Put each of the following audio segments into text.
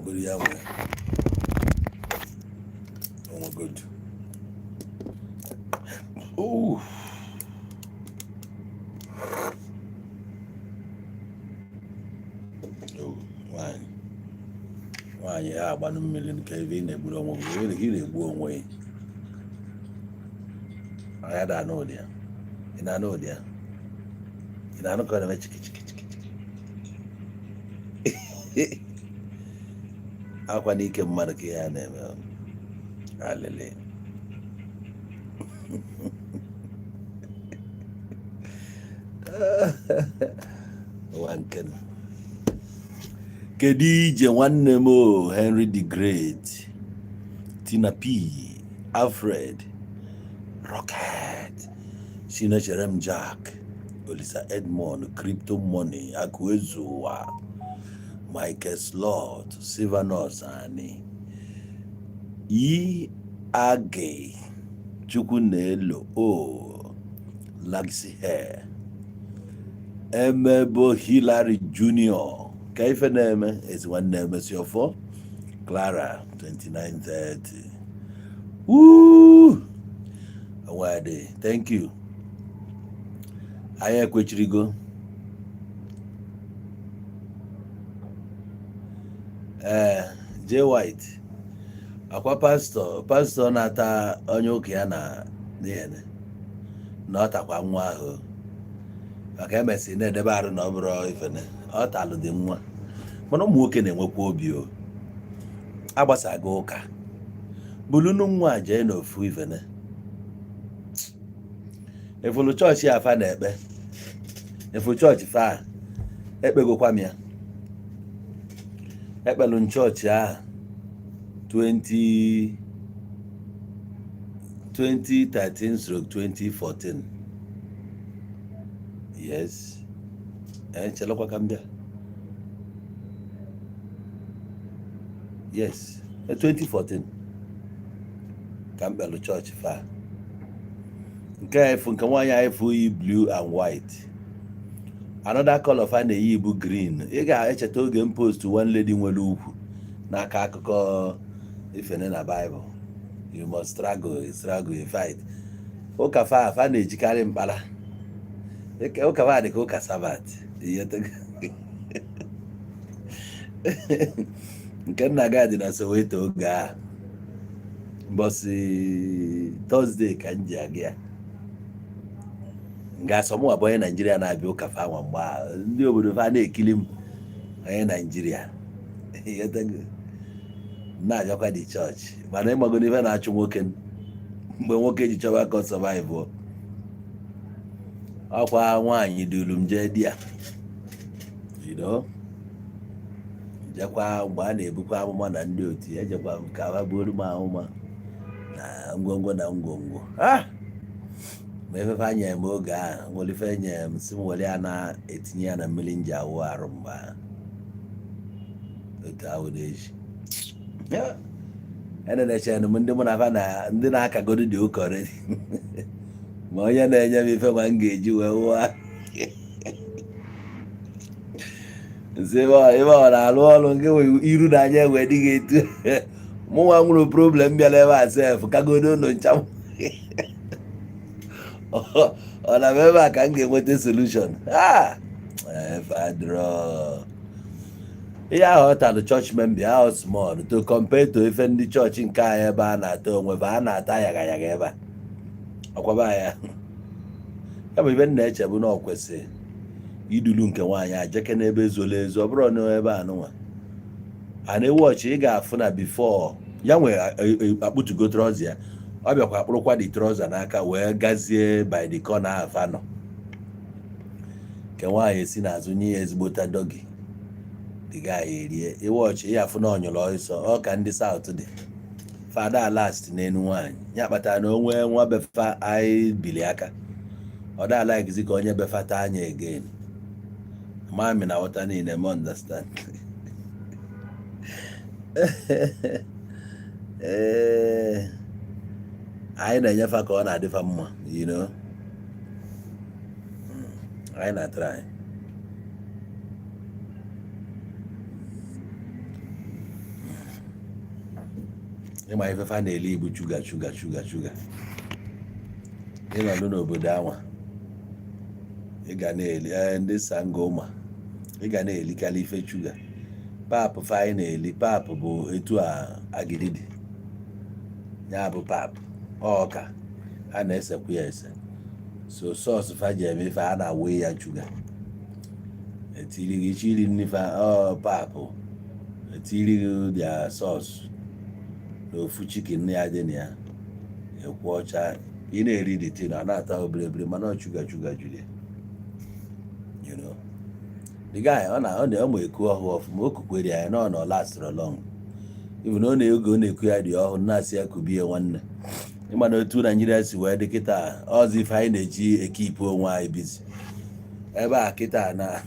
Onwegoro ya nwe onwegodu. Ooh. Oh, nwaanyị nwaanyị ya agbanụ mmiri nke ebe ị na-egburu onwe gị, ebe ị na-egbu onwe gị. Anya da anụ ụdị ya, ị na-anụ ụdị ya, ị na-anụ ka ọ na-eme chiki chiki chiki chiki. Akwa n'ike mmadụ ka ihe a na-eme alịlị. Ụwa nke m. Kedu ije nwanne m o? Henry the Great, Tina P, Alfred Rocket, Chinechere m, Jack Olisa, Edmond, Crypto Money, Akụezu Ụwa, Michael Slot, Silvanus, Ani E Age, Chukwu na-elo o, Laxi Hair, Emebo Hillary Junior, ka ife na-eme ezi nwanne emesi ọfọ, Clara 2930. Woo! Nwade, thank you. Anyị ekwechirigo. Ee, J White, akwa pastọ na-ata onye ụka ya na ihe na ọ takwa nwa ahụ, maka emesị na-edebe arụ na ọ bụrụ ifene ọ talụ dị nwa. Mana ụmụ nwoke na-enwekwa obi o agbasago ụka bulunu nwa jee n'ofu ifene efulu chọọchị afa na-ekpe efu chọọchị fa ekpegokwa m ya. Ekpelu m chọọchị ahụ 20 2013/2014. Yes, ee, chelekwa ka m bịa. Yes, 2014 ka m kpelu chọọchị fa nke a. Efu nke nwaanyị anyị efu yi blue and white, another color fa na-eyi bụ green. Ị ga-echeta oge m post one lady nwere ukwu n'aka akụkọ ifene na Bible, you must struggle, struggle, fight. Ụka fa fa na-ejikarị mkpara. Ụka fa dị ka ụka Sabbath. Nke nna gị dị na Soweto oge a, mbọsị Thursday ka m ji aga ya nga asọmụ bụ onye Naijiria na-abịa ụka fa nwa. Mgbe ahụ ndị obodo fa na-ekili m, onye Naijiria na-abịakwa dị chọọchị. Mana ịmagodo ife na-achụ nwoke mgbe nwoke ji chọba ka ọ survive, ọkwa nwaanyị duru m jee di ya, jekwa mgbe a na-ebukwa amụma na ndị otu ya, ejekwa m ka ha buoro m amụma na ngwongwo na ngwongwo. Ma efefe anya m oge ahụ nwere ife nye m, si m were ya na-etinye ya na mmiri nji awụ arụ. Mgbe ahụ otu ahụ na-eji enenechere m ndị mụ na fa na ndị na-akagodo dị ụka already, ma onye na-enye m ife ma m ga-eji wee wụọ nsị ebe ọ na-alụ ọrụ nke nwe iru na anya enwe dịghị etu mụnwa nwere problem bịara ebe a sef kagodo ụlọ ncha m. Ọ na m ebe a ka m ga-enweta solution. Fadro ihe ahụ ọ talụ church member ahụ small to compare to ife ndị chọọchị nke anyị ebe a na-ata onwe fa, a na-ata yaga yaga ebe a ọkwaba ya. Ya bụ ibe m na-eche bụ na ọ kwesịrị idulu nke nwaanyị a jeke n'ebe zoro ezo. Ọ bụrụ na ebe a nụnwa a na-ewu ọchị, ị ga-afụ na before ya nwe akpụtugo trouser ya, ọ bịakwa akpụrụkwa the trouser n'aka wee gazie by the corner afa nọ. Nke nwaanyị si n'azụ nye ya ezigbota doggy, the guy erie iwe ọchị ya, afụ na ọnyụrụ ọsọ. Ọ ka ndị South dị fada last n'enu nwaanyị ya kpatara na onwe nwa befa anyị bili aka, ọ da like ka onye befata anya again. Mami na ghọta niile m understand. Ee, anyị na-enyefa ka ọ na-adịfa mma. Anyị na-try. Ịma ife fa na-eli bụ sugar, sugar, sugar, sugar. Ịnọdụ n'obodo anwa, ị ga na-eli ndị sangoma, ị ga na-elikarị ife sugar. Pap fa anyị na-eli, pap bụ etu a agidi dị, ya bụ pap ọka a na-esekwa ya ese. So sauce fa ji eme ife a na-awụ ya sugar, etiri gị iche iri nri fa ọ pap, etiri gị dia sauce na ofu chicken ya dị na ya, ekwu ọcha. Ị na-eri the thing, ọ na-ata obere, mana ọ sugar, sugar juru ya. The guy, ọ na ọmụ eku ọhụụ ọfụma. O kukwere ya na ọ nọ last long, even ọ na-ego ọ na-eku ya dị ọhụụ, na-asị ya kubie. Nwanne, ịma na otu Naijiria si wee dị kịta, ọzọ ife anyị na-eji ekeep onwe anyị busy ebe a kịta na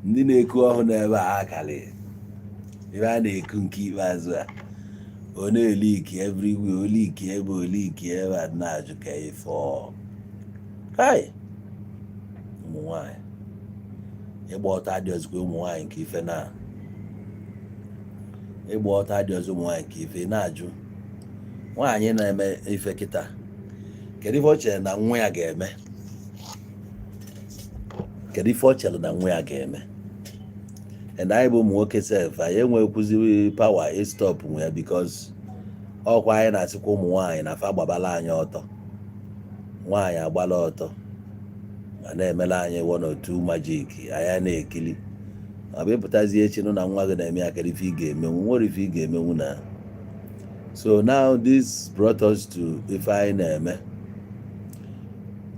ndị na-eku ọhụụ n'ebe a akarị ebe a na-eku nke ikpeazụ a, ọ na-eleak everywhere, o leak ebe, o leak ebe a, na-ajụ ka ife ọ hai. Ụmụ nwanyị ịgba ọtọ adịghịzikwa. Ụmụ nwanyị nke ife na ịgba ọtọ adịghịzị. Ụmụ nwanyị nke ife na-ajụ, nwaanyị na-eme ife kịta, kedu ife ọ chere na nwa ya ga-eme? Kedu ife ọ chere na nwa ya ga-eme? And anyị bụ ụmụ nwoke sef, anyị enwekwuzi power ịstop nwe ya, because ọkwa anyị na-asịkwa ụmụ nwaanyị na fa gbabala anyị ọtọ. Nwaanyị agbala ọtọ ma na-emela anyị one or two magic anyị na-ekili. Ọ bụ ịpụtazi echi nụ na nwa gị na-eme ya, kedu ife ị ga-emenwu? Nwere ife ị ga-emenwu na. So now this brought us to ife anyị na-eme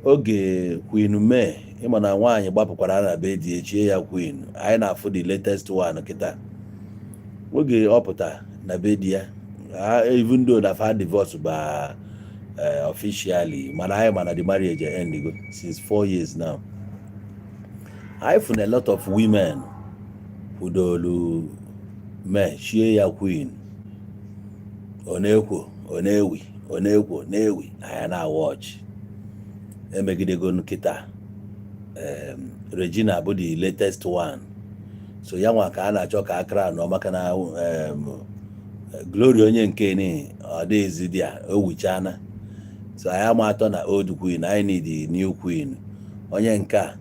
oge Queen May. Ịma na nwaanyị gbapụkwara na be di, echie ya queen. Anyị na-afụ the latest one kịta, oge ọ pụta na be di ya, even though na fa divorce ba officially, mana anyị mana the marriage end go since 4 years now. Anyị fụ na a lot of women kwudolu mee chie ya queen. Ọ na-ekwo, ọ na-ewi, ọ na-ekwo, na-ewi. Anyị na-awatch emegidego nkịta. Regina bụ the latest one, so ya nwa ka a na-achọ ka akara nọ, maka na Glory onye nke ni ọ dịghịzi dị a, o wichana. So anyị ama atọ na old queen, anyị need the new queen. Onye nke a,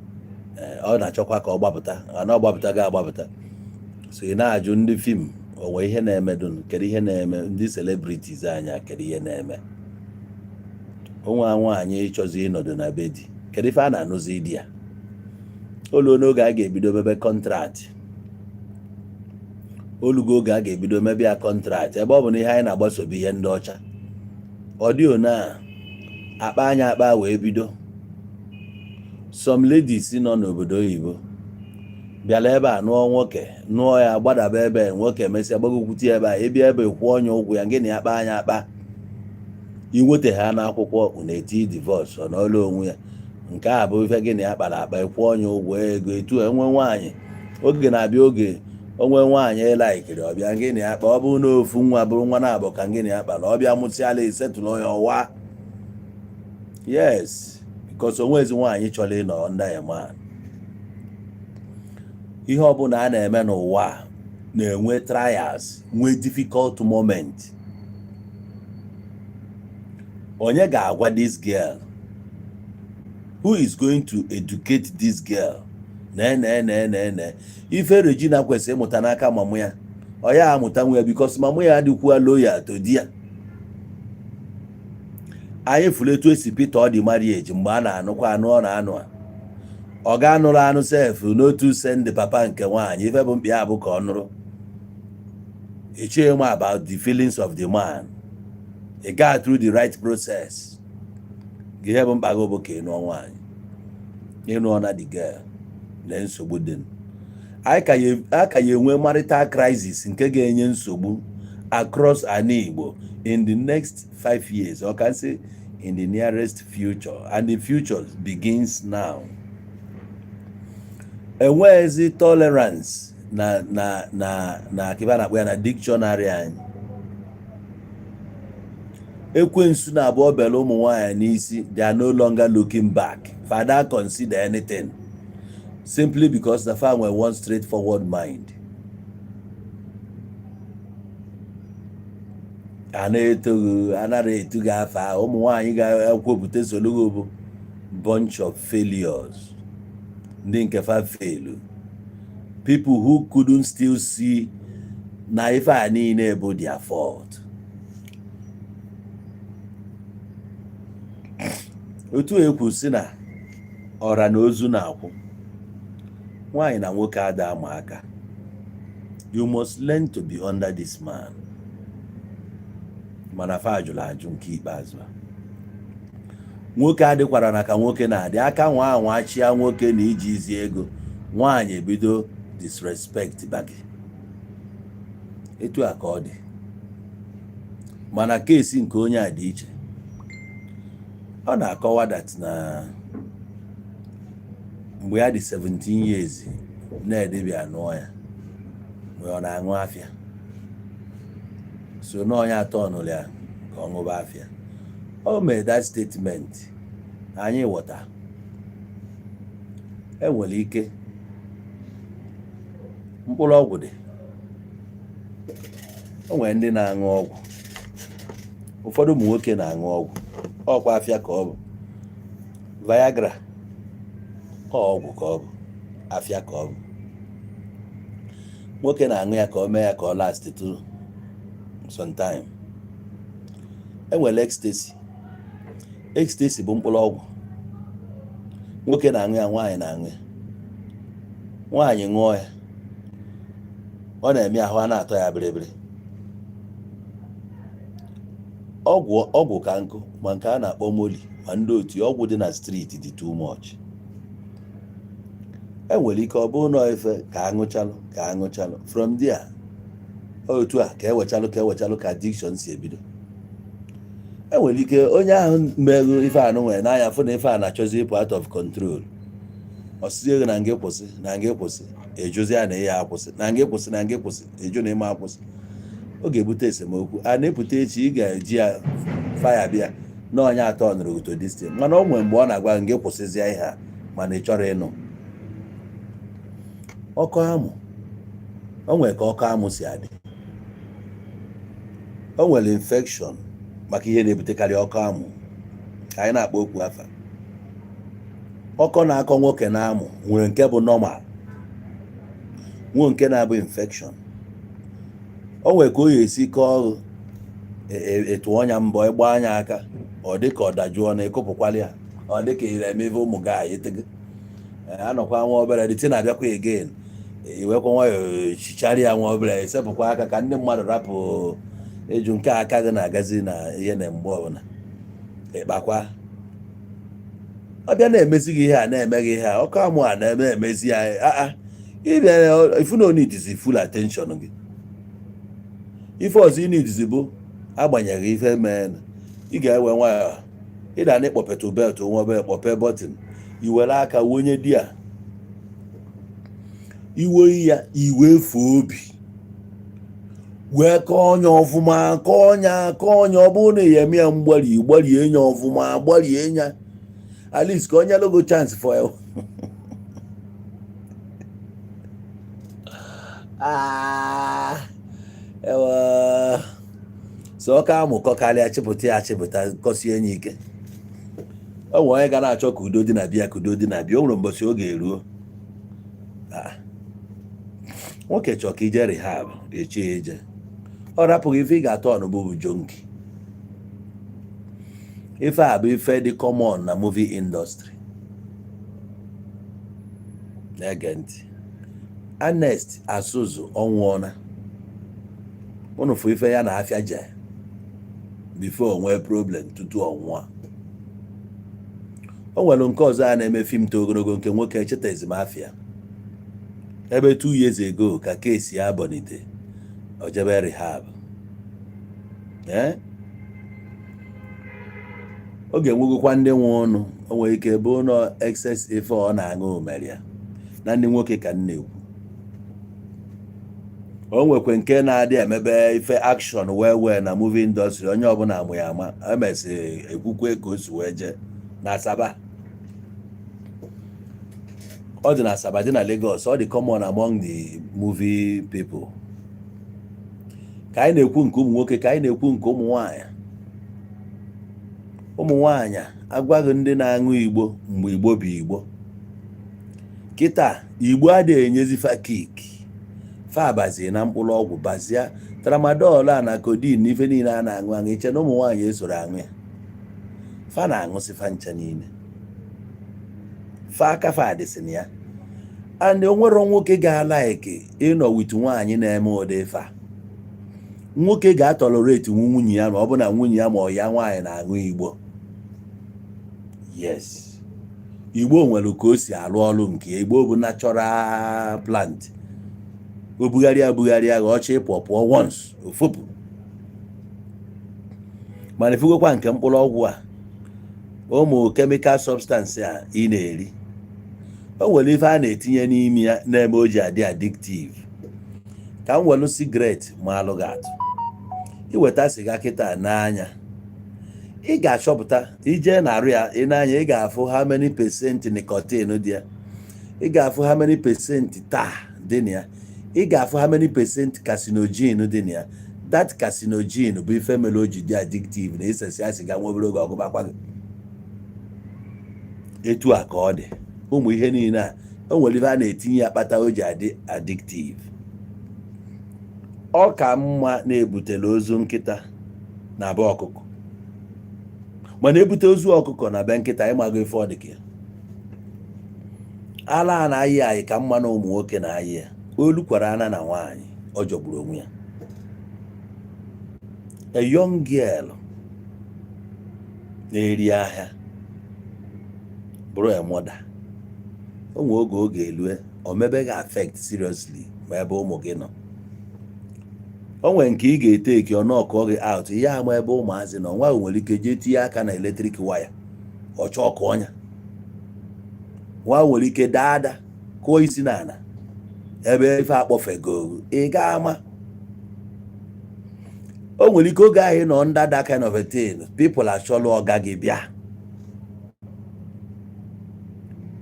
ọ na-achọkwa ka ọ gbapụta, ọ na ọ gbapụta ga-agbapụta. So ị na-ajụ ndị film, o nwee ihe na-eme dun? Kedu ihe na-eme ndị celebrities anya? Kedu ihe na-eme onwe nwaanyị ịchọzi ịnọdụ na be di? Kedu ife a na-anụzi di ya? Oluo n'oge a ga-ebido mebe contract, olugo oge a ga-ebido mebe ya contract, ebe ọ bụ na ihe anyị na-agbaso bụ ihe ndị ọcha. Ọ dị ona akpa anya akpa wee bido. Some ladies nọ n'obodo oyibo bịara ebe a nụọ nwoke, nụọ ya, gbadaba ebe nwoke, mesịa gbagokwute ebe a, ebia ebe kwụọ onye ụgwọ ya, gị na ya kpa anya akpa, inweta ha n'akwụkwọ, unu eti divorce, ọ n'ọlụ onwe ya. Nke a bụ ife gị na ya kpara akpa, kwụọ onye ụgwọ ego. Etu enwe nwaanyị, oge na-abịa, oge onwe nwaanyị likeiri, ọbịa, gị na ya kpa. Ọ bụrụ na ofu nwa bụrụ nwa na-abụ ka gị na ya kpara, ọbịa mụsịala, esetụlụ ya ọwa. Yes, because onwezi nwaanyị chọrọ ịnọ under a man. Ihe ọbụla a na-eme n'ụwa a na-enwe trials, nwee difficult moment. Onye ga-agwa this girl? Who is going to educate this girl? Nee, nee, nee, nee, nee. Ife Regina kwesịrị ịmụta n'aka mamụ ya, ọ ya amụta nwa ya, because mamụ ya adịkwuo loyal to di ya. Anyị fụrụ etu esi Peter ọ dị marriage mgbe a na-anụkwa anụ, ọ na-anụ a, ọ ga-anụrụ anụ sef n'otu send papa nke nwaanyị. Ife bụ mkpi ya bụ ka ọ nụrụ. Echeghị m about the feelings of the man. Ị gaa through the right process. Ihe bụ mkpa gị bụ ka ị nụọ nwaanyị, ịnụọ na the girl na nsogbu dị. Anyị ka ya enwe marital crisis nke ga-enye nsogbu across ana Igbo in the next 5 years, or can say in the nearest future, and the future begins now. Enweghịzi tolerance na kiba na-akpọ ya na dictionary anyị. Ekwensu na abụọ bere ụmụ nwaanyị n'isi. They are no longer looking back. Father, consider anything simply because the fa nwere one straightforward mind. A na-etoghị, anara etu gị afa. Ụmụ nwaanyị ga-ekwupụta solugo bụ bunch of failures, ndị nke fa failu, people who couldn't still see na ife a niile bụ their fault. Otu ekwu si na ọra na ozu na-akwụ, nwaanyị na nwoke ada ama aka. You must learn to be under this man. Mana fa jụrụ ajụ nke ikpeazụ a. Nwoke adịkwara na ka nwoke na-adị aka nwa anwa chịa nwoke na iji izi ego nwaanyị ebido disrespect bagi. Etu a ka ọ dị, mana case nke onye a dị iche. Ọ na-akọwa that na mgbe ya dị 17 years na-edebia nụọ ya, mgbe ọ na-aṅụ afịa so na onye atọ nụrụ ya ka ọ ṅụba afịa. O mere that statement, anyị ghọta enwere ike mkpụrụ ọgwụ dị. O nwere ndị na-aṅụ ọgwụ, ụfọdụ ụmụ nwoke na-aṅụ ọgwụ, ọkwa afịa ka ọ bụ, Viagra ọ ọgwụ ka ọ bụ, afịa ka ọ bụ. Nwoke na-aṅụ ya ka ọ mee ya ka ọ last to some time. Enwere ecstasy. Ecstasy bụ mkpụrụ ọgwụ, nwoke na-aṅụ ya, nwaanyị na-aṅụ ya. Nwaanyị ṅụọ ya, ọ na-eme ahụ a na-atọ ya bịrịbịrị. Ọgwụ ọgwụ ka nkụ, ma nke a na-akpọ molly, ma ndị otu ọgwụ dị na street dị too much. Enwere ike ọ bụrụ na ife ka aṅụchalụ ka aṅụchalụ, from there otu a ka ewechalụ ka ewechalụ ka addiction si ebido. Enwere ike onye ahụ merụ ife anụ nwere n'anya fụ na ife a na-achọzi ịpụ out of control, ọsịzi ego na nga kwụsị, na nga kwụsị, ejuzi ya na ihe akwụsị, na nga kwụsị, na nga kwụsị, eju na ịma akwụsị. Ọ ga-ebute esemokwu a na-epụta echi. Ị ga-eji ya faya bịa na onye atọ nụrụ to this thing, mana o nwere mgbe ọ na-agwa gị kwụsịzie ihe a, mana ị chọrọ ịnụ. Ọkọ amụ, o nwere ka ọkọ amụ si adị. O nwere infection, maka ihe na-ebutekarị ọkọ amụ ka anyị na-akpọ okwu afa. Ọkọ na-akọ nwoke na-amụ nwere nke bụ normal, nwee nke na-abụ infection. O nwere ka o ya esi kọọ ọrụ, etu ọnya mbọ ịgba anya aka, ọ dị ka ọ dajụọ na ịkụpụkwala ya, ọ dị ka ị na-emebe ụmụ gị anyị tego anọkwa nwa obere dị na-abịakwa again, iwekwa nwayọọ chichara ya nwa obere, esepụkwa aka ka ndị mmadụ rapụ ịjụ nke aka gị na-agazi na ihe na mgbe ọbụla ịkpakwa ọ bịa na-emezi gị ihe a, na-eme gị ihe a, ọkụ amụ a na-eme emezi ya. Aa, ịbịa ifu na onidizi full attention gị. Ife ọzọ ị nidizi bụ, agbanyeghị ife mee, ị ga-ewe nwayọọ ịda na ịkpọpetụ belt nwa obere, kpọpe button, iwere aka wonye di a iwe ya, iwe fee obi wee kọọ ọnya ọfụma, kọọ ọnya, kọọ ọnya. Ọ bụrụ na ya eme ya mgbari, gbarie ya ọfụma, gbarie ya at least ka onye logo chance for ya. Ah, ewe so ọka amụ kọkarịa, chịpụta ya, achịpụta, kọsie ya ike. O nwere onye ga na-achọ ka udo dị na bịa, ka udo dị na bịa. O nwere mbọchị oge eruo. Ah. Nwoke chọọ ka ije rehab echi ya eje, ọ rapụghị ife ị ga-atọ ọnụbụ bụ junkie. Ife a bụ ife dị common na movie industry. Na-ege ntị, Ernest Asuzu ọnwụọna. Unu fụ ife ya na afịa je before nwee problem tutu ọ nwụọ. O nwere nke ọzọ a na-eme film to ogologo, nke nwoke echetazim afịa ebe 2 years ago ka case ya bọnite, o jebe rehab. Ee, ọ ga-enwegokwa ndị nwe ụnụ. O nwere ike bụ ụlọ excess ife ọ na-aṅụ mere ya na ndị nwoke ka m na-ekwu. O nwekwe nke na-adị emebe ife action wee wee na movie industry, onye ọbụla amụ ya ama, emesị ekwukwe ka o si wee jee na Asaba. Ọ dị na Asaba, dị na Lagos, ọ dị common among the movie people. Ka anyị na-ekwu nke ụmụ nwoke, ka anyị na-ekwu nke ụmụ nwaanyị. Ụmụ nwaanyị, agwaghị ndị na-aṅụ igbo mgbe igbo bụ igbo. Kịta igbo adịghị enyezi fa kick, fa bazie na mkpụrụ ọgwụ, bazia tramadol a na codeine na ife niile a na-aṅụ aṅụ. Iche na ụmụ nwaanyị esoro aṅụ ya? Fa na-aṅụsị fa ncha niile, fa aka fa dịsị na ya. And onwero nwoke ga-alike ịnọ with nwaanyị na-eme ụdị ife a. Nwoke ga-atolerate nwunye ya ma ọ bụ na nwunye ya ma ọ ya nwaanyị na-aṅụ igbo. Yes, igbo nwere ka o si arụ ọrụ nke ya. Igbo bụ natural plant. O bugharịa bugharịa gha ọchị pụọ pụọ once, ofopụ. Mana ifugokwa nke mkpụrụ ọgwụ a, ụmụ chemical substance a ị na-eri, o nwere ife a na-etinye n'ime ya na-eme o ji adị addictive. Ka m welu cigarette ma alụ gị atụ. Iweta siga kịta n'anya, ị ga-achọpụta ije na-arụ ya ị n'anya, ị ga-afụ how many percent nicotine dị ya, ị ga-afụ how many percent tar dị na ya, ị ga-afụ how many percent carcinogen dị na ya. That carcinogen bụ ife mere o ji dị addictive na isesi siga nwa obere oge, ọgụbakwa gị. Etu a ka ọ dị ụmụ ihe niile a. O nwere ife a na-etinye ya kpata o ji adị addictive. Ọ ka mma na-ebutela ozu nkịta na be ọkụkọ, mana ebute ozu ọkụkọ na be nkịta, ịmago ife ọ dị ka ya. Ala a na-ayị ayị ka mma na ụmụ nwoke na-ayị ya. Olu kwara ana na nwaanyị ọ jọgburu onwe ya. A young girl na-eri ahịa bụrụ a mother, o nwe oge oge elue o mebe gị affect seriously. Ma ebe ụmụ gị nọ, o nwere nke ị ga-ete eke ọ nọkụọ gị out ihe ama. Ebe ụmụazị nọ, nwa nwere ike jee tinye aka na electric wire, ọ chọkụ ọnya. Nwa nwere ike daa ada, kụọ isi n'ala ebe ife akpọfego. Ị ga-ama o nwere ike oge ahụ ị nọ under that kind of a thing, people achọlụ ọga gị bịa,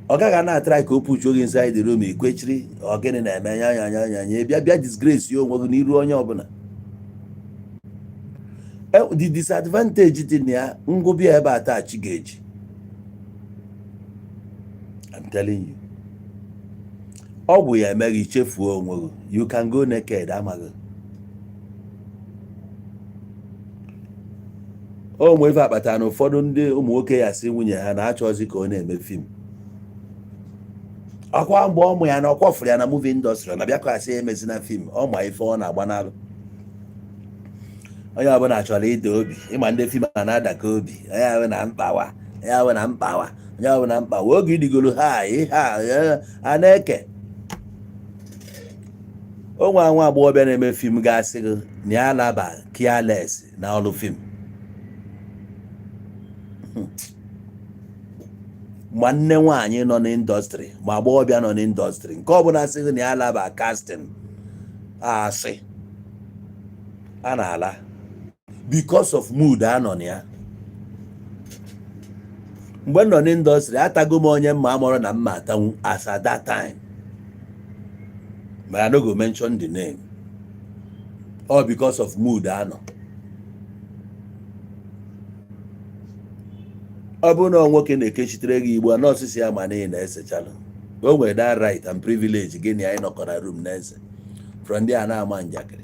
ọ gaghị na-atry ka o puchuo gị inside the room. Ikwechiri ọ gịnị na-eme nya nya nya nya nya, bịa bịa disgrace ya onwe gị n'iru onye ọbụla. The disadvantage dị na ya, ngụbịa ebe a taa, chi ga-eji. I'm telling you, ọgwụ ya emeghị chefuo onwe gị. You can go naked, amaghị o nwe ife akpata na ụfọdụ ndị ụmụ nwoke ya sị nwunye ha na-achọzi ka ọ na-eme film. Ọkwa mgbe ọmụ ya na ọkwa fụrụ ya na movie industry na bịakọ asị ya emezina film. Ọ ma ife ọ na-agba n'alụ. Onye ọbụla chọrọ ịda obi ịma ndị film a na-adaka obi. Onye ahụ na mkpawa, onye ahụ na mkpawa, onye ahụ na mkpawa. Oge idigolo ha ihe a na-eke onwe nwa agbọghọbịa na-eme film ga-asị gị na ya laba careless na ọrụ film. Ma nne nwaanyị nọ n'industry, ma agbọghọbịa nọ n'industry, nke ọbụla sị gị na ya laba casting, asị a na-ala because of mood a nọ na ya. Mgbe m nọ n'industry, atago m onye mma amụrụ na mma atanwu as at that time, but I no go mention the name, all because of mood a nọ. Ọ bụrụ na nwoke na-ekechitere gị igbo nọọsụ ya, ma na ị na-esechalụ, o nwere that right and privilege gị na ya ịnọkọ na room na-ese. From there a na-ama njakịrị.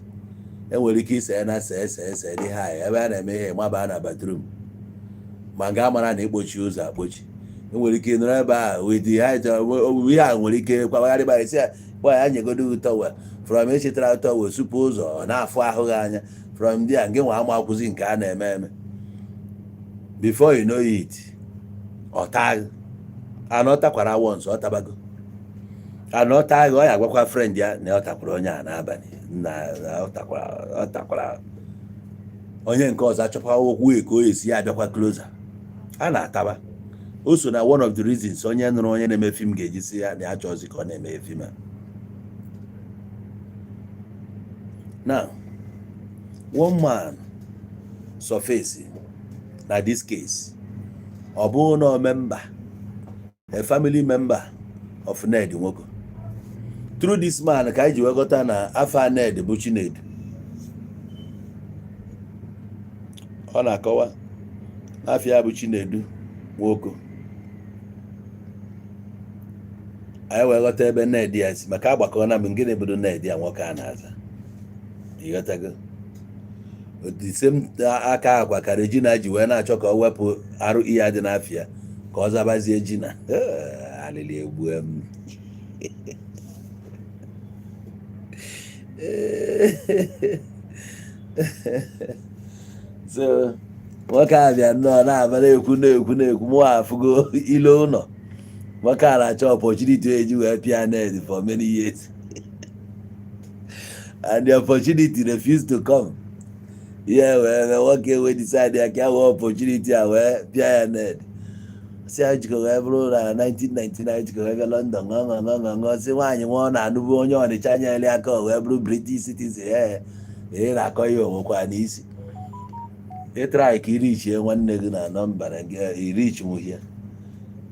Enwere ike ise na see see see dị ha ebe a na-eme ihe maba na bathroom, ma nga mara na ịkpochi ụzọ akpochi. Enwere ike nọrọ ebe a with the height ihe a, nwere ike kwabagharịba isi ya gba ya nyegodo gị towel. From echetara towel supu ụzọ, ọ na-afụ ahụ gị anya. From there nke nwa ama akwụzi nke a na-eme eme. Before you know it, ọ taa gị ana ọ takwara once, ọ tabago ana ọ taa gị. Ọ ya agwakwa friend ya na ọ takwara onye a n'abalị na ọ takwara, ọ takwara onye nke ọzọ. Achọkwa okwu ka o esi ya abịakwa closer a na-ataba. O so na one of the reasons onye nụrụ onye na-eme film ga-eji si ya na ya chọzi ka ọ na-eme film a. Now, one man surface na this case, ọ bụrụ na member, a family member of Ned Nwoko. Through this man ka anyị ji wee ghọta na afa Ned bụ Chinedu. Ọ na-akọwa n'afọ ya bụ Chinedu Nwoko. Anyị wee ghọta ebe Ned ya si maka agbakọ na m gịnị bụdo Ned ya nwoke a na-aza, ịghọtago? The same aka akwa ka Regina ji wee na-achọ ka ọ wepụ arụ ihe dị n'afịa ka ọ zabazie Gina. Alịlị egbue m. So nwoke a bịa nnọọ na-aba na-ekwu na-ekwu na-ekwu, mụ afụgo ilo ụlọ. Nwoke a na-achọ opportunity eji wee pịa Ned for many years, and the opportunity refused to come. Ihe wee mee, nwoke wee decide ya ka ya wee opportunity a wee pịa ya Ned. Si ya jikọ wee bụrụ na 1999 jikọ wee bịa London, ṅụọ ṅụọ ṅụọ ṅụọ, si nwaanyị nwa ọ na-anụbu onye Ọnịcha nyere aka o wee bụrụ British citizen. Ee, ị na-akọ ihe onwekwa n'isi. Ị try ka irichie nwanne gị na nọmba na gị irich nwuhie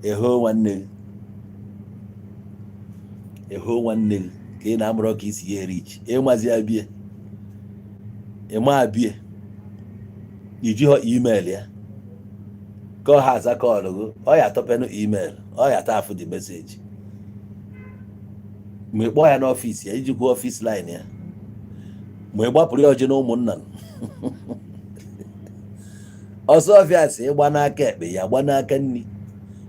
ịhụ nwanne gị, ịhụ nwanne gị ka ị na-amụrụ ka isi ya erich ịmazi ya bie, ịma bie ijighọ email ya ka ọ ha aza call gị, ọ ya atọpenụ email, ọ ya ata afụ the message. Ma ị kpọọ ya n'ọfịs ya, ijikwa office line ya, ma ị gbapụrụ ya ọjị na ụmụnna ọsọ ọfịa si ịgba n'aka ekpe ya gba n'aka nri,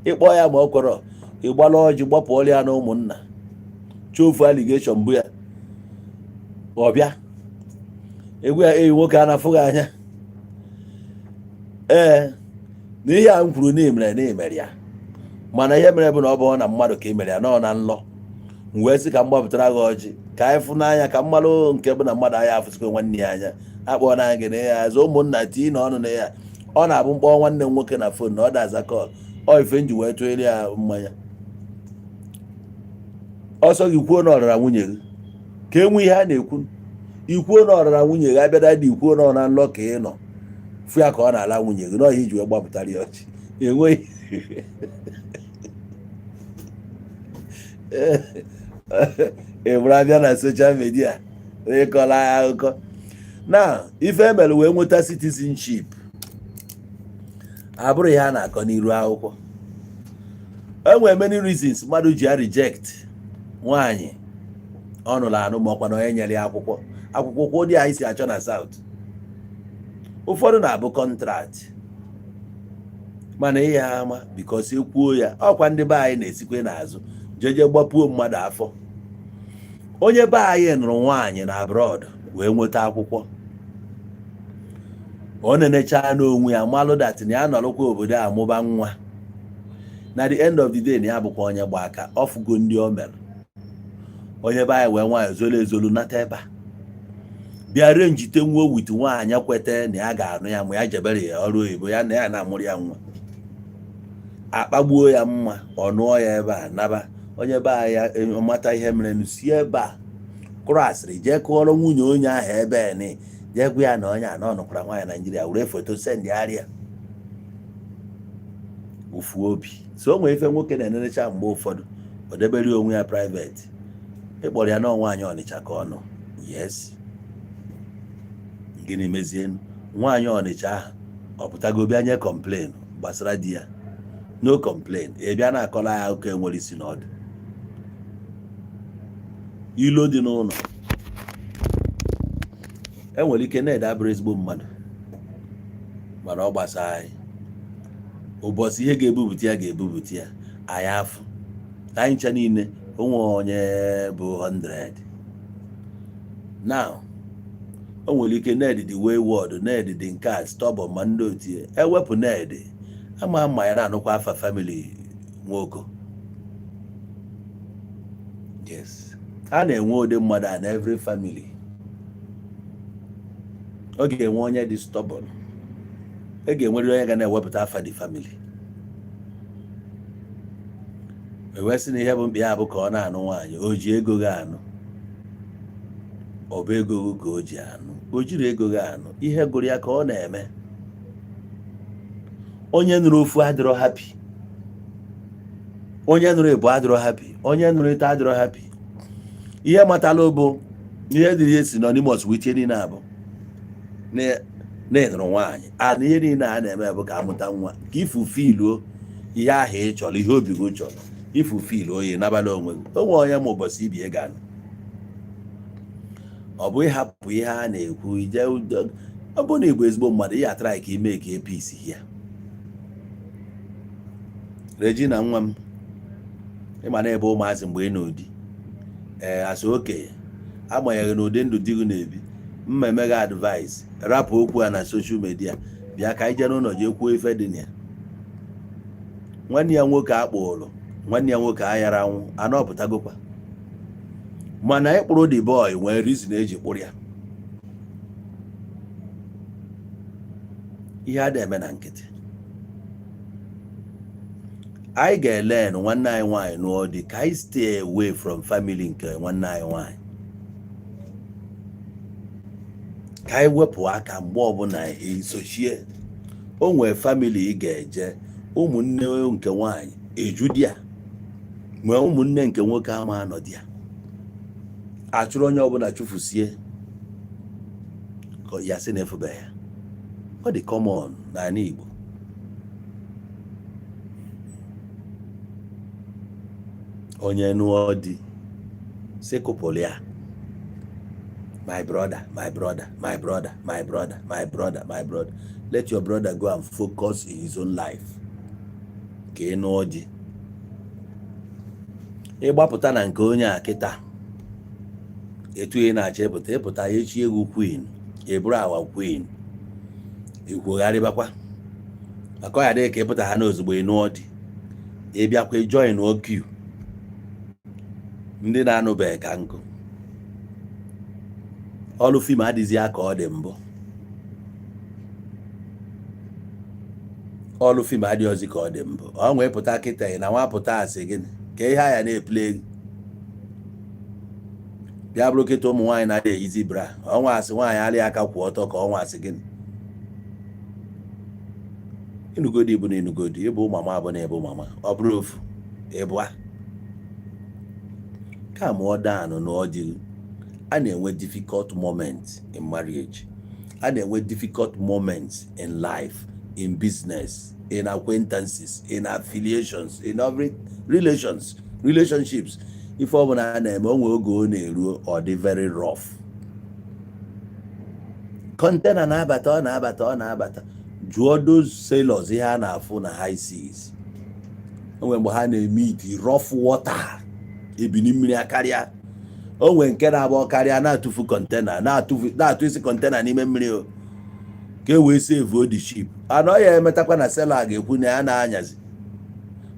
ịkpọ ya ma ọ kwọrọ ịgbala ọjị gbapụọla ya na ụmụnna chofu allegation bụ ya ọ bịa egwu ya eyi nwoke a na-afụghị anya. Ee, na ihe a m kwuru na imere na imere ya, mana ihe mere bụ na ọ bụ na mmadụ ka imere ya nọ na nlọ. M wee sị ka m gbapụtara gị ọjị ka anyị fụ n'anya, ka mmalụ nke bụ na mmadụ anya afụsịkwa nwanne ya anya akpọ na gị na ya azụ ụmụnna tii na ọnụ na ya. Ọ na-abụ mkpọ nwanne m nwoke na phone na ọ da-aza call ọ ife nji wee tụnyere ya mmanya. Ọsọ gị kwuo na ọrara nwunye gị ka enwe ihe a na-ekwu, ikwuo na ọrara nwunye gị abịada dị, ikwuo na ọ na nlọ ka ị nọ fụ ya ka ọ na-ala nwunye gị n'ọhịa iji wee gbapụtara ya ọchị enweghị. Ị bụrụ abịa na social media ịkọla ya akụkọ na ife emere wee nweta citizenship abụrụ ihe a na-akọ n'iru akwụkwọ. Enwere many reasons mmadụ ji a reject nwaanyị ọ nụrụ anụ, ma ọkwa na onye nyere ya akwụkwọ akwụkwọ kwuo dị anyị si achọ na South. Ụfọdụ na-abụ contract, mana ihe ama because ekwuo ya ọkwa ndị be anyị na-esikwe n'azụ jeje gbapuo mmadụ afọ. Onye be anyị nụrụ nwaanyị na abroad wee nweta akwụkwọ, ọ na-enecha n'onwe ya malụ that na ya nọrọkwa obodo a mụba nwa, na the end of the day na ya bụkwa onye gba aka ọfụgo ndị o mere. Onye be anyị wee nwaanyị zolu ezolu nata ebe a bịa renjite nwa with nwaanyị kweta na ya ga-anụ ya ma ya jebere ya ọrụ oyibo ya na ya na-amụrụ ya nwa, akpagbuo ya mma, ọ nụọ ya ebe a naba. Onye be anyị mata ihe mere si ebe a kụrụ asịrị jee kụọrọ nwunye onye ahụ ebe ni, jee gwa ya na onye a na ọ nụkwara nwaanyị Naijiria, were foto sendịgharịa ofu obi. So o nwere ife nwoke na-enenecha mgbe ụfọdụ o debere onwe ya private. Ịkpọrọ ya na nwaanyị Ọnịcha ka ọ nọ, yes, gịnị mezie nwaanyị Ọnịcha ahụ ọ pụtago bịa nye complain gbasara di ya? No complain. Ị bịa na-akọrọ ya akụkọ enwere isi n'ọdụ. Ilo dị n'ụlọ enwere ike na-ede abụrụ ezigbo mmadụ, mana ọ gbasara anyị. Ụbọchị ihe ga-ebupụta ya ga-ebupụta ya anyị afụ anyị ncha niile. Onwe onye bụ 100 now, o nwere ike Ned dị wayward, Ned dị nke a stubborn, ma ndị otu ya ewepụ Ned ama mma ya na-anụkwa afa family Nwoko. Yes, a na-enwe ụdị mmadụ a na every family. Ọ ga-enwe onye dị stubborn, e ga-enwerịrị onye ga na-ewepụta afa dị family. Ewee sị na ihe bụ mkpa ya bụ ka ọ na-anụ nwaanyị. O ji ego gị anụ? Ọ bụ ego gị ka o ji anụ? O jiri ego gị anụ? Ihe gụrụ ya ka ọ na-eme. Onye nụrụ ofu adịrọ happy, onye nụrụ ịbụ adịrọ happy, onye nụrụ ịta adịrọ happy. Ihe matala bụ ihe dị ihe synonymous with ihe niile abụ na Na ị nụrụ nwaanyị a na ihe niile a na-eme bụ ka amụta nwa, ka ifulfilluo ihe ahụ ị chọrọ, ihe obi gị chọrọ. Ifulfilluo ya, nabala onwe gị onwe onye ma ụbọchị ibie ga ọ bụ ịhapụ ihe a na-ekwu ije. Ọ bụrụ na ị bụ ezigbo mmadụ, ị atara ka ime ka peace ya. Regina nwa m, ịma na ebe ụmụazị mgbe ị n'ụdị ee asị okenye, agbanyeghị na ụdị ndụ di gị na-ebi, mma eme gị advice, rapụ okwu a na social media, bịa ka anyị jee n'ụlọ jee kwuo ife dị na ya. Nwanne ya nwoke akpụrụ, nwanne ya nwoke ayara anwụ anọpụtagokwa, mana ịkpụrụ the boy nwere reason eji kpụrụ ya. Ihe a na-eme na nkịtị, anyị ga-ele nwanne anyị nwaanyị nụọ di, ka anyị stay away from family nke nwanne anyị nwaanyị, ka anyị wepụ aka mgbe ọbụla isochie. O nwee family ị ga-eje, ụmụnne nke nwaanyị eju di ya, nwee ụmụnne nke nwoke ama anọ di ya, achụrụ onye ọbụla chụfusie ya, sị na efube ya. Ọ dị common n'ala Igbo. Onye nụọ di, sị kụpụrụ ya, my brother, my brother, my brother, my brother, my brother, my brother. Let your brother go and focus in his own life. Ka ị nụọ di, ịgbapụta na nke onye a kịta, etu ị na-achọ ịpụta, ịpụta ya echi egwu queen, ị bụrụ awa queen, ikwugharịbakwa maka ọ ya dịghị ka ịpụta ha n'ozugbo ị nụọ di, ị bịakwa join queue ndị na-anụbeghị ka nkụ. Ọlụ film adịghịzi ya ka ọ dị mbụ. Ọlụ film adịghịzi ka ọ dị mbụ. Ọ nwee pụta kịta na nwa pụta asị gịnị ka ihe a ya na-epule bịa bụrụ kịta. Ụmụ nwaanyị na-adị eyizi bra, ọnwa asị nwaanyị alị aka kwụ ọtọ ka ọnwa asị gịnị. Ịnụgodi bụ na ịnụgodi ịbụ mama bụ na ịbụ mama, ọ bụrụ ofu ịbụa ka mụọ danụ na ọ dịghị. A na-enwe difficult moments in marriage, a na-enwe difficult moments in life, in business, in acquaintances, in affiliations, in every relations, relationships. Ife ọbụla a na-eme, o nwee oge ọ na-eruo, ọ dị very rough. Container na-abata, ọ na-abata, ọ na-abata. Jụọ those sailors ihe a na-afụ na high seas. O nwere mgbe ha na-eme iti rough water, ebini mmiri akarịa. O nwere nke na-abụ karịa, na-atụfu container, na-atụ isi container n'ime mmiri o ka e wee save the ship. Ana ọ ya emetakwa na sailor a ga-ekwu na ya na-anyazi,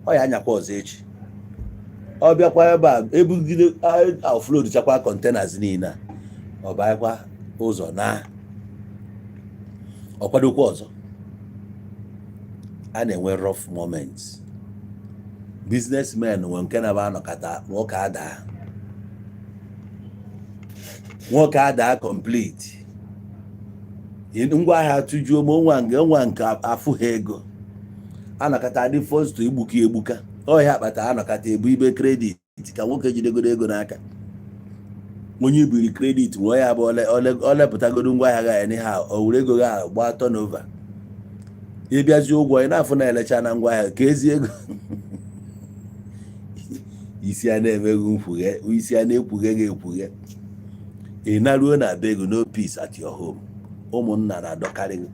ọ ya anyakwa ọzọ echi. Ọ bịakwa ebe a, ebugide offload chakwa containers niile a, ọ banyekwa ụzọ na ọ kwadokwa ọzọ. A na-enwe rough moments. Businessmen nwere nke na-aba anọkata, nwoke adaa, nwoke adaa complete, ngwa ahịa tụjuo, ma onwa nke nwa nke afụghị ego, anọkata dị forced to egbuka egbuka ọhịa akpata, anọkata ebu ibe credit ka nwoke jidegodo ego n'aka. Onye ibiri credit nwee ya bụ ọ lepụtagodo ngwa ahịa ga ya ha, o were ego ga gbaa turnover, ịbịazi ụgwọ ị na-afụ na-elecha na ngwa ahịa ka ezi ego. Isi a na-emeghị nkwughe, isi a na-ekwughe gị ekwughe. Ị naruo na be gị, no peace at your home. Ụmụnna na-adọkarị gị,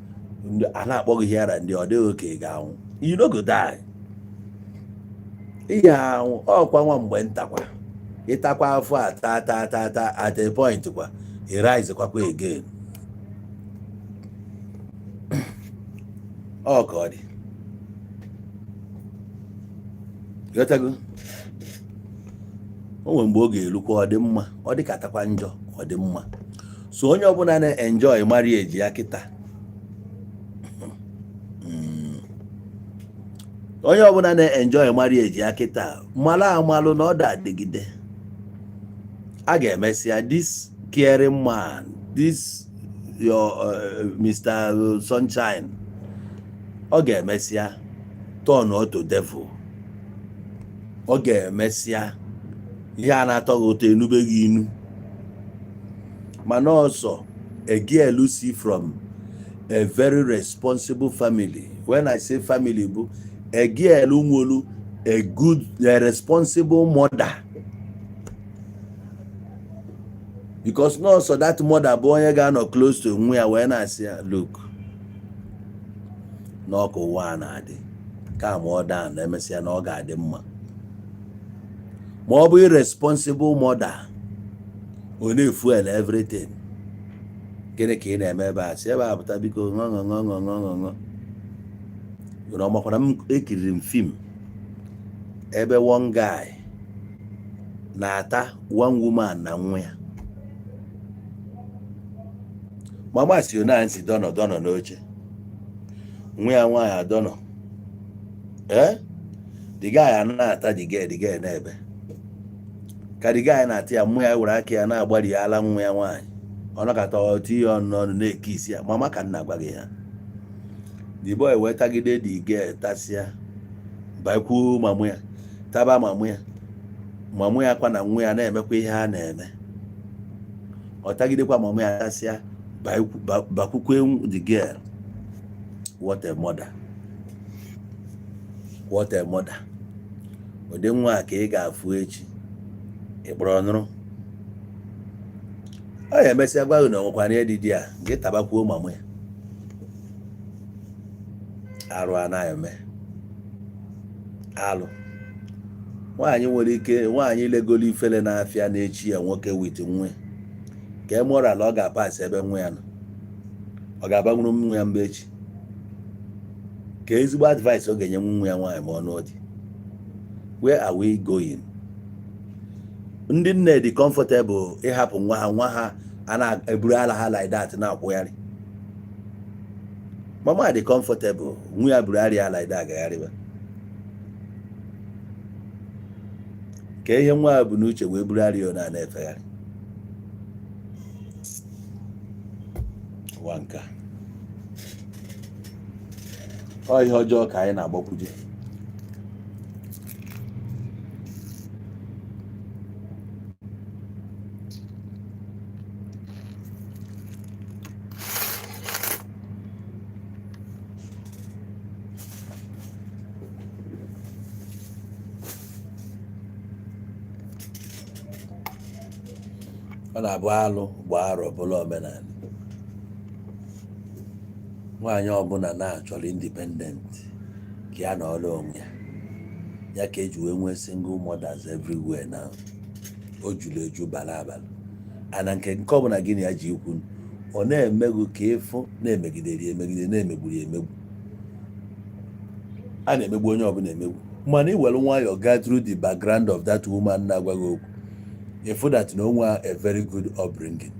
a na-akpọ gị hiara ndị ọ dịghị ka ị ga-anwụ. You no go die. Ị ga-anwụ ọkwa nwa mgbe ntakwa, ịtakwa afọ a ta ta ta ta, at a point kwa ị rise kwakwa again. Ọ ka ọ dị, ghọtago? O nwere mgbe ọ ga-erukwa, ọ dị mma, ọ dị ka takwa njọ, ọ dị mma. So onye ọbụla na-enjoy marriage ya kịta, onye ọbụla na-enjoy marriage ya kịta, mara amalụ na ọ da adịgide. A ga-emesịa this caring man, this your Mr. Sunshine, ọ ga-emesịa turn to devil. Ọ ga-emesịa ihe a na-atọ gị ụtọ enubeghị inu, mana ọsọ a girl si from A very responsible family. When I say family, bụ a girl nwelu a good, a responsible mother, because nọọsụ that mother bụ onye ga-anọ close to nwa ya wee na-asị ya, "Look, n'ọkụ ụwa a na-adị ka ma ọ daa na emesịa na ọ ga-adị mma." Ma ọ bụ irresponsible mother, ọ na-efuel everything. "Gịnị ka ị na-eme ebe a? Si ebe a pụta, biko." Ṅụ ṅụ ṅụ ṅụ ṅụ ṅụ ṅụ na ọmakwara m. Ekiriri m film ebe one guy na-ata one woman na nwa ya. Mama si na nsi dọnọ dọnọ n'oche, nwa ya nwaanyị adọnọ. Ee, the guy a na-ata the girl, the girl na-ebe. Ka the guy na-ata ya, nwa ya were aka ya na-agbari ala nwa ya nwaanyị. Ọ nọkọta, ọtụ ihe ọnụ n'ọnụ, na-eke isi ya. Mama ka nna gwa gị ya. The boy wee tagide the girl, tasịa, bakwuo mamụ ya, taba mamụ ya. Mamụ ya kwa na nwa ya na-emekwa ihe ha na-eme. Ọ tagidekwa mamụ ya, tasịa, bakwukwe the girl. What a mother, what a mother! Ụdị nwa a ka ị ga-afụ echi ị kpọrọ nụrụ. Ọ ya emesịa gwa gị na onwekwana ihe dị di a gị tabakwuo mamụ ya. Arụ a na-eme alụ. Nwaanyị nwere ike, nwaanyị legolo ifele n'afịa na-echi ya nwoke with nwa ya, ka moral ọ ga-apasị ebe nwa ya nọ, ọ ga-abanwuru nwa ya mgbe echi? Ka ezigbo advice ọ ga-enye nwa ya nwaanyị ma ọ nụọ di? Where are we going? Ndị nne dị comfortable ịhapụ nwa ha, nwa ha a na-eburu ala ha like that na-akwụgharị. Mama dị comfortable, nwa ya buru arịa like that agagharịba. Ka ihe nwa ya bụ n'uche wee buru arịa na na-efegharị ụwa nke a. Ọ ihe ọjọọ ka anyị na-agbakwuje. Ọ na-abụ alụ gbaa arọ bụla omenala. Nwaanyị ọbụla na-achọrọ independent ka ya na ọrụ onwe ya, ya ka eji wee nwee single mothers everywhere now. O juru eju bara abalị ana nke nke ọbụla gị na ya ji ikwu, ọ na-emeghu ka ịfụ na-emegidere ya emegide, na-emegburu ya emegbu. A na-emegbu onye ọbụla emegbu, mana ị were nwayọọ gaa through the background of that woman na-agwa gị okwu, ịfụ that na o nwe a very good upbringing.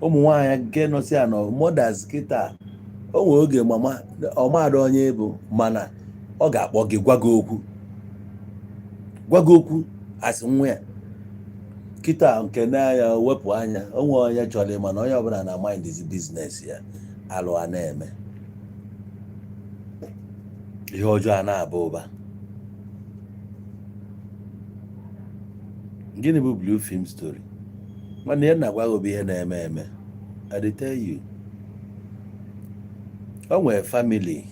Ụmụ nwaanyị nke nọsi anọ mothers kịta, o nwere oge mama ọmadụ onye bụ, mana ọ ga-akpọ gị, gwa gị okwu, gwa gị okwu asị nwa ya kịta nke na-anya wepụ anya. Onwe onye chọrọ ịma na onye ọbụla na mind is business ya. Alụ a na-eme, ihe ọjọọ a na-aba ụba. Gịnị bụ blue film story? Nwanne ya na-agwa gị bụ ihe na-eme eme. I dey tell you, o nwere family,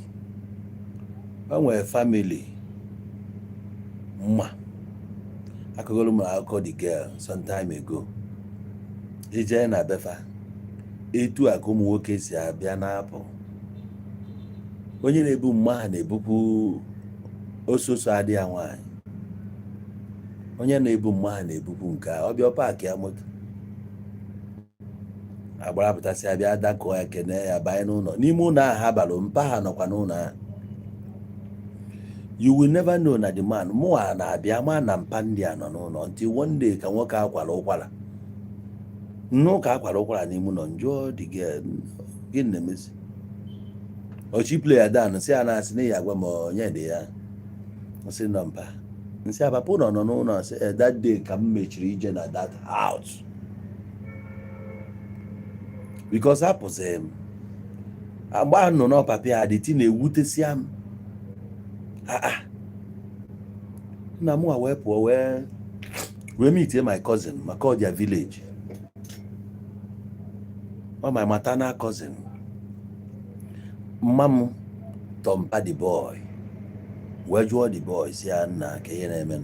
o nwere family mma akụgoro m akụkọ the girl some time ago. Ijee na befa, etu a ka ụmụ nwoke si abịa na-apụ. Onye na-ebu mma ha na-ebukwu ososo adị ya nwaanyị. Onye na-ebu mma ha na-ebukwu nke a. Ọ bịa park ya moto, agbarapụtasị, abịa dakọọ ya, kene ya, banye n'ụlọ. N'ime ụlọ ahụ ha balụ, mpa ha nọkwa n'ụlọ ahụ. You will never know na the man mụa na-abịa ma na mpa ndị a nọ n'ụlọ until one day ka nwoke akwara ụkwara nnụ, ka akwara ụkwara n'ime ụlọ. Njụọ the girl, "Gịnị na-emezi?" Ọchị play ya down, si ya na-asị na ya agwa m onye dị ya. Nsị nọ mpa nsị apapa ụlọ nọ n'ụlọ. Sị, "Eh, that day ka m mechiri ije na that house because apụsịrị m agba nọ n'ọpapa ya dị ti na-ewutesia m." Ah ah, nna m wee pụọ, wee meet my cousin maka ọja village. Ọ my maternal cousin. Mma m tọmpa the boy, wee jụọ the boy, si ya, "Nna, ka ihe na-eme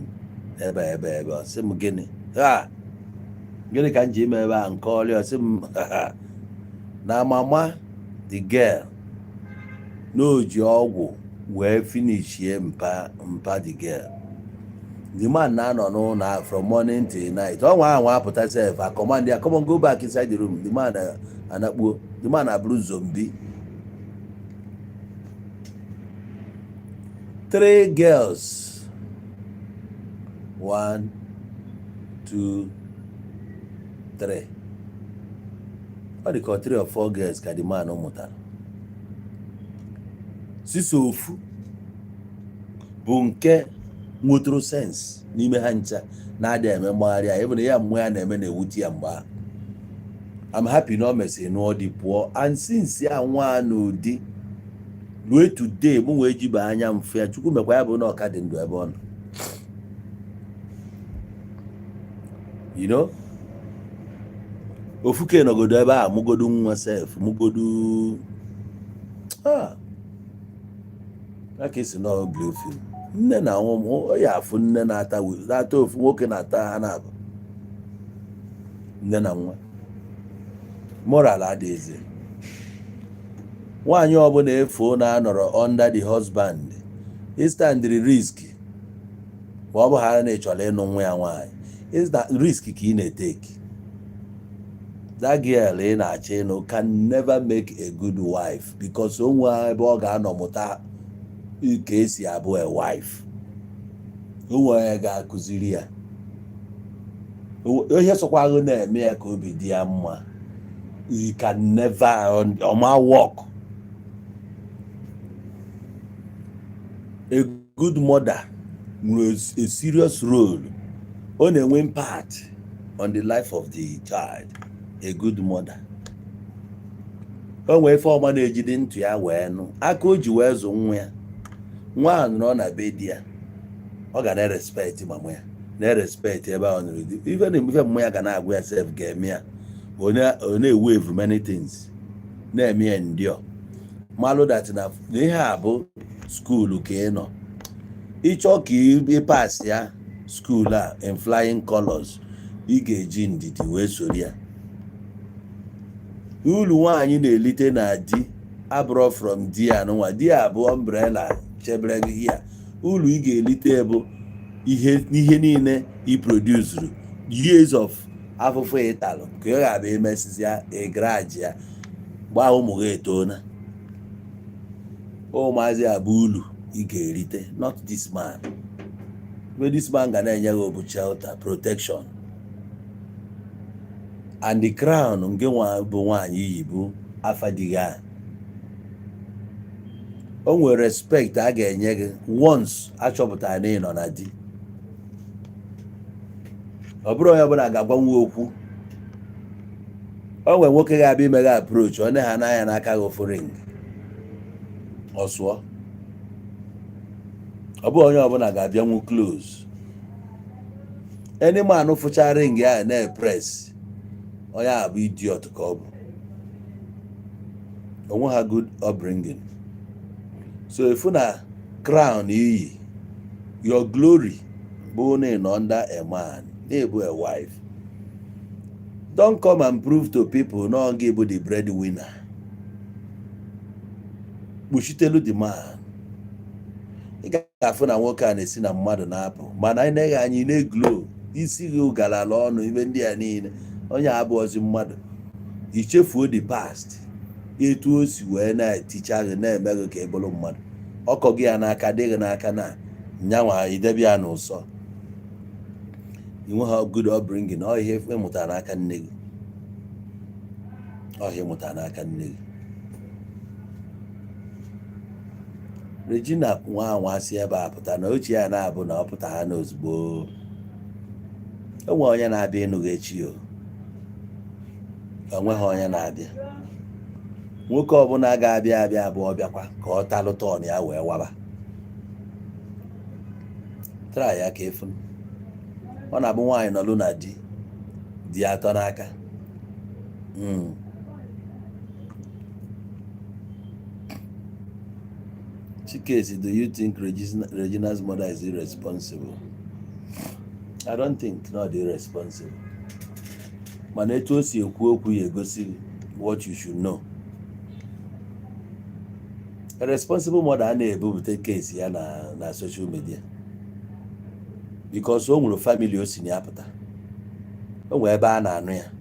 ebe a, ebe a, ebe a?" Sị m, "Gịnị ha? Gịnị ka m ji ime ebe a?" Nke ọlịa, sị m na mama the girl na o ji ọgwụ wee finishie mpa the girl. The man na-anọ n'ụlọ ahụ from morning till night. Ọnwa ahụ apụta sef, a command ya, "Come on, go back inside the room." The man anakpuo. The man abụrụ zombie. Three girls, one, two, three, ọ dị ka three or four girls ka the man mụtara. Sisa ofu bụ nke nwetụrụ sense n'ime ha ncha, na-adịghị eme mgbagharị a ebe na ya mmụọ ya na-eme na-ewute ya. Mgbe ahụ, I'm happy na o mesịrị nụọ di, pụọ. And since ya nwa n'ụdị ruo today, mụ wee jiba anya mfe ya. Chukwu mekwa ya bụ na ọka dị ndụ ebe ọ nọ. Ofuke nọgodo ebe a, mụgodu nwa sef, mụgodu ah aka esi nọ blue film. Nne na ụmụ ya afụ, nne na-ata na-ata, ofu nwoke na-ata ha na-abụ nne na nwa. Moral adịghịzi. Nwaanyị ọbụla efuo na-anọrọ under the husband, stand risk. Ma ọ bụ ha na ịchọrọ ịnụ nwa ya nwaanyị, is that risk ka ị na-eteki. That girl ị na-achọ ịnụ can never make a good wife, because o nwe ebe ọ ga-anọ mụta ka esi abụ a wife. O nwere onye ga-akụziri ya ihe sọkwa ahụ na-eme ya ka obi dị ya mma. You can never ọma work. A good mother nwere a serious role ọ na-enwe impact on the life of the child. A good mother, o nwee ife ọma na-ejide ntụ ya wee nụ aka o ji wee zụ nwa ya. Nwa ahụ nọrọ na be di ya, ọ ga na-respect mama ya, na-respect ebe ahụ nụrụ di. Ife na ife mma ya ga na-agwa ya sef ga-eme ya. Ọ na-ewave many things, na-eme ya ndio malụ that na ihe a bụ school ka ị nọ. Ịchọ ka ị pass ya school a in flying colors, ị ga-eji ndidi wee soro ya. Uru nwaanyị na-elite na di abụrọ from di ya nụnwa. Di ya bụ umbrella chebere gị ya. Uru ị ga-elite bụ ihe niile ị produsuru, years of afụfụ ịtalụ, ka ị ga-abịa emesịsịa ịgraji ya gbaa. Ụmụ gị etona, ụmụazị a bụ ulu ị ga-erite, not this man. Mgbe this man ga na-enye gị bụ shelter, protection and the crown. Nke nwa bụ nwaanyị iyi bụ afa di gị a, o nwere respect a ga-enye gị once achọpụtara na ị nọ na di. Ọ bụrụ onye ọbụla ga-agwanwe okwu. O nwere nwoke ga-abịa ime gị approach, ọ na ha n'anya n'aka gị ofu ring, ọ sụọ. Ọ bụghị onye ọbụla ga-abịanwu close. Any man fụcha ring ya na-epress, onye a bụ idiot ka ọ bụ. Onwe ha good upbringing. So ifu na crown iyi, your glory bụ na ị nọ under a man, na-ebu a wife. Don't come and prove to people na ọ gị bụ the breadwinner. Kpuchitelu the man. Ị ga-afụ na nwoke a na-esi na mmadụ na-apụ, mana anyị na-eghe anyị na-eglo isi gị galala ọnụ. Ibe ndị a niile, onye abụọzi mmadụ. Ichefuo the past, etu o si wee na-eticha gị, na-eme gị ka ị bụrụ mmadụ. Ọkọ gị ya n'aka dị gị n'aka na nyanwa, idebe ya n'ụsọ. Inwe ha good upbringing. Ọ ihe ịmụtara n'aka nne gị, ọ ihe ịmụtara n'aka nne gị. Regina nwa anwa si ebe a pụta na ochie ya na-abụ na ọ pụta ha n'ozugbo. O nwere onye na-abịa ịnụ gị echi. O onweghị onye na-abịa. Nwoke ọbụla ga-abịa abịa abụọ bịakwa ka ọ talụ tọn ya wee waba. Try ya ka efu. Ọ na-abụ nwaanyị nọlụ na di, di atọ n'aka. Chikesi, do you think Regina's mother is irresponsible? I don't think not irresponsible. Mana etu o si ekwu okwu ya egosi what you should know. A responsible mother a na-ebupụta case ya na social media because o nwere family o si na ya pụta. O nwere ebe a na-anụ ya.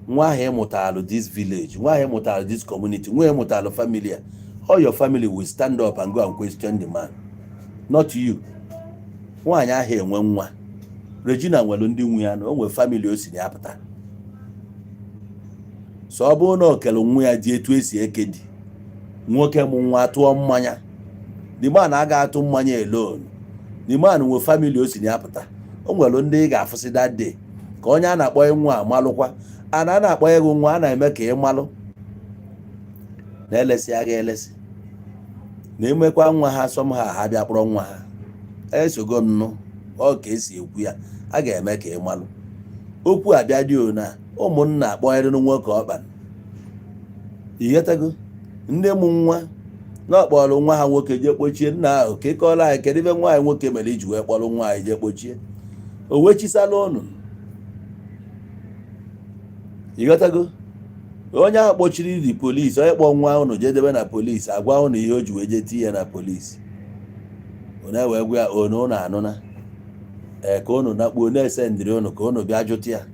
Nwa ahụ ịmụtalụ this village, nwa ahụ ịmụtalụ this community, nwa ịmụtalụ family a, all your family will stand up and go and question the man, not you. Nwaanyị ahụ enwe nwa. Regina nwere ndị nwe ya na o nwere family o si na ya pụta. So ọ bụrụ na o kere nwa ya dị etu esi eke di nwoke mụ nwa tụọ mmanya, the man agaghị atụ mmanya alone. The man nwe family o si na ya pụta. O nwere ndị ị ga-afụsị that day ka onye a na-akpọ nwa amalụkwa a na-akpọ ego nwa a na-eme ka ị malụ na-elesi agha elesi na emekwa nwa ha sọm ha bịa kpọrọ nwa ha esogo m nụ. Ọ ka esi ekwu ya, a ga-eme ka ị malụ okwu abịa dị ona. Ụmụnna akpọnyere nwoke ọkpa, ighetago ndị mụ nwa na ọkpọrọ nwa ha nwoke jee kpochie nna ahụ ka ịkọọla anyị kedu ebe nwaanyị nwoke mere iji wee kpọrọ nwa anyị jee kpochie o wee chisala ụnụ. Ịghọtago? Onye ahụ kpọchiri di polisi, onye kpọ nwa ụnụ jee debe na polisi, agwa ụnụ ihe o ji wee jee tinye na polisi, ụnụ wee gwa ya onu ụnụ anụna ee ka ụnụ nakpuo na-ese ndịrị ụnụ ka ụnụ bịa jụta ya.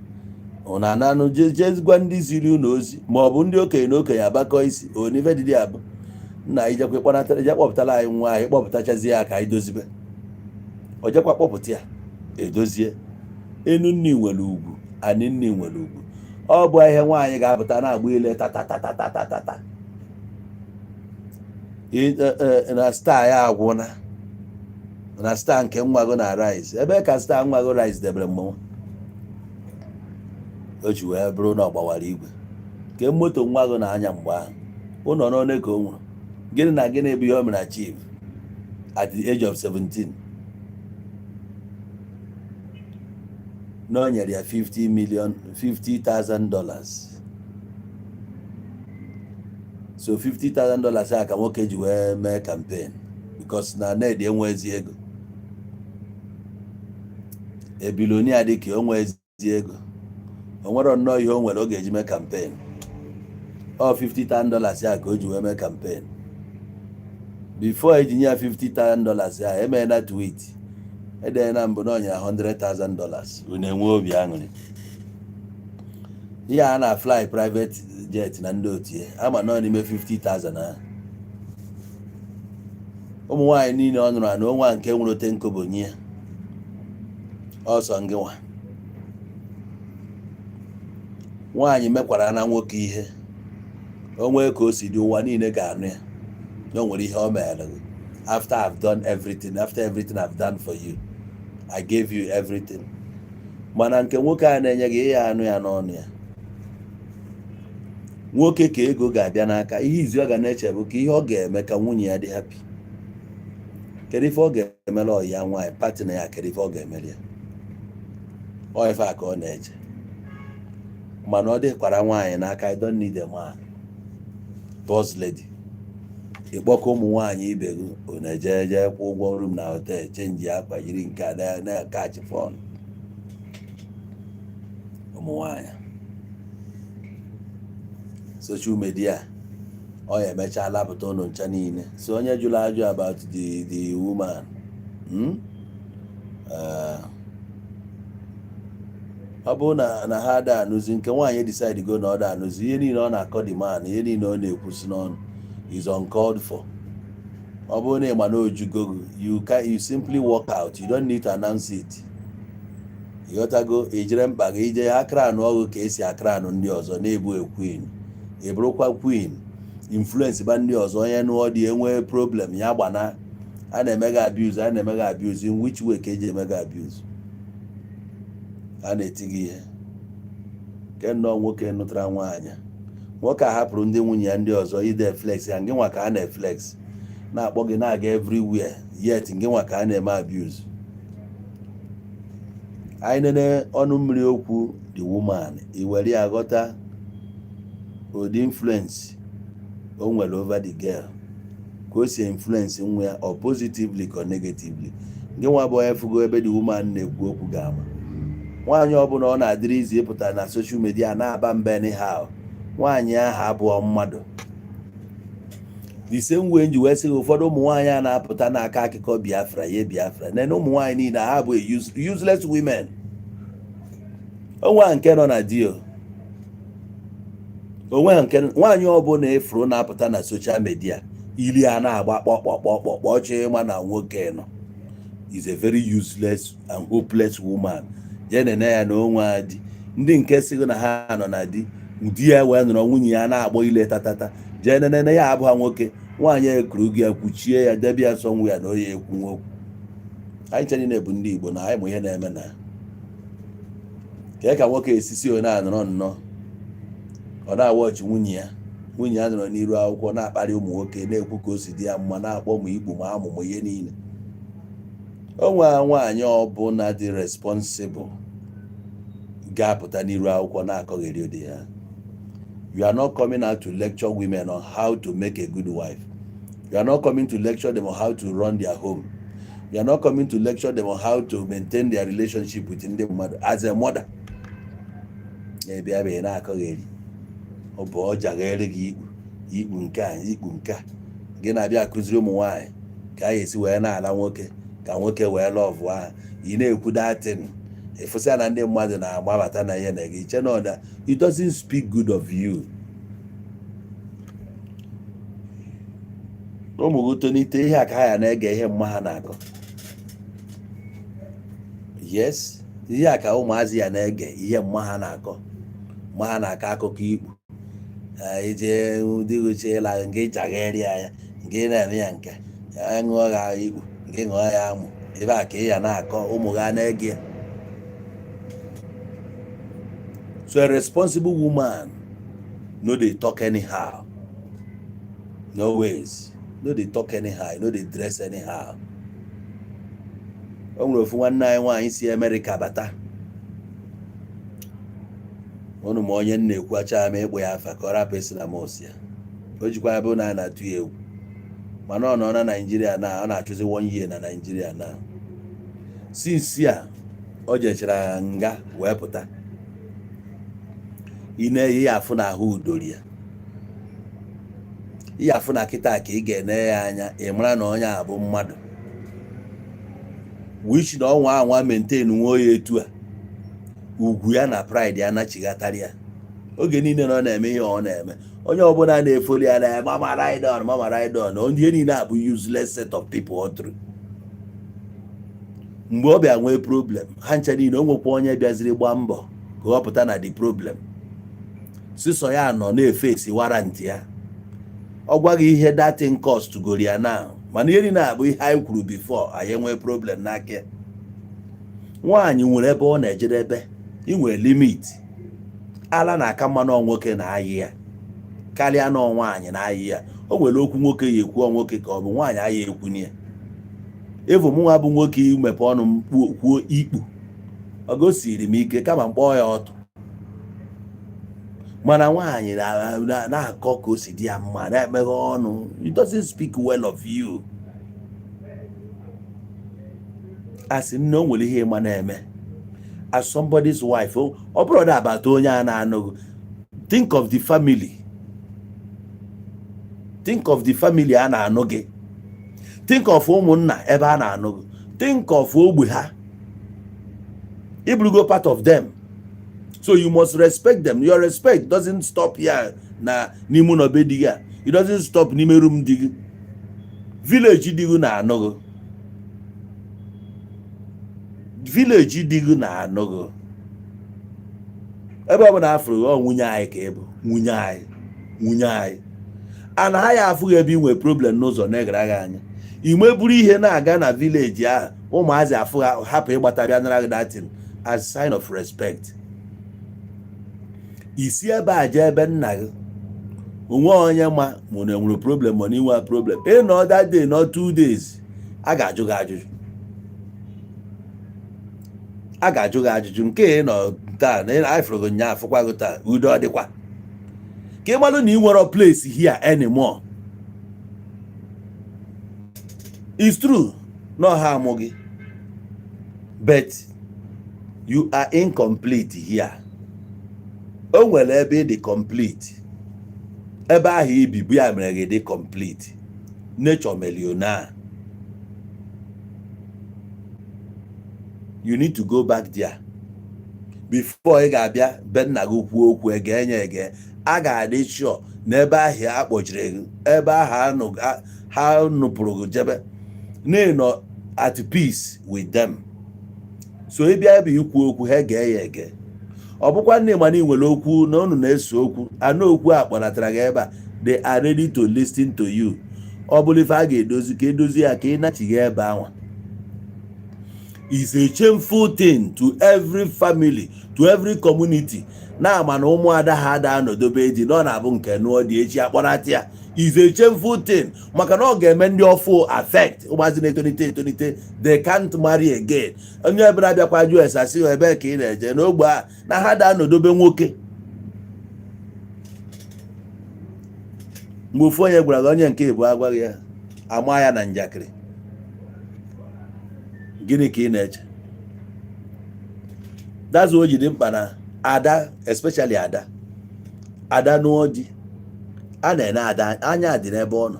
Ụnụ ananụ jee gwa ndị ziri ụnụ ozi ma ọ bụ ndị okenye na okenye agbakọ isi onife dịdị abụ nna anyị jekwa kpọnatara je kpọpụtara anyị nwa anyị kpọpụtachazie ya ka anyị dozibe. O jekwa kpọpụta ya edozie. Enu nni nwere ugwu, anị nni nwere ugwu. Ọ bụ ihe nwaanyị ga-apụta na-agba ile tatatatatata na star ya agwụna na star nke nwa gị na rise ebe ka star nwa gị rise debere mmọnwụ o ji wee bụrụ na ọ gbawara igwe nke moto nwa gị na-anya mgbe ahụ. Ụlọ n'one ka o nwere gịnị na gịnị bụ ihe o mere achieve at the age of 17 na o nyere ya 50 million, $50,000. So $50,000 a ka nwoke ji wee mee campaign because na Ned enwezi ego. A billionaire dị ka o nwezi ego, o nwere nnọọ ihe o nwere ọ ga-eji mee campaign. Ọ $50,000 ya ka o ji wee mee campaign. Before eji nye ya $50,000 ya emeela tweet edee na mbụ na ọ nyere $100,000. Unu enwe obi aṅụrị. Ihe a na fly private jet na ndị otu ya ama nọ n'ime 50,000 ahụ. Ụmụ nwaanyị niile ọ nụrụ na onwa nke nwere ote nkobo nye ya ọsọ. Ngị nwa nwaanyị mekwara na nwoke ihe o nwee ka o si dị, ụwa niile ga-anụ ya na o nwere ihe o mere gị. After I've done everything, after everything I've done for you, I gave you everything. Mana nke nwoke a na-enye gị ihe anụ ya n'ọnụ ya, nwoke ka ego ga-abịa n'aka, ihe izu ọ ga na-eche bụ ka ihe ọ ga-eme ka nwunye ya dị happy. Kedu ife ọ ga-emere ọyị ya nwaanyị, partner ya? Kedu ife ọ ga-emere ya? Ọ ife a ka ọ na-eche. Mana ọ dịkwara nwaanyị n'aka, I don't need a man. Boss lady, ịkpọkọ ụmụ nwaanyị ibe gị, unu eje jee kwụ ụgwọ room na hotel, change akwa, yiri nke a na-akachi fọn. Ụmụ nwaanyị social media ọ ya emechaa lapụta ụnụ ncha niile. So onye jụrụ ajụ about the woman, Ọ bụrụ na ha ada anụzi nke nwaanyị decide go na ọ da anụzi ihe niile ọ na-akọ the man, ihe niile ọ na-ekwusi n'ọnụ is uncalled for. Ọ bụrụ na ị ma na ojugo gị, you simply walk out. You don't need to announce it. Ịghọtago? Ijere mkpa gị ije akranụ ọgụ ka esi akranụ ndị ọzọ na-ebu a queen, ị bụrụkwa queen influence ba ndị ọzọ. Onye nụọ dị enwee problem ya gbana a na-eme gị abuse, a na-eme gị abuse. In which way ka eji eme gị abuse? A na-eti gị ihe ke nnọọ. Nwoke nụtara nwaanyị, nwoke a hapụrụ ndị nwunye ya ndị ọzọ ide flex ya. Ngị nwa ka a na-eflex na-akpọ gị na-aga everywhere, yet ngị nwa ka a na-eme abuse. Anyị nene ọnụ mmiri okwu the woman, i were ya ghọta ụdị influence o nwere over the girl. Ka o si influence nwa ya, or positively ka or negatively. Gị nwa bụ onye fụgo ebe the woman na-ekwu okwu, ga-ama nwaanyị ọbụla ọ na-adịrị izi ịpụta na social media na-aba mba anyhow. Nwaanyị ahụ abụọ mmadụ the same way nji wee sị gị, ụfọdụ ụmụ nwaanyị a na-apụta n'aka akụkọ Biafra ye Biafra nene, ụmụ nwaanyị niile ha bụ useless women. Onwe nke nọ na di o, onwe nke nwaanyị ọbụla efuru na-apụta na social media ili a na-agba kpọkpọkpọkpọ ọchị, ịma na nwoke nọ, is a very useless and hopeless woman. Jee nene ya na onwe di. Ndị nke sịghị na ha nọ na di, di ya wee nọrọ, nwunye ya na-agbọ ile tatata, jee nene ya, abụha nwoke. Nwaanyị ekuru gị ya, kwuchie ya, debe ya nsọ nwa ya na onye ekwu okwu. Anyị chere niile bụ ndị Igbo na anyị mụ ihe na-eme na kee ka nwoke esisi onye a nọrọ nnọọ, ọ na-awọchị nwunye ya. Nwunye ya nọrọ n'iru akwụkwọ na-akparị ụmụ nwoke, na-ekwu ka o si dị ya mma, na-akpọ ụmụ ikpu ma amụmụ ihe niile. O nwee nwaanyị ọbụla dị responsible ga-apụta n'iru akwụkwọ na-akọgheri ụdị ya. You are not coming out to lecture women on how to make a good wife. You are not coming to lecture them on how to run their home. You are not coming to lecture them on how to maintain their relationship with ndị mmadụ. As a mother, na-ebịa bịa na-akọgheri, ọ bụ ọ jaghere gị ikpu ikpu nke a, ikpu nke a, gị na-abịa akụziri ụmụ nwaanyị ka a ga-esi wee na-ala nwoke, ka nwoke wee love ha. Ị na-ekwu datin, ịfụsịa na ndị mmadụ na-agbabata na ihe na gị iche na ọda. It doesn't speak good of you. Ụmụ gị tonite, ihe a ka ha ya na-ege, ihe mma ha na-akọ. Yes, ihe a ka ụmụazị ya na-ege, ihe mma ha na-akọ. Mma ha na-akọ akụkọ ikpu ije dị uche ịla nke ịchagharịa ya, nke na-eme ya, nke ya ṅụọ ya ikpu, nke ṅụọ ya amụ. Ebe a ka ị ya na-akọ, ụmụ gị na-ege ya. So a responsible woman no dey talk anyhow, no ways, no dey talk anyhow, no dey dress anyhow. O nwere ofu nwanne anyị nwaanyị si Amerịka bata ụnụ, ma onye m na-ekwu, acha m ịkpụ ya afa ka ọ rapụ isi na m ya. O jikwa ya bụ na a na-atụ ya egwu, mana ọ nọ na Naijiria na ọ na-achụzi one year na Naijiria na since a o jechara nga wee pụta. Ị na-eyi ya, afụ na ahụ udori ya, ihe afụ na kịta ka ị ga-ene ya anya, ị mara na onye a bụ mmadụ, which na ọnwa anwa maintain nwe ya etu a, ugwu ya na pride ya nachighatara ya. Oge niile na ọ na-eme ihe ọ na-eme, onye ọbụla na-efoli ya na "Mama ride on, mama ride on", ihe niile a bụ useless set of people. Ọ tụrụ mgbe ọ bịa nwee problem, ha ncha niile, o nwekwa onye bịaziri gbaa mbọ ka ọ pụta na the problem. Sisọ ya nọ na-efesi warrant ya, ọ gwaghị ihe datin cost goro ya na. Mana ihe niile a bụ ihe anyị kwuru before anyị enwee problem n'aka ya. Nwaanyị nwere ebe ọ na-ejedebe, inwe limit. Ala na-aka mma na nwoke na-ayị ya karịa na nwaanyị na-ayị ya. O nwere okwu nwoke ya ekwu, nwoke ka ọ bụ nwaanyị aya ekwunye ya. Evu mụnwa bụ nwoke, imepe ọnụ m kwuo ikpu, ọ gosiri m ike kama mkpọọ ya ọtụ. Mana nwaanyị na-akọ ka o si dị ya mma, na-emeghe ọnụ, it doesn't speak well of you. Asị nne, o nwere ihe ịma na-eme as somebody's wife. Ọ bụrụ na abata onye a na-anụghị, think of the family, think of the family a na-anụ gị, think of ụmụnna ebe a na-anụ gị, think of ogbe ha. Ịbụrụgo part of them, so you must respect them. Your respect doesn't stop here na n'ime ụlọ be di gị a. It doesn't stop n'ime room di gị. Village di gị na-anụ gị, village di gị na-anụ gị, ebe ọ bụla afụrụ gị, ọ nwunye anyị ka ị bụ, nwunye anyị, nwunye anyị. A na ha ya afụghị ebe ị nwere problem n'ụzọ na-egara gị anya, ime buru ihe na-aga na village ahụ, ụmụazị afụ ha hapụ ịgbata bịa nara gị datin as sign of respect. Isi ebe a jee ebe nna gị, onwe onye ma ma na enwere problem, ma na inwe problem, ịnọ that day, nọ 2 days, a ga-ajụ gị ajụjụ, a ga-ajụ gị ajụjụ nke ị nọ taa na anyị fụrụ gị nyaa, afụkwa gị taa, udo ọ dịkwa ka ị malụ na ị nwere place here anymore. It's true na ọha amụ gị, but you are incomplete here. O nwere ebe ị dị complete, ebe ahụ ibi bụ ya mere gị dị complete. Nature melionaire, you need to go back there before ị ga-abịa be nna gị kwuo okwu ege enye ege. A ga-adị sure na ebe ahụ a kpọchiri gị, ebe ahụ ha nụpụrụ gị jebe, na ị nọ at peace with them. So ị bịa ebe ikwu okwu, ha gee ya ege. Ọ bụkwa nne, mana ị nwere okwu na unu na-ese okwu anụ, okwu a kpọnatara gị ebe a, they are ready to listen to you. Ọ bụrụ ife a ga-edozi, ka edozi ya, ka ị nachigha ebe anwa. Is a shameful thing to every family, to every community, na-ama na ụmụada ha ada anọdobe di na ọ na-abụ nke nụọ dị echi akpọnata ya. Is a shameful thing, maka na ọ ga-eme ndị ọfụ affect ụmụazị na-etolite etolite. They can't marry again. Onye ọbụla bịakwa jụọ ese, asị ebee ka ị na-eje n'ogbe a na ha da anọdobe nwoke. Mgbe ofu onye gwara gị, onye nke ịbụ agwaghị ya, ama ya na njakịrị. Gịnị ka ị na-eche? That's o ji dị mkpa na ada, especially ada, ada nụọ di, a na-ene ada anya dị n'ebe ọ nọ.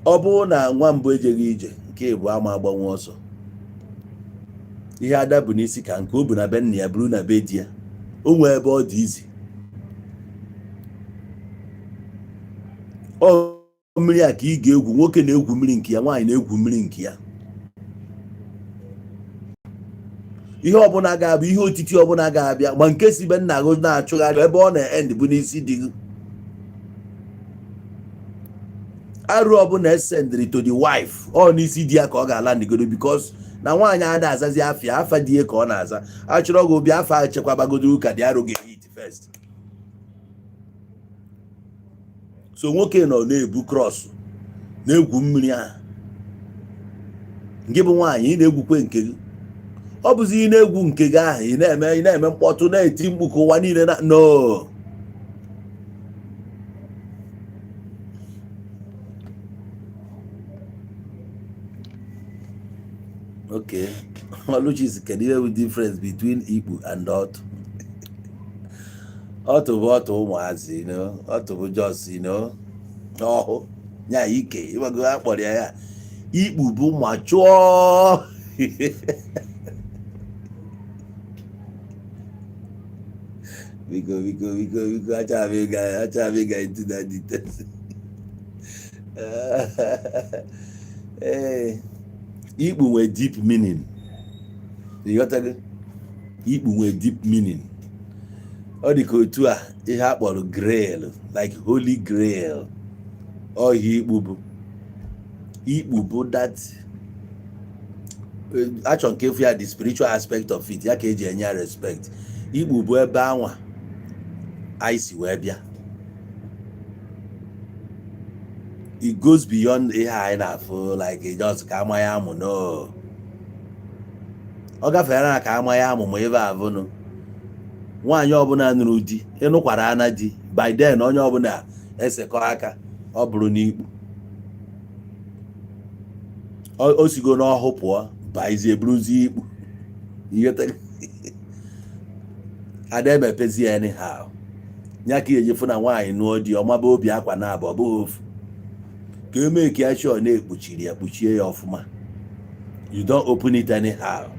Ọ bụrụ na nwa mbụ ejeghị ije, nke ịbụ ama agbanwe ọsọ. Ihe ada bụ n'isi ka nke o bu na be nna ya buru na be di ya, o nwee ebe ọ dị izi. Ọ mmiri a ka ị ga-egwu. Nwoke na-egwu mmiri nke ya, nwaanyị na-egwu mmiri nke ya. Ihe ọbụla ga-abụ ihe otiti ọbụla ga-abịa, ma nke si be nna gị na-achụgharị, ebe ọ na-end bụ n'isi di gị. Arụ ọbụla esendịrị to the wife, ọ n'isi di ya ka ọ ga-ala ndigodo, because na nwaanyị ada azazi afịa afa di ya ka ọ na-aza. Achọrọ gị obi afa echekwabagodo ụka dị arụ ga-ehit first. So nwoke nọ na-ebu cross, na-egwu mmiri ahụ. Nke bụ nwaanyị, ị na-egwukwe nke gị. Ọ bụzi ị na-egwu nke gị ahụ, ị na-eme mkpọtụ, na-eti mkpu ka ụwa niile na no. Okay, Oluchi, kedu ihe bụ difference between ikpu and ọtụ? Ọtụ bụ ọtụ ụmụazị, ọtụ bụ just ọhụ nya ike ịgbago a kpọrọ ya. Ya ikpu bụ ma chụọ. Biko, biko, biko, biko, achọghị m ịga into that details. Ee, ikpu nwere deep meaning. Ịghọtago? Ikpu nwere deep meaning. Ọ dị ka otu a ihe a kpọrọ grail, like holy grail. Ọhịa ikpu bụ, ikpu bụ that achọ nke efu ya, the spiritual aspect of it, ya ka eji enye ya respect. Ikpu bụ ebe anwa anyị si wee bịa. It goes beyond ihe anyị na-afụ, like just ka ama ya amụ. No, ọ gafere na ka ama ya amụ. Ma ebe avụnụ nwaanyị ọbụla nụrụ di, ịnụkwara ana di, by then onye ọbụla esekọ aka, ọ bụrụ n'ikpu o sigo n'ọhụ pụọ baizie, buruzie ikpu. Ada emepezi ya anyhow. Ya ka ejefu na nwaanyị nụọ di, ọmaba obi akwa na abụ, ọ bụghị ofu ka emee ka ya chọọ na-ekpuchiri ya, kpuchie ya ọfụma. You don't open it anyhow.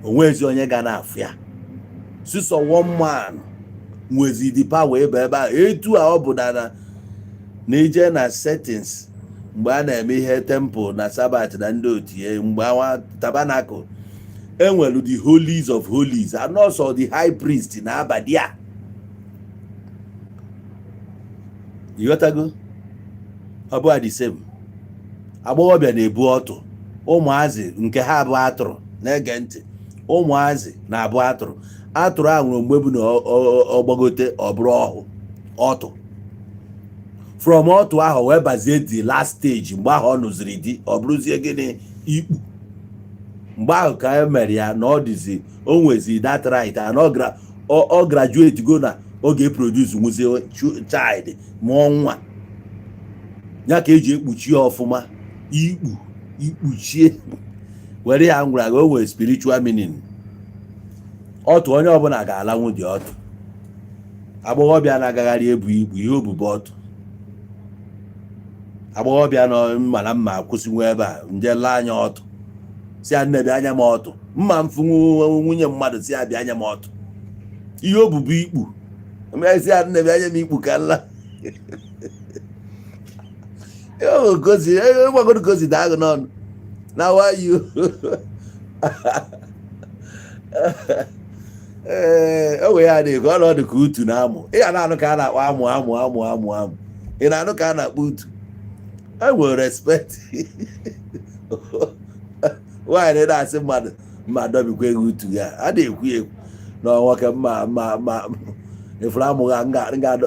Onwezi onye ga na-afụ ya, sisọ one man nwezi the power ebe ebe a. Etu a ọ bụ na ije na settings mgbe a na-eme ihe temple na Sabbath na ndị otu ya, mgbe awa tabernacle, enwelu the holies of holies, and also the high priest na-abadi a. Ịghọtago? Ọ bụ the same. Agbọghọbịa na-ebu ọtụ, ụmụazị nke ha abụ atụrụ na-ege ntị. Ụmụazị na-abụ atụrụ. Atụrụ a nwere mgbe bụ na ọ gbagote, ọ bụrụ ọhụ ọtụ. From ọtụ ahụ wee bazie the last stage, mgbe ahụ ọ nụziri di, ọ bụrụzie gịnị? Ikpu. Mgbe ahụ ka e mere ya na ọ dịzi, o nwezi that right, and ọ graduate go na ọ ga-eproduce, nwuzie child, mụọ nwa ya, ka eji ekpuchi ya ọfụma. Ikpu ikpuchie were ya ngwara gị, o nwere spiritual meaning. Ọtụ onye ọbụla ga-alanwu dị ọtụ. Agbọghọbịa na-agagharị ebu ikpu ihe obubu ọtụ. Agbọghọbịa nọ mma na mma akwụsịnwu ebe a nje lee anya ọtụ, si ya, "Nne, bịa anya m ọtụ." Mma mfụ nwunye mmadụ, si ya, "Bịa anya m ọtụ." Ihe obubu ikpu, si ya, "Nne, bịa anya m ikpu." Ka nla gozi gbagodo gozi daa gị n'ọnụ na wayo. Ee, o wee ya dị ka ọnọdụ ka utu na amụ. Ị ga na-anụ ka a na-akpọ amụ, amụ, amụ, amụ, amụ. Ị na-anụ ka a na-akpọ utu. E nwere respect. Nwaanyị na-asị mmadụ mma dọbikwa ego utu ya, a na-ekwu ekwu na nwoke mma mma mma ifuru amụghị m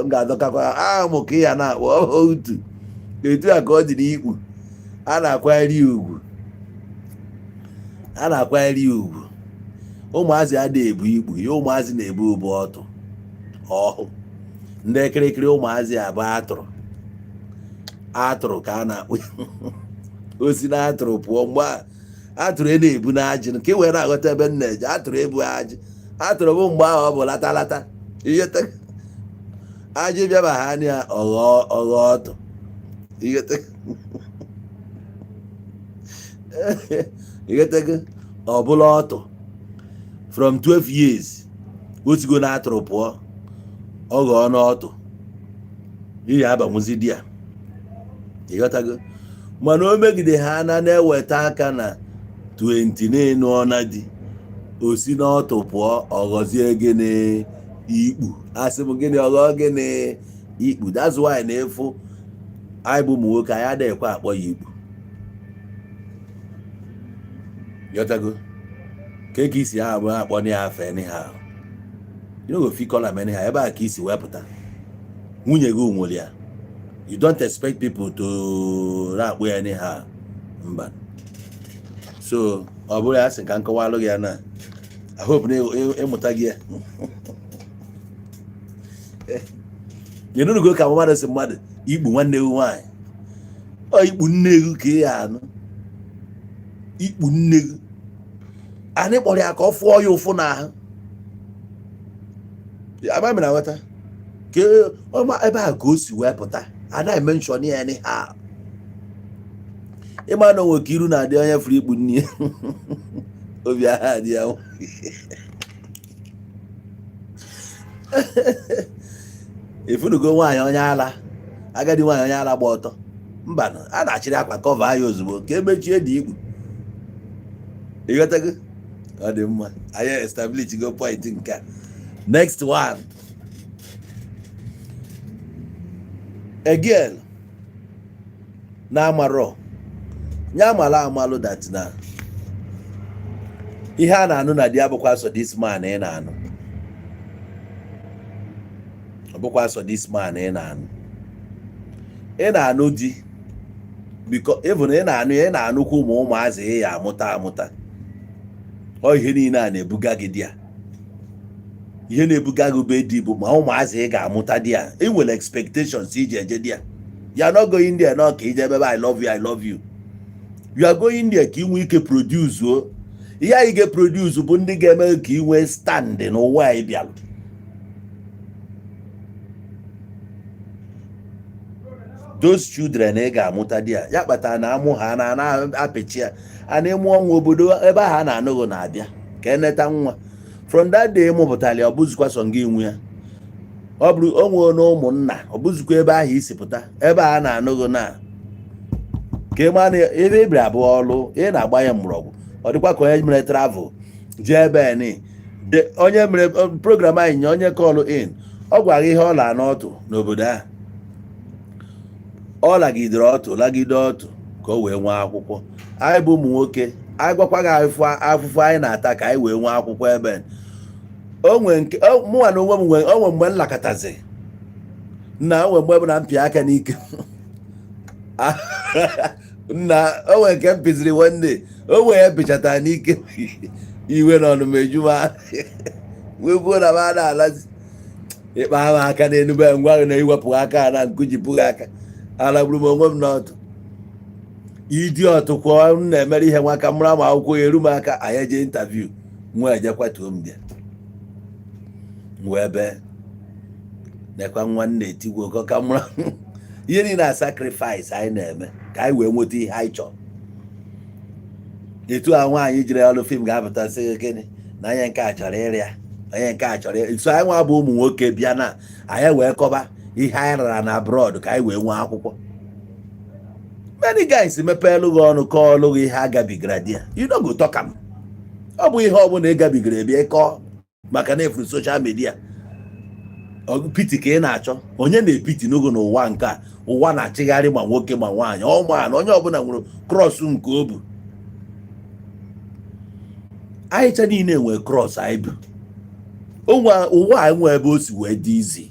ga-adọkakwa amụ ka ya na-akpọ utu. Etu a ka ọ dị n'ikpu. A na-akwanyere ya ugwu, a na-akwanyere ya ugwu. Ụmụazị adịghị ebu ikpu. Ihe ụmụazị na-ebu bụ ọtụ ọhụ. Ndị kịrịkịrị ụmụazị abụ atụrụ, atụrụ ka a na-akpụ. Osi na atụrụ pụọ mgbe atụrụ e na-ebu n'ajị nke wee na-aghọta ebe m na-eje. Atụrụ ebu ajị. Atụrụ bụ mgbe ahụ ọ bụ lata lata ihe ajị bịaba ha anya, ọghọ ọghọ ọtụ. Ịghọtago? Ọ bụla ọtụ from 12 years, o sigo na atụrụ pụọ, ọ ghọọ n'ọtụ iyi abanwuzi di ya. Ịghọtago? Mana o megide ha na na-eweta aka na 20 na-enu ọna di, o si n'ọtụ pụọ, ọghọzie gịnị? Ikpu. Asị m gịnị? Ọghọ gịnị? Ikpu. That's why na-efu anyị bụ ụmụ nwoke, anyị adịghị ekwe akpọ ya ikpu. Ịghọtago? Ka ka isi ha abụọ akpọ ya afa anyhow, you no go fit call am anyhow. Ebe a ka isi wepụta nwunye gị nwere ya, you don't expect people to na-akpọ ya anyhow. Mba. So ọ bụrụ ya sị ka m kọwalụ gị ya na I hope na ịmụta gị ya. Ịnụnugo ka mmadụ si mmadụ ikpu nwanne gị nwaanyị, ọ ikpu nne gị ka ị ya anụ, ikpu nne gị. Anyị kpọrọ ya ka ọ fụọ ya ụfụ n'ahụ. Ama m na nghọta ka ọma ebe a ka o si wee pụta. Anaghị mention ya anyhow. Ịma na onwe ka iru na-adị onye fụrụ ikpu nne ya, obi agha adị ya. Efunugo nwaanyị onye ala, agadi nwaanyị onye ala gba ọtọ? Mba, a na-achịrị akwa cover ya ozugbo ka emechie dị ikpu. Ịghọtago? Ọ dị mma, anyị establish go point nke a. Next one, a girl na-amarọ ya amala amalụ that na ihe a na-anụ na di abụkwa sọ this man ị na-anụ, ọ bụkwa sọ this man ị na-anụ. Ị na-anụ di because even ị na-anụ ya, ị na-anụkwa ụmụ ụmụazị ị ya amụta amụta. Ọ ihe niile a na-ebuga gị di ya, ihe na-ebuga gị be di bụ ma ụmụazị ị ga-amụta di ya. Ị nwere expectations iji eje di ya. You are not going there nọ ka ije ebe "I love you, I love you." You are going there ka ị nwee ike produce o. Ihe anyị ga-produce bụ ndị ga-eme ka ị nwee stand n'ụwa anyị bịara. Those children ị ga-amụta di ya, ya kpatara na amụ ha na na-apịchi ya, a na-emu ọnwa obodo ebe ahụ a na-anụghị na-abịa ka eneta nwa. From that day mụpụtara ya, ọ bụzikwa sọ gị nwe ya, ọ bụrụ o nwee na ụmụnna, ọ bụzikwa ebe ahụ isi pụta ebe a na-anụghị na ka ị ma na ebe ị bịara bụ ọlụ ị na-agba ya mgbọrọgwụ. Ọ dịkwa ka onye mere travel jee ebe ni onye mere program anyị nye onye call in, ọ gwara ihe ọ la n'ọtụ n'obodo ahụ. Ọ lagidere ọtụ, lagide ọtụ ka o wee nwee akwụkwọ. Anyị bụ ụmụ nwoke, anyị gwakwa gị afụfụ anyị na-ata ka anyị wee nwee akwụkwọ. Ebe o nwee nke mụnwa na onwe m nwee, o nwee mgbe m lakọtazi nna, o nwee mgbe bụ na m pịa aka n'ike nna, o nwee nke m pịziri one day, o nwee ya pịchatara n'ike, iwe na ọnụma eju m wee buo na m a na-alazi ịkpa ahụ aka n'elu be ngwa gị na iwepụ aka na nkujipụ gị aka, alagburu m onwe m n'ọtụ. Idiot kwa m na-emere ihe nwa ka mụrụ ama akwụkwọ ya eru m aka. Anyị eje interview, nwa eje kwatuo m bịa wee bee nekwa nwa nna etigwo ọkọ ka mụrụ ihe niile a. Sacrifice anyị na-eme ka anyị wee nweta ihe anyị chọrọ. Etu a nwaanyị jiri ọrụ film ga-apụta sị gị gịnị na onye nke a chọrọ ịrịa, onye nke a chọrọ so anyị nwa bụ ụmụ nwoke bịa na anyị wee kọba ihe anyị rara na abroad ka anyị wee nwee akwụkwọ. Many guys mepeelu gị ọnụ kọọlụ gị ihe agabigara di ya, you no go talk am. Ọ bụ ihe ọbụla ị gabigara ebe ịkọ maka na efuru social media pity ka ị na-achọ. Onye na-epity n'ogo n'ụwa nke a? Ụwa na-achịgharị, ma nwoke ma nwaanyị, ọma na onye ọbụla nwere cross nke o bu. Anyị cha niile nwere cross anyị bụ. Onwe ụwa anyị nwee ebe o si wee dị izi.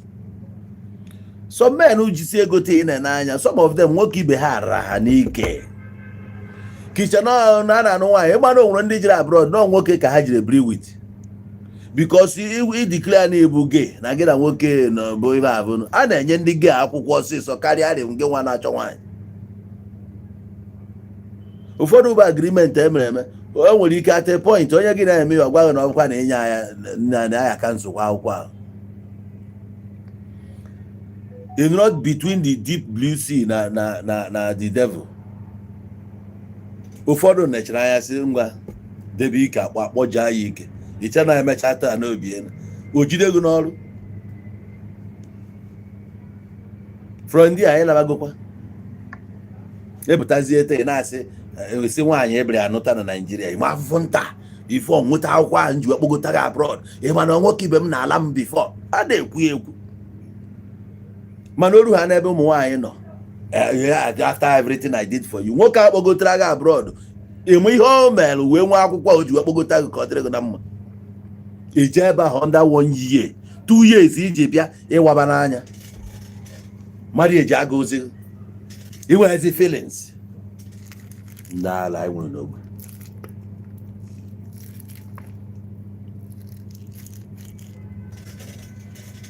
Some men jisi ego te ị n'anya, some of them nwoke ibe ha rara ha n'ike kiche na a na-anụ nwaanyị. Ịgba na onwere ndị jiri abroad nọ nwoke ka ha jiri biri with, because i declare na ịbụ gay, na gị na nwoke na bụ ibe abụ, a na-enye ndị gay akwụkwọ ọsịsọ karịa rị gị nwa na-achọ nwaanyị. Ụfọdụ bụ agreement emere eme. O nwere ike at a point onye gị na-eme ya ọ gwaghị na ọ bụkwa na inye anya na ya ka nsogbu akwụkwọ ahụ. If not between the deep blue sea na the devil. Ụfọdụ nechara anya sị ngwa debe ike akpọ akpọjaa ya ike iche na emecha taa n'obi elu o jide gị n'ọrụ. From there anyị nabagokwa epụtazie ete na-asị esi nwaanyị ebere anụta na Naijiria ịma afụfụ nta before nweta akwụkwọ ahụ nji wee kpọgota gị abroad. Ịma na nwoke ibe m na-ala m before a na-ekwu ya ekwu, mana oru ha n'ebe ụmụ nwaanyị nọ. After everything I did for you, nwoke a kpọgotara gị abroad, ịmụ ihe o mere wee nwee akwụkwọ o ji wee kpọgota gị ka ọ dịrị gị na mma. Ije ebe ahụ under one year, 2 years iji bịa ịwaba n'anya mmadụ eji aga ozi inwezi feelings. Ndị ala anyị nwere n'ogbe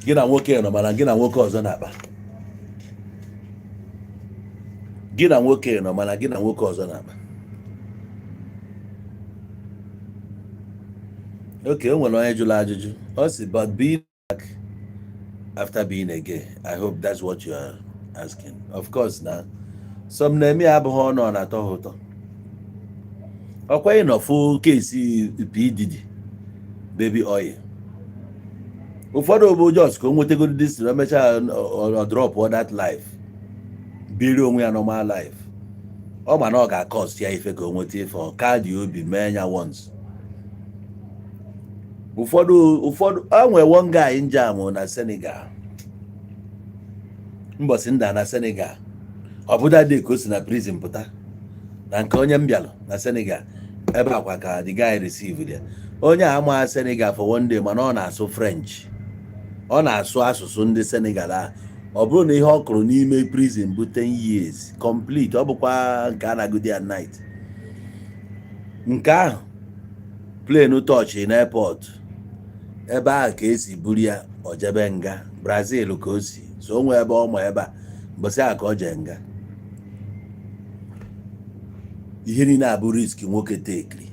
gị na nwoke nọ, mana gị na nwoke ọzọ na-akpa. Gị na nwoke nọ, mana gị na nwoke ọzọ na-akpa. Oke o nwere onye jụrụ ajụjụ, ọ sị, "But being back after being a gay?" I hope that's what you are asking. Of course na some na-eme ya abụghị ọnụ ọ na-atọ ha ụtọ. Ọkwa ị nọ fụ case P Diddy, baby oil. Ụfọdụ bụ just ka o nwetagoro this, o mechaa ọ drop that life, biri onwe ya normal life. Ọ ma na ọ ga-acost ya ife ka o nweta ife ọ ka dị obi mee ya once. Ụfọdụ o nwere one guy njamụ na Senegal, mbọsị nda na Senegal, ọ bụda dị ka o si na prison pụta na nke onye m bịalụ na Senegal ebe akwa ka the guy receive ya. Onye a ama Senegal for one day, mana ọ na-asụ French, ọ na-asụ asụsụ ndị Senegal ahụ. Ọ bụrụ na ihe ọ kụrụ n'ime prison bụ 10 years complete, ọ bụkwa nke a na-agụdi ya night nke ahụ. Plane touch na airport ebe ahụ ka esi buru ya o jebe nga. Brazil ka o si so o nwee ebe ọ ma ebe a mbọsị ahụ ka ọ jee nga. Ihe niile abụ risk nwoke tekiri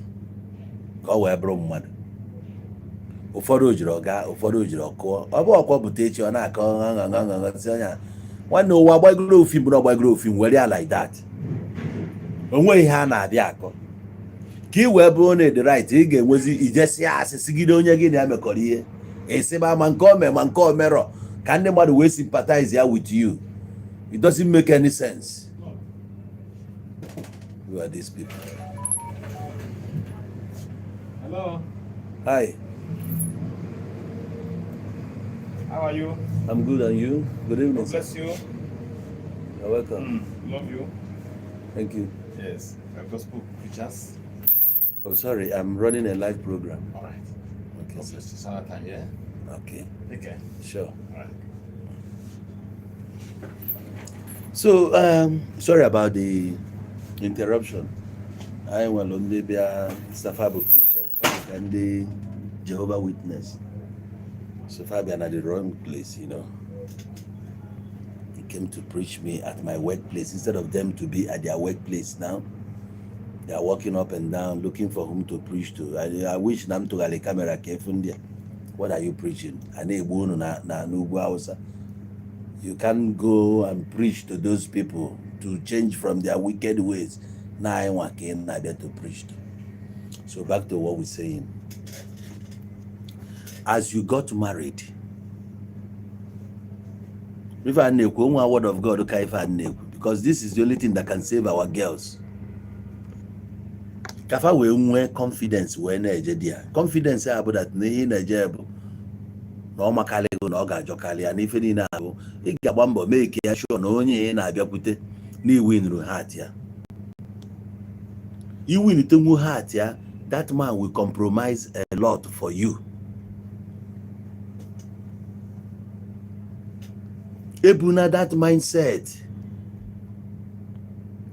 ka ọ wee bụrụ mmadụ. Ụfọdụ jiri ọga, ụfọdụ jiri ọkụọ. Ọ bụ ọkwọ pụta echi ọ na-akọ ṅaṅaṅaṅa si onye a, nwanne, ụwa gbagoro ofim bụrụ ọgbagoro ofim were ya like that. O nweghị ihe a na-abịa akọ ka ị wee bụrụ na ịdị right. Ị ga-enwezi ijesi asị sigide onye gị na ya mekọrọ ihe ịsịba ma nke o mee ma nke o merọ ka ndị mmadụ wee sympathize ya with you. It doesn't make any sense. Who are these people? Hello, Hi. How are you? I'm good, and you? Good evening, God sir. bless you. You're welcome. Love you. Thank you. Yes, we're gospel preachers. Oh, sorry, I'm running a live program. All right. Okay, God sir. bless you. Some other time, yeah? Okay. Take care. Sure. All right. So, sorry about the interruption. Anyị nwere ndị bịa Safa bụ preachers ka ndị Jehovah Witness. So fa bịa na the wrong place. Came to preach me at my workplace instead of them to be at their workplace now. They are walking up and down looking for whom to preach to. I wish na m tụgharị camera ka efu ndị a. What are you preaching? A na-egbu unu na n'ugwu Hausa. You can't go and preach to those people to change from their wicked ways. Na anyị nwa ka ị na-abịa to preach to. So back to what we're saying. As you got married, ife a na-ekwu onwe word of God ka ife a na-ekwu, because this is the only thing that can save our girls. Kafa wee nwee confidence wee na-eje di ya. Confidence a bụ that na ihe ị na-eje bụ na ọ makarịghị na ọ ga-ajọkarị ya n'ife niile ahụ. Ị ga-agba mbọ mee ka ya sure na onye ị na-abịakwute na iwinru heart ya. Iwinitenwu heart ya, that man will compromise a lot for you. Ebuna that mindset,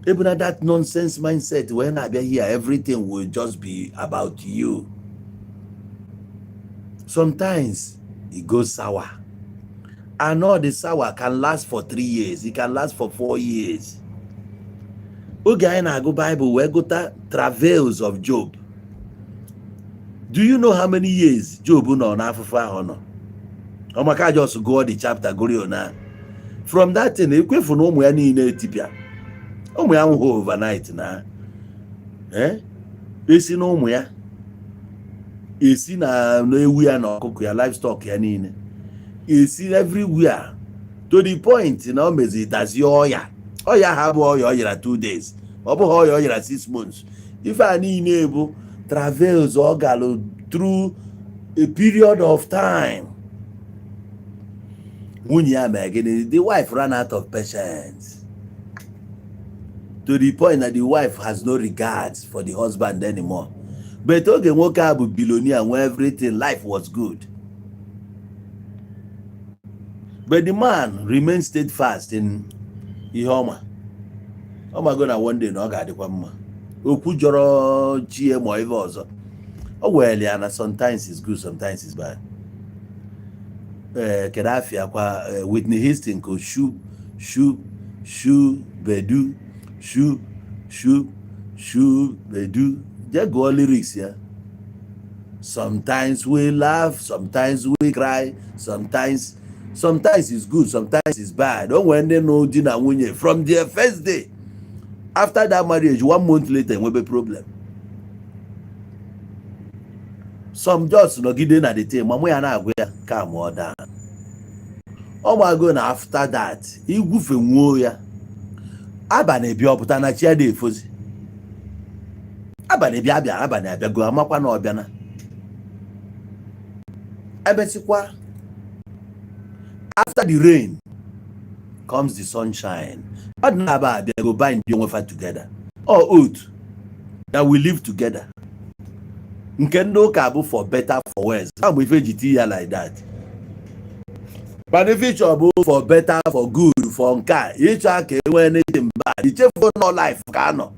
ebuna that nonsense mindset wee na-abịa here, everything will just be about you. Sometimes it goes sour, and all the sour can last for 3 years, it can last for 4 years. Oge anyị na-agụ Bible wee gụta travails of Job, do you know how many years Job nọ n'afụfụ ahụ nọ? Ọmaka just gụọ the chapter gụrụ na from that thing ekwefu na ụmụ ya niile etipịa, ụmụ ya nwụghị overnight na esi na ụmụ ya esi na n'ewu ya na ọkụkọ ya, livestock ya niile esi everywhere, to the point na o mezi dazie ọya. Ọya ha bụ ọya ọ yara 2 days, ọ bụghị ọya ọ yara 6 months. Ife a niile bụ travels ọ galụ through a period of time. Nwunye ya mere gịnị? The wife ran out of patience to the point that the wife has no regards for the husband anymore. But oge nwoke a bụ billionaire, nwee everything, life was good, but the man remained steadfast in ihe ọma. Ọ mago na one day na ọ ga-adịkwa mma. Okwu jọrọ chie ma ife ọzọ ọ were ya na sometimes is good, sometimes is bad. Ee, kedu afịa kwa? Whitney Houston ko shu shu shu bedu shu shu shu bedu. Jee gụọ lyrics ya. Sometimes we laugh, sometimes we cry, sometimes it's good, sometimes it's bad. O nwere ndị nụ di na nwunye from their first day after that marriage, one month later enwebe problem. Some just nọgide na the thing ma mụ ya na-agwa ya ka mụọ daa. Ọ gbago na after that igwufe nwuo ya. Abalị bịa, ọpụta na chi ya na-efozi. Abalị bịa bịa, abalị abịago, amakwa na ọbịana emesịkwa. After the rain comes the sunshine. Mmadụ na-aba abịago bind onwe fa together or oath that we live together. Nke ndị ụka bụ for better, for worse. Ọ bụ ife eji ti ya like that, mana ife ịchọ bụ for better, for good, for nke a ịchọ ka e nwee anything bad, ichefuo nọ life ka anọ.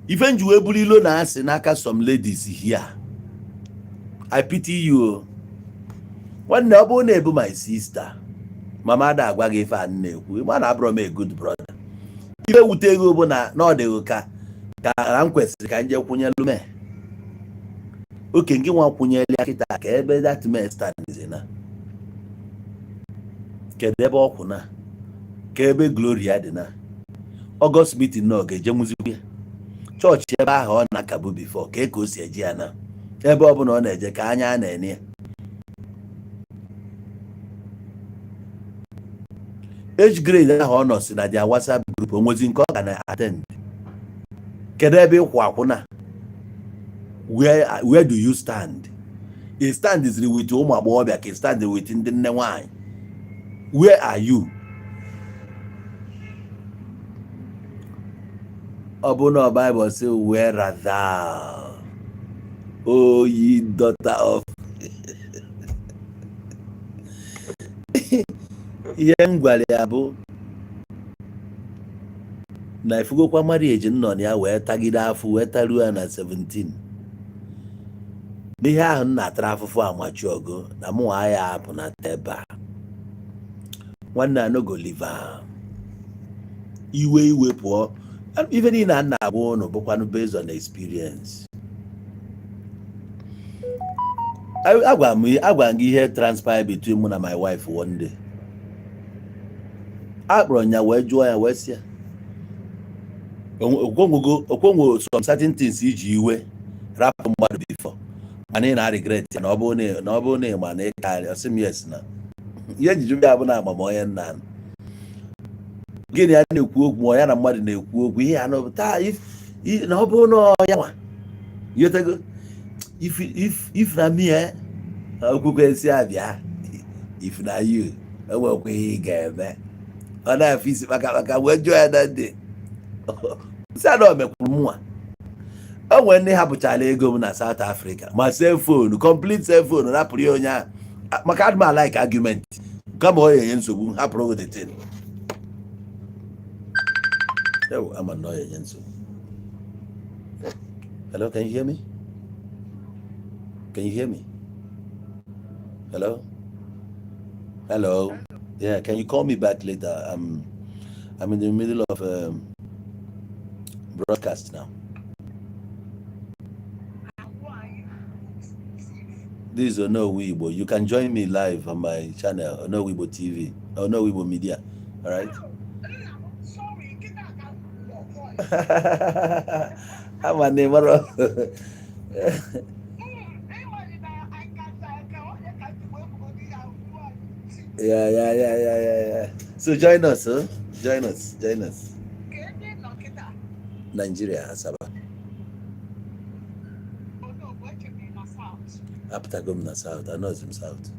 Ife nji wee buru ilo na asị n'aka some ladies here, I pity you o. Nwanne, ọ bụrụ na ebu my sister, mama ada agwa gị ife a m na-ekwu, ma na abụrọ m a good brother. Ife wute ego bụ na ọ dịghị ka na m kwesịrị ka nje kwụnyelu mee oke nke nwa kwụnyelu ya kịta ka ebe that man stands na kedu ebe ọ kwụ na ka ebe Gloria dị na August meeting na ọ ga-eje nwuzikwu ya chọọchị ebe ahụ ọ na-akabu before ka o si eje ya na ebe ọ bụla ọ na-eje ka anya a na-ene ya. Age grade ahụ ọ nọ si na their WhatsApp group o nwezi nke ọ ga na-attend. Kedu ebe ịkwụ akwụ na where do you stand? Ị stand ziri with ụmụ agbọghọbịa ka ị stand with ndị nne nwanyị? Where are you? Ọ bụ na Bible say, "Where art thou, O ye daughter of." Ihe m gwara ya bụ na ifugokwa marriage nọ na ya wee tagide afọ wee taruo ya na 17 n'ihe ahụ m na-atara afụfụ amachi ọgụ na mụ ya apụ na ebe a. Nwanne, I no go leave am. Iwe iwe pụọ. Ife niile a na-agwa ụnụ bụkwanụ based on experience. Agwa m gị ihe transpire between mụ na my wife one day. Akpọrọ ya wee jụọ ya, wee sị ya okwenwego okwenwo some certain things iji iwe rapụ mmadụ before, mana ị na-regret ya na ọ bụrụ na ị ma na ị karị. Ọ sị m yes, na ihe njiji ya bụ na amam onye nna m. Gịnị ya na-ekwu okwu, ma ya na mmadụ na-ekwu okwu ihe ya na taa na ọ bụrụ na ọ ya nwa yotego if na me, eh, okwukwe si abịa, if na you, enwekwa ihe ị ga-eme. Ọ na-afụ isi maka wee jụọ ya na ndị si na o mekwuru mụnwa. O nwere ndị hapụchala ego m na South Africa, ma cellphone, complete cellphone, rapụrụ ya onye ahụ, maka adị m like argument. Kama ọ ga-enye nsogbu, hapụrụ the thing. Ewo, ama na ọ ga-enye nsogbu. Hello, can you hear me? Can you hear me? Hello, hello. Yeah, can you call me back later? I'm in the middle of broadcast now. This is Onowu Igbo. You can join me live on my channel, Onowu Igbo TV, Onowu Igbo Media. All right. Sorry, kịta ka your voice. Ama na ịmara. Ịmali na aka ka onye ka ji wee bugodi ya ugbu a. Yeah. So join us, huh? Join us, join us. Ka ebe ị nọ kịta? Nigeria, Asaba. Onogbu, echebe na South. Apụtago m na South, anọzi m South.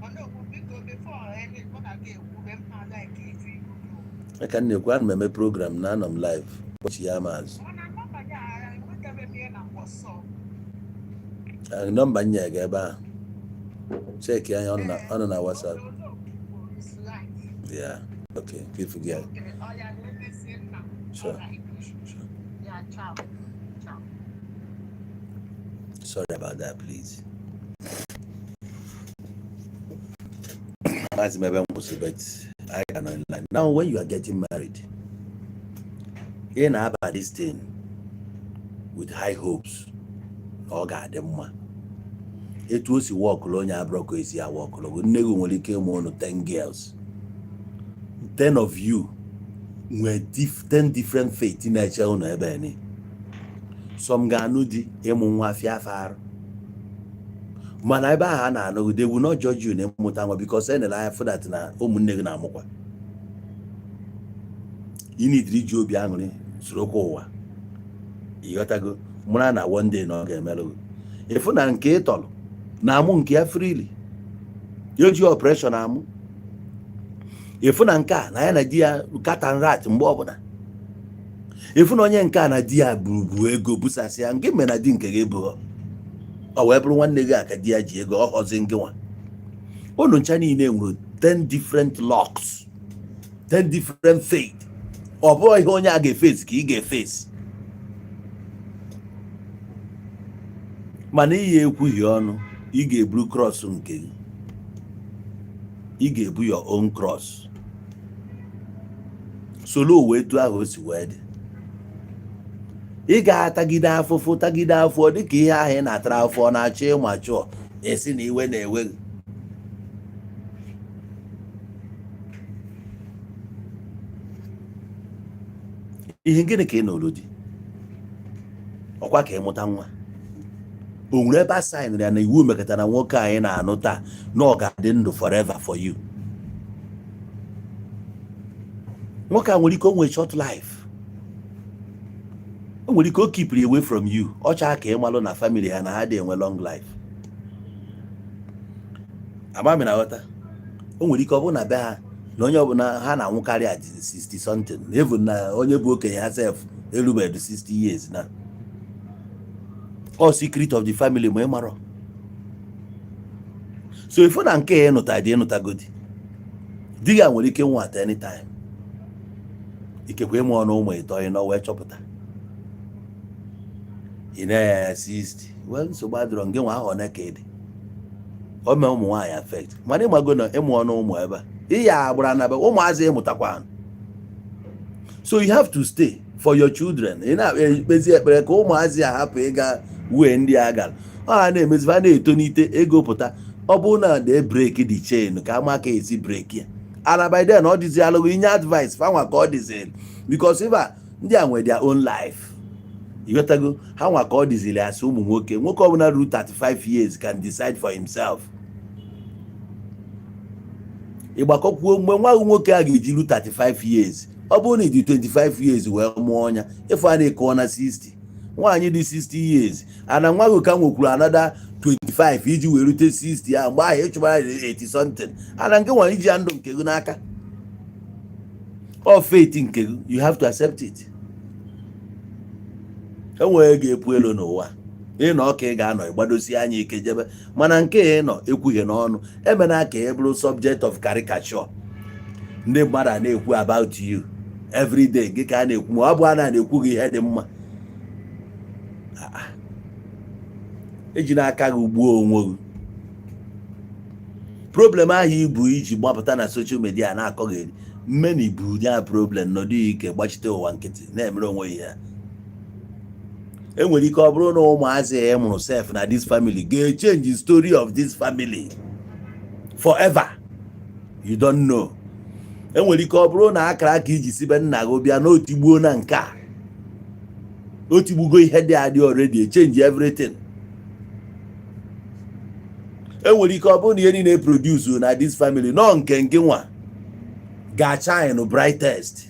Onogbu, biko, before any mụ na gị ekwube m na like ife igbo. Ka m na-ekwu, ana m eme program na anọ m live. Kpọchi ya m azụ. Ọ na nọmba gị a, enwetabe m ihe na WhatsApp. Ah, nọmba m nyere gị ebe ahụ. Check anya, ọ nọ na WhatsApp. Onogbu is right. Yeah, okay. If you get. Okay, ọ ya na-emesi nna. Sure. Alright. Sure. Yeah, ciao. Ciao. Sorry about that, please. That's maybe I'm but I can online. Now, when you are getting married, ị na-aba this thing with high hopes na ọ ga-adị mma. Etu o si wọkụlụ onye abụrọ ka esi awọkụlụ gị. Nne gị nwere ike ịmụ ụnụ 10 girls. 10 of you nwere 10 different fate na-eche ụnụ ebe ni. Some ga-anụ di, ịmụ nwa afịa afọ arụ, mana ebe ahụ a na-anụ gị, they will not judge you na ịmụta nwa, because e nere anya fụ that na ụmụnne gị na-amụkwa. Ị nidiri iji obi aṅụrị sorokwa ụwa, ịghọtago? Mara na one day na ọ ga-emerụ gị. Ịfụ na nke ị tọrọ na-amụ nke ya freely, ya oji operation amụ. Ịfụ na nke a na ya na di ya cat and rat mgbe ọbụla. Ịfụ na onye nke a na di ya buru ego busasịa nke mere na di nke gị bụ ọ wee bụrụ nwanne gị a ka di ya ji ego ọ họzi ngị nwa. Unu ncha niile nwere 10 different lucks, 10 different fate. Ọ bụghị ihe onye a ga-efesi ka ị ga-efesi, mana iyi ekwughị ọnụ, ị ga-eburu cross nke gị. Ị ga-ebu your own cross solo ụwa etu ahụ o si wee dị. Ị ga-atagide afụfụ, tagide afọ, dịka ihe ahụ ị na-atara afọ ọ na-achọ ịma chụọ esi na iwe na-ewe gị. Ihe gịnị ka ị nọrọ di ọkwa ka ịmụta nwa? O nwere ebe a saịnịrị ya na iwu mekọtara nwoke anyị na-anụ taa na ọ ga-adị ndụ forever for you? Nwoke a nwere ike o nwee short life, o nwere ike o keepụrụ away from you. Ọ chaa ka ị malụ na family ha na ha dị enwe long life. Amami na ghọta, o nwere ike ọ bụrụ na be ha na onye ọbụla ha na-anwụkarị at 60 something, even na onye bụ okenye ha sef erubeghị 60 years, na all secret of the family ma ị marọ. So ifu na nke ya ịnụta dị ịnụtagodi di ya nwere ike ịnwụ at any time. Ikekwe ịmụ ọnụ ụmụ ịtọ, ịnọ wee chọpụta ị na ya 60. Well, nsogbu adịrọ. Nke nwa ahụ one ka ị dị o mee ụmụ nwaanyị affect, mana ịmago na ịmụ ọnụ ụmụ ebe a Ịya agbara na be ụmụazị ịmụtakwa. So you have to stay for your children. Ị na-ekpezi ekpere ka ụmụazị a hapụ ịga wee ndị a gara. Ọ ha na-emezi, ha na-etonite, ego pụta. Ọ bụrụ na the break the chain, ka ama ka esi break ya. Ana by then ọ dịzi alụghị inye advice fanwa ka ọ dịziri, because ife a ndị a nwere their own life, ịghọtago? Ha nwa ka ọ dịziri. Asị ụmụ nwoke, nwoke ọbụla ruru 35 years can decide for himself. Ịgbakọkwuo mgbe nwa gị nwoke a ga-eji ru 35 years, ọ bụrụ na ị dị 25 years wee mụọ ọnya, ịfụ a na-ekụọ na 60, nwaanyị dị 60 years, ana nwa gị ka nwekwuru another 25 iji wee rute 60 ahụ. Mgbe ahụ ịchụbara 80 something, ana nke nwere iji ya ndụ nke gị n'aka. Ọ fate nke gị, you have to accept it. Enwere ga-epu elu n'ụwa, ịnọ ka ị ga-anọ ịgbadosi anya ike jebe, mana nke ị nọ ekwughị n'ọnụ emena ka ị bụrụ subject of caricature. Ndị mmadụ a na-ekwu about you every day, gị ka a na-ekwu, ma ọ bụ a na-ekwu gị ihe dị mma. Ah, eji n'aka gị gbuo onwe gị. Problem ahụ ibu iji gbapụta na social media na-akọ gị mmeni bụ ya problem. Nọdụ ike, gbachite ụwa nkịtị, na-emere onwe ya. Enwere ike ọ bụrụ na ụmụazị ya mụrụ sef na this family ga-echange the story of this family forever. You don't know. Enwere ike ọ bụrụ na akara aka iji sibe nna gị bịa na otigbuo na nke a, o tigbugo ihe dị adị already, change everything. Enwere ike ọ bụrụ na ihe niile produce na this family nọ nke nwa ga-shine brightest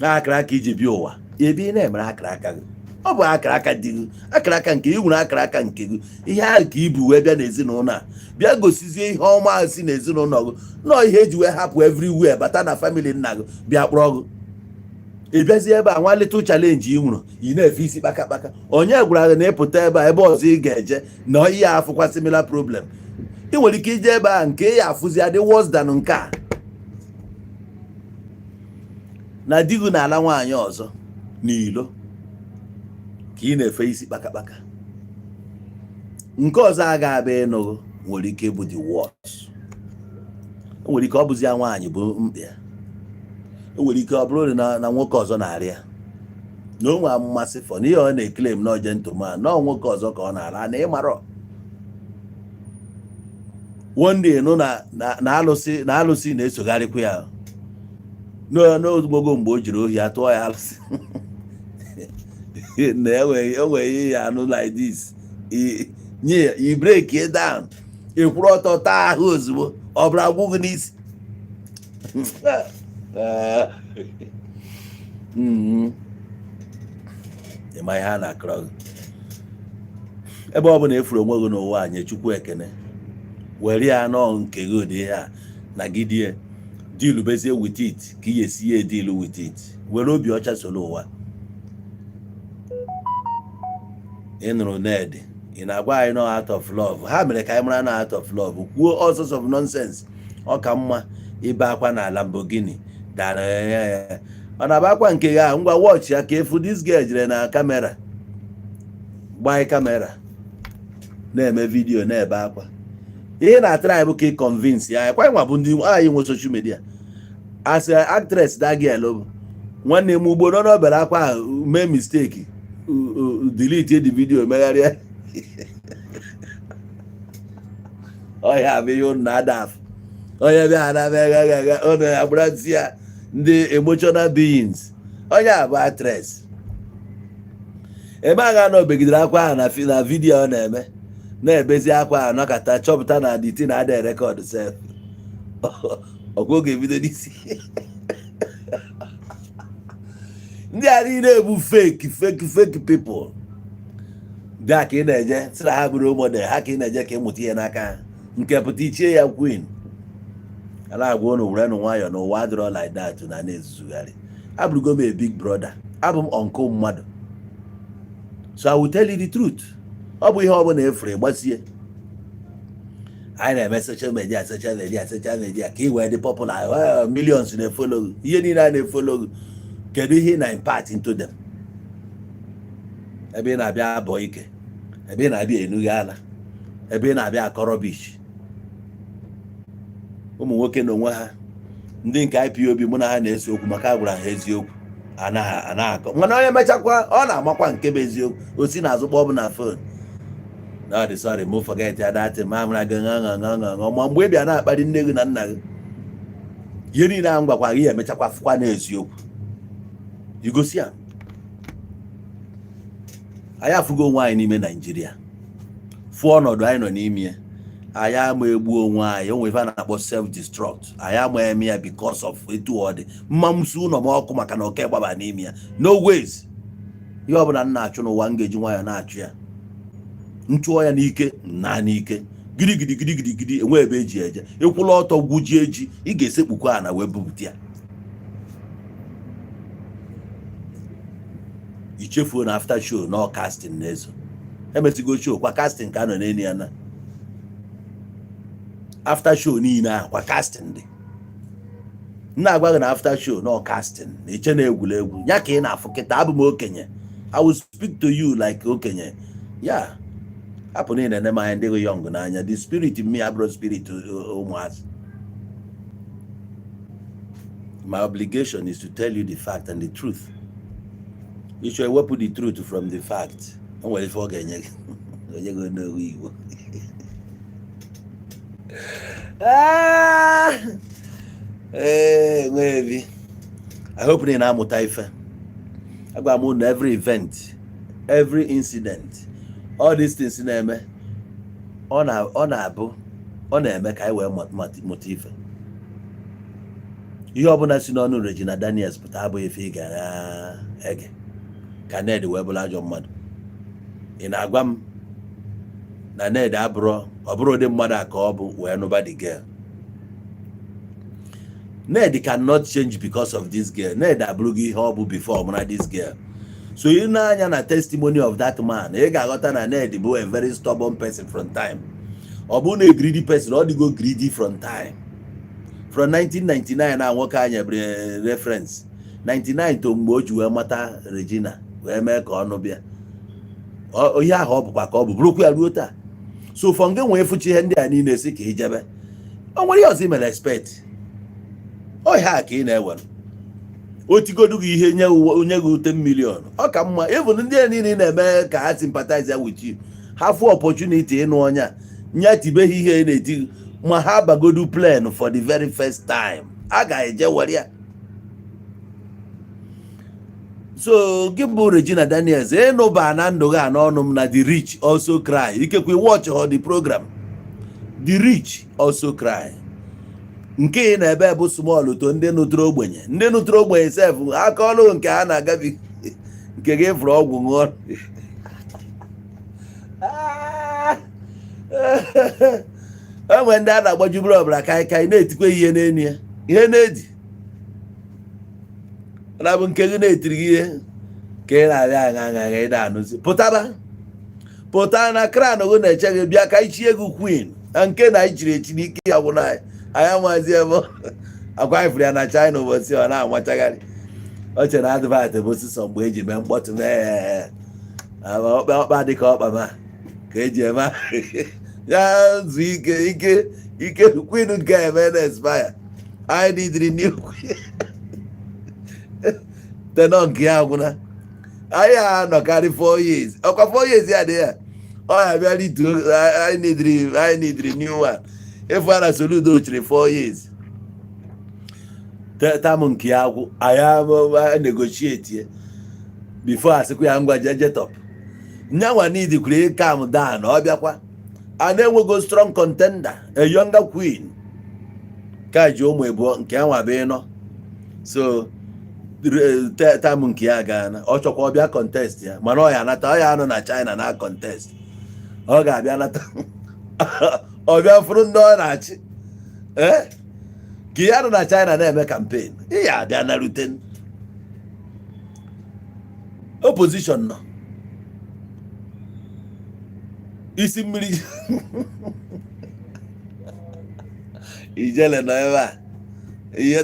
na akara aka iji bịa ụwa. Ebe ị na-emere akara aka gị, ọ bụ akara aka dị gị, akara aka nke ị nwere, akara aka nke gị, ihe ahụ ka ibu wee bịa n'ezinụlọ a, bịa gosizie ihe ọma ahụ si n'ezinụlọ gị nọọ, ihe eji wee hapụ everywhere bata na family nna gị bịa kpọrọ gị. Ị bịazie ebe a, nwa little challenge ị nwụrụ, ị na-efe isi kpakakpaka. Onye gwara gị na ịpụta ebe a, ebe ọzọ ị ga-eje na ihe afụkwa similar problem? Ị nwere ike ije ebe a, nke ya afụzi adị worse than nke a. Na di gị na-ala nwaanyị ọzọ n'ilo ka ị na-efe isi kpakakpaka. Nke ọzọ a ga-abịa ịnụgụ nwere ike ịbụ the worst. O nwere ike ọ bụzi ya nwaanyị bụ mkpa ya. O nwere ike ọ bụrụ na nwoke ọzọ na-arịa na o nwere mmasị fọ n'ihe ọ na-eclaim na gentleman, na ọ nwoke ọzọ ka ọ na-ara na ịmarọ. One day nụ na alụsị na-esogharịkwa ya n'ogbogo. Mgbe o jiri ohi atụọ ya alụsị na enweghị ihe anụ like this, nye ya i break it down, ị kwụrụ ọtọ taa ahụ ozugbo, ọ bụrụ agwụ gị n'isi. Ịma ihe a na-akọrọ gị, ebe ọ bụla efuru onwe gị n'ụwa a, nye Chukwu ekene, were ya nọọ nke gị. Ụdị ihe a nagidie, deal bezie with it ka ị esi ya deal with it. Were obi ọcha soro ụwa. Ị nụrụ Ned, ị na-agwa anyị nọ out of love ha mere ka anyị mara na out of love, kwuo all sorts of nonsense. Ọ ka mma ibe akwa na Lamborghini dara ya, ọ na-aba akwa nke ya. Ngwa, watch ya ka efu. This girl jere na camera, gbanye camera, na-eme video, na-ebe akwa. Ihe na-atara bụ ka ị convince ya kwa nwa bụ ndị anyị nwe social media as a actress. That girl bụ nwanne m ugboro na obere akwa ahụ, mee mistake, delete the video, megharịa ọhịa bụ ihe unu na-ada afụ. Onye bịa na megagagha unu agbarazi ya, ndị emotional beings. Onye a bụ actress ebe a ga-anọ begidere akwa ahụ na video ọ na-eme, na-ebezi akwa ahụ, nọkọta chọpụta na the thing ada record sef. Ọkwa oge ebido n'isi. Ndị a niile bụ fake, fake, fake people. Dị a ka ị na-eje sị na ha bụrụ model ha, ka ị na-eje ka ịmụta ihe n'aka ha, nke pụta ichie ya queen. Ala agwa unu, were nụ nwayọọ n'ụwa adịrọ like that na na-ezuzugharị. Abụrụgo m a big brother, abụ m uncle mmadụ, so I will tell you the truth. Ọ bụ ihe ọ bụla efere gbasie anyị na-eme social media, social media, social media, ka ị wee dị popular. Well, millions na-efollow gị, ihe niile a na-efollow gị. Kedu ihe ị na-impart into them? Ebe ị na-abịa abọ ike, ebe ị na-abịa enughe ala, ebe ị na-abịa akọrọ bish. Ụmụ nwoke na onwe ha, ndị nke IPOB, mụ na ha na-ese okwu maka a gwara ha eziokwu, anaghị anaghị akọ. Mana onye mechakwa, ọ na-amakwa nke bụ eziokwu. O si n'azụ kpọọ m na phone na ọ dị sorry, mụ forget ya that ma mara gị ṅa ṅa ṅa ṅa ṅa. Ma mgbe ị bịa na-akparị nne gị na nna gị, ihe niile ahụ gwakwa gị ya emechakwa fụkwa n'eziokwu. Igosi ya anyị afụgo onwe anyị n'ime Naijiria, fụọ ọnọdụ anyị nọ n'ime ya. Anyị ama egbu onwe anyị. O nwere ife a na-akpọ self destruct. Anyị ama eme ya because of etu ọ dị mma. M si ụlọ m ọkụ maka na oke gbaba n'ime ya? No ways. Ihe ọbụla m na-achụ n'ụwa, m ga-eji nwayọọ na-achụ ya. Nchụọ ya n'ike na n'ike, gidigidi gidigidi gidi, enwe ebe eji eje. Ịkwụla ọtọ gwujie ji, ị ga-esekpukwa ana wee bupụta ya. Ichefuo na after show na casting na-eso. Emesigo show kwa, casting ka a nọ n'elu ya. Na after show niile ahụ kwa, casting dị. M na-agwa gị na after show na casting na iche na egwuregwu ya ka ị na-afụ kịta. Abụ m okenye. I will speak to you like okenye ya. Hapụ niile ene m anya, ndị gị young n'anya. The spirit in me abụrụ spirit ụmụazị. My obligation is to tell you the fact and the truth. Ịchọ ewepụ the truth from the fact, o nwere ife ọ ga-enye gị, onye gị n'owu Igbo. Ah! Ee, nwebi, I hope na ị na-amụta ife. Agwa m unu, every event, every incident, all these things na-eme, ọ na-abụ ọ na-eme ka anyị wee mụta ife. Ihe ọbụla si n'ọnụ Regina Daniels pụta abụghị ife ị ga-ege. Ka Ned wee bụrụ ajọ mmadụ, ị na-agwa m na Ned abụrụ, ọ bụrụ ụdị mmadụ a ka ọ bụ wee nụba the girl. Ned cannot change because of this girl. Ned abụrụghị ihe ọ bụ before mara this girl. So ị na-anya na testimony of that man, ị ga-aghọta na Ned bụ a very stubborn person from time. Ọ bụrụ na a greedy person, ọ dịgo greedy from time, from 1999 na nwoke anyị bere reference 99 to mgbe o ji wee mata Regina wee mee ka ọnụ bịa. Ihe ahụ ọ bụkwa ka ọ bụ bụrụkwa ya ruo taa. So for gị nwee fụchi ihe ndị a niile si ka ijebe, o nwere ihe ọzọ i mere expect? Ọ ihe a ka ị na-ewere o tigodu gị ihe nye onye gị 10 million. Ọ ka mma even ndị a niile ị na-eme ka ha sympathize with you, ha fụ opportunity ịnụ ọnya nya tibeghị ihe ị na-eti ma ha bagodu plane for the very first time, a ga-eje were ya. So gị bụ Regina Daniels, ịnụba na ndụ gị a n'ọnụ m na the rich also cry. Ikekwe watch họ the program The Rich Also Cry. Nke ị na-ebe bụ small to ndị nụtụrụ ogbenye. Ndị nụtụrụ ogbenye sef, aka ọrụ nke ha na-agabi nke gị fụrụ ọgwụ ṅụọ. Ah! E nwere ndị a na-agbajuburu ọbara kaikai na-etikwa ihe n'elu ya, ihe na-edi na bụ nke gị na-etiri gị ihe ka ị na-abịa aṅa aṅa aṅa. Ị na-anụzi, pụtaba, pụta na crown gị na-eche gị. Bịa ka anyị chie gị queen na nke na anyị chiri echi n'ike ya gwụna anyị. Anyị amazi ebe akwa anyị fụrụ ya na China ụbọchị ọ na-amachagharị. Ọ chere na advert bụ sịsọ mgbe eji mee mkpọtụ mee ọkpa ọkpa dị ka ọkpa ma ka eji eme ya. Zuo ike, ike ike. Queen nke eme na expire. Anyị nidiri new queen. Tenure nke ya agwụna. Anyị anọkarị 4 years, ọkwa 4 years ya dị ya, ọ ya bịa rituo. Anyị nidiri new one. Ịfụ na Soludo chịrị 4 years, term nke ya agwụ. Anyị negotiate ya before asịkwa ya ngwa jeje top nyanwa. Need kwuru calm down. Ọ bịakwa a na-enwego strong contender, a younger queen ka ji ụmụ ịbụọ nke ya nwa bụ ịnọ. So term nke ya gaana. Ọ chọkwa ọbịa contest ya, mana ọ ya anata, ọ ya anọ na China na contest. Ọ ga-abịa nata, ọ bịa fụrụ ndị ọ na-achị. Ee, ka ya nọ na China na-eme campaign, ị ya abịa narute opposition nọ isi mmiri. Ijele nọ ebe a, ihe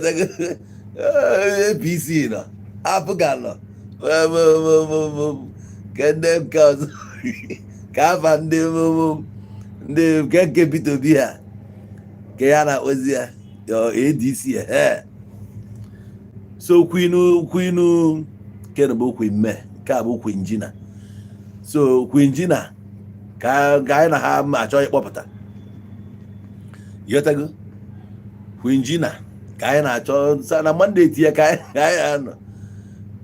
APC nọ, APGA nọ, ke ndị nke ọzọ ka afa ndị nke Peter Obi ha ka ya na-akpọzi ya. ADC. Ehe, so Queen, Queen nke bụ Queen May, nke a bụ Queen Gina. So Queen Gina ka anyị na ha achọ ịkpọpụta, ịghọtago? Queen Gina ka anyị na-achọ na mandate ya ka anyị anọ.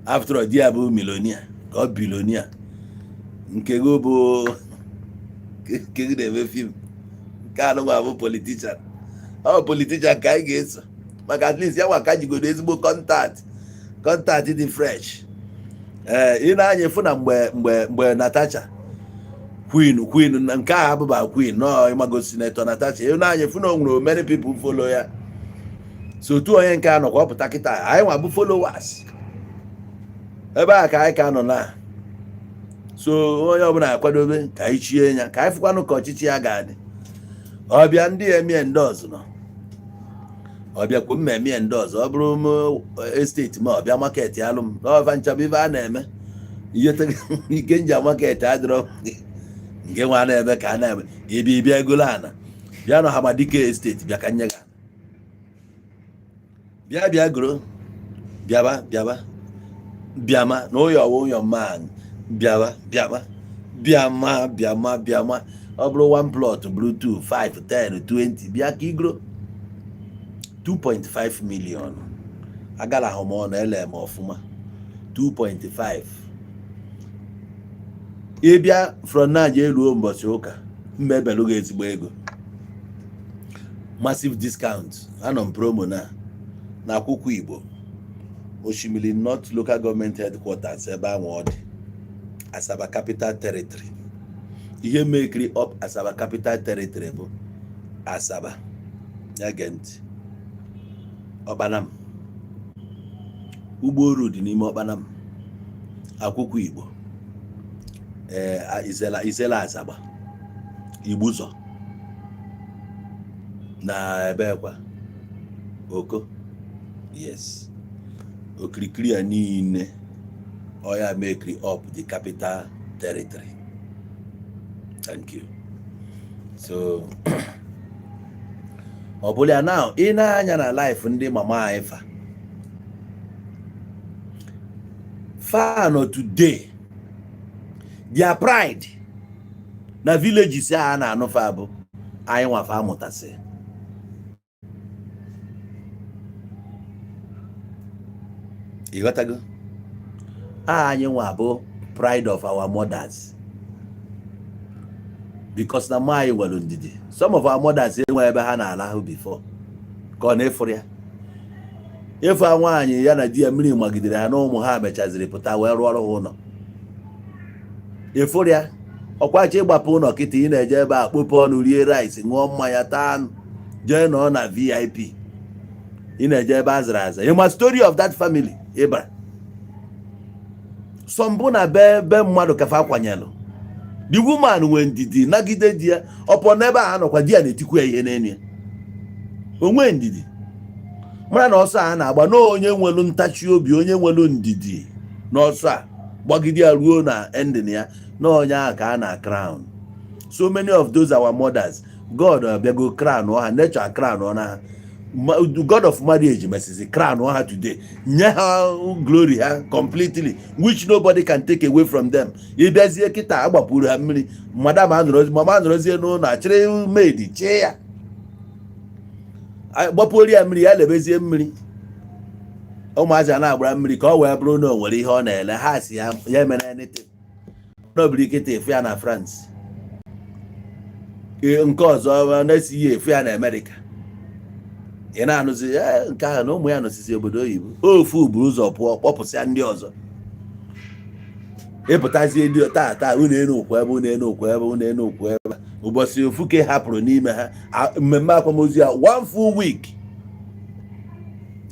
After all, di ya bụ millionaire ka ọ billionaire. Nke gị bụ nke gị na-eme film, nke anụnwa bụ politician. Ọ politician ka anyị ga-eso, maka at least ya nwa ka jigodo ezigbo contact dị fresh. Ee, ị na-anya efu na mgbe Natasha Queen, Queen na nke a abụba Queen nọ, ịmago, Senator Natasha, ị na-anya efu na o nwere many people follow ya. So otu onye nke a nọkwa ọpụta kịta, anyị nwa bụ followers ebe a ka anyị ka nọ na. So onye ọbụla akwadobe ka anyị chie ya, ka anyị fụkwanụ ka ọchịchị ya ga-adị. Ọbịa ndị emie ndị ọzọ nọ, ọbịa kwu mmemme ndị ọzọ, ọ bụrụ m estate ma ọbịa market alụ m n'ọfa nchaba ife a na-eme ihe ike nja market adịrọ nke nwa na-eme ka a na-eme ibi ịbịa egolo ana bịa nọ Hamadike Estate, bịa ka nye gị, bịa bịa goro, bịaba bịaba bịama na ụyọ ụyọ man, bịaba bịama bịama bịama bịama. Ọ bụrụ one plot, bụrụ 2, 5, 10, 20, bịa ka igoro. 2.5 million agala ahụ m ọnụ ele m ọfụma. 2.5 ịbịa from now jee ruo mbọchị ụka, mma ebelu gị ezigbo ego, massive discount. Anọ m promo na akwụkwọ Igbo, Oshimili North Local Government Headquarters, ebe ahụ ọ dị, Asaba Capital Territory. Ihe mekiri up Asaba Capital Territory bụ Asaba ya. Gee ntị, Ọkpanam, Ugboru dị n'ime Ọkpanam, akwụkwọ Igbo, ee, Izela, Izela, Asaba, Igbuzọ na ebekwa Oko. Yes, okirikiri ya niile oya mekiri up the capital territory. Thank you. So ọ bụla ya now, ị na-anya na life ndị mama anyị fa nọ today, their pride na villages a na-anụ fa bụ anyị nwafa amụtasị. Ịghọtago? Anyị nwa bụ pride of our mothers, because na mma anyị nwere ndidi. Some of our mothers enwe ebe ha na-alahụ before ka ọ na-efuru ya efu a. Nwaanyị ya na di ya mmiri magidere ha na ụmụ ha mechaziri pụta wee rụọrọ ha ụlọ. Efuru ya ọkwachi ịgbapụ ụlọ kịta, ị na-eje ebe a kpope ọnụ, rie rice, ṅụọ mmanya, taa anụ, jee nọọ na VIP. Ị na-eje ebe a zara aza. Ịma story of that family ịbara sọmbụ na be mmadụ kafa akwanyelụ. The woman nwee ndidi nagide di ya ọpọ n'ebe a nọkwa, di ya na-etikwu ya ihe n'elu ya. O nwee ndidi mara na ọsọ a na-agba na onye nwelu ntachi obi, onye nwelu ndidi n'ọsọ a gbagide ya ruo na ending ya, na onye ahụ ka a na crown. So many of those our mothers, God abịago crown ha, nature crown na ha. God of marriage mesizi crown ha today, nye ha glory ha completely, which nobody can take away from them. Ịbịazie kịta, agbapụrụ ha mmiri. Madam anọrọzi, mama anọrọzie n'ụlọ, achịrị maid chie ya, gbapụrụ ya mmiri, ya lebezie mmiri. Ụmụazị a na-agbara mmiri ka ọ wee bụrụ na o nwere ihe ọ na-ele ha si ya ya mere anything n'obiri. Kịta efu ya na France. Ee, nke ọzọ na-esi ya efu ya na Amerịka. Ị na-anụzi, "Ee, nke ahụ na ụmụ ya nọsisi obodo oyibo." Ofu buru ụzọ pụọ, kpọpụsịa ndị ọzọ. Ịpụtazie ndị taa taa, unu enu okwu ebe, unu enu okwu ebe, unu enu okwu ebe. Ụbọchị ofu ka hapụrụ n'ime ha, mmemme akwamozu ya one full week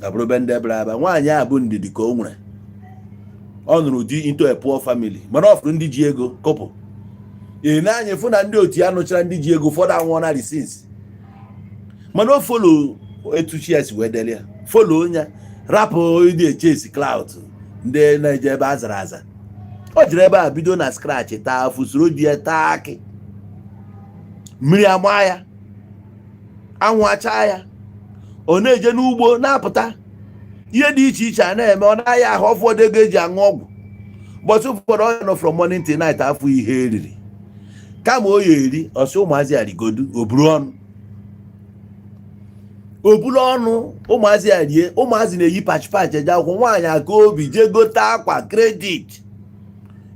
abụrụ be ndị bịara aba. Nwaanyị a bụ ndidi ka o nwere. Ọ nụrụ di into a poor family, mana ọ fụrụ ndị ji ego kụpụ. Ị na-anya fụ na ndị otu ya nụchara ndị ji ego, ụfọdụ anwụọ na since, mana o follow etu chi ya si wee dele ya, follow ya, rapụ ịdị echesi clout ndị na-eje ebe a zara aza. O jiri ebe a bido na scratch, taa afụ, soro di ya taa akị, mmiri ama ya, anwụ achaa ya. Ọ na-eje n'ugbo na-apụta ihe dị iche iche a na-eme. Ọ naghị ahụ ụfọdụ ego eji aṅụ ọgwụ. Bọchị ụfọdụ ọ nọ from morning till night afọ ihe eriri. Kama o ya eri ọsị ụmụazị a rigodu, o buru ọnụ, o buru ọnụ ụmụazị a rie. Ụmụazị na-eyi patch patch eje akwụkwọ. Nwaanyị aka obi jee gote akwa credit.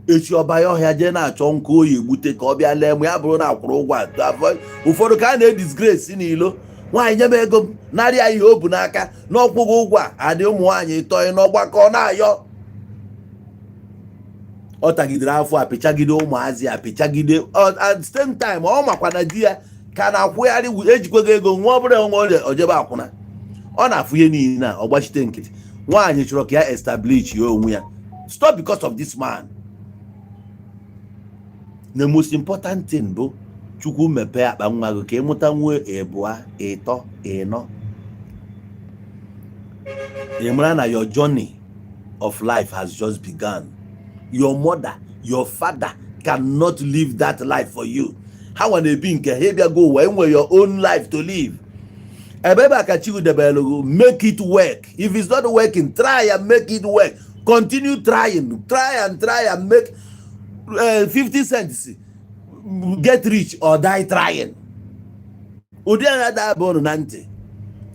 Echi ọba ya ọhịa jee na-achọ nkụ oyi egbute ka ọ bịa lee ma ya bụrụ na akwụrụ ụgwọ a to avoid. Ụfọdụ ka a na-edisgrace n'ilo: "Nwaanyị, nye m ego m." Narịa ihe o bu n'aka na ọkwụghị ụgwọ a adị. Ụmụ nwaanyị ịtọ n'ọgbakọ na-ayọ. Ọ tagidere afọ, apịchagide ụmụazị, apịchagide. At the same time, ọ makwa na di ya ka na-akwụgharị ejikwago ego nwa. Ọ bụrụ onwe ọrịa ojebe akwụna, ọ na-afụ ihe niile a, ọ gbachite nkịtị. Nwaanyị chọrọ ka ya establish ya onwe ya. Stop because of this man. The most important thing bụ Chukwu mepee akpa nwa gị ka ịmụta nwee ịbụa, ịtọ, ịnọ. Ị mara na your journey of life has just begun. Your mother, your father cannot live that life for you. Ha nwa na-ebi nke ha. Ịbịago ụwa, enwe your own life to live. Ebe a ka Chukwu debere gị. Make it work. If it's not working, try and make it work. Continue trying, try and try and make 50 cents. Get rich or die trying. Ụdị agha da unu na ntị.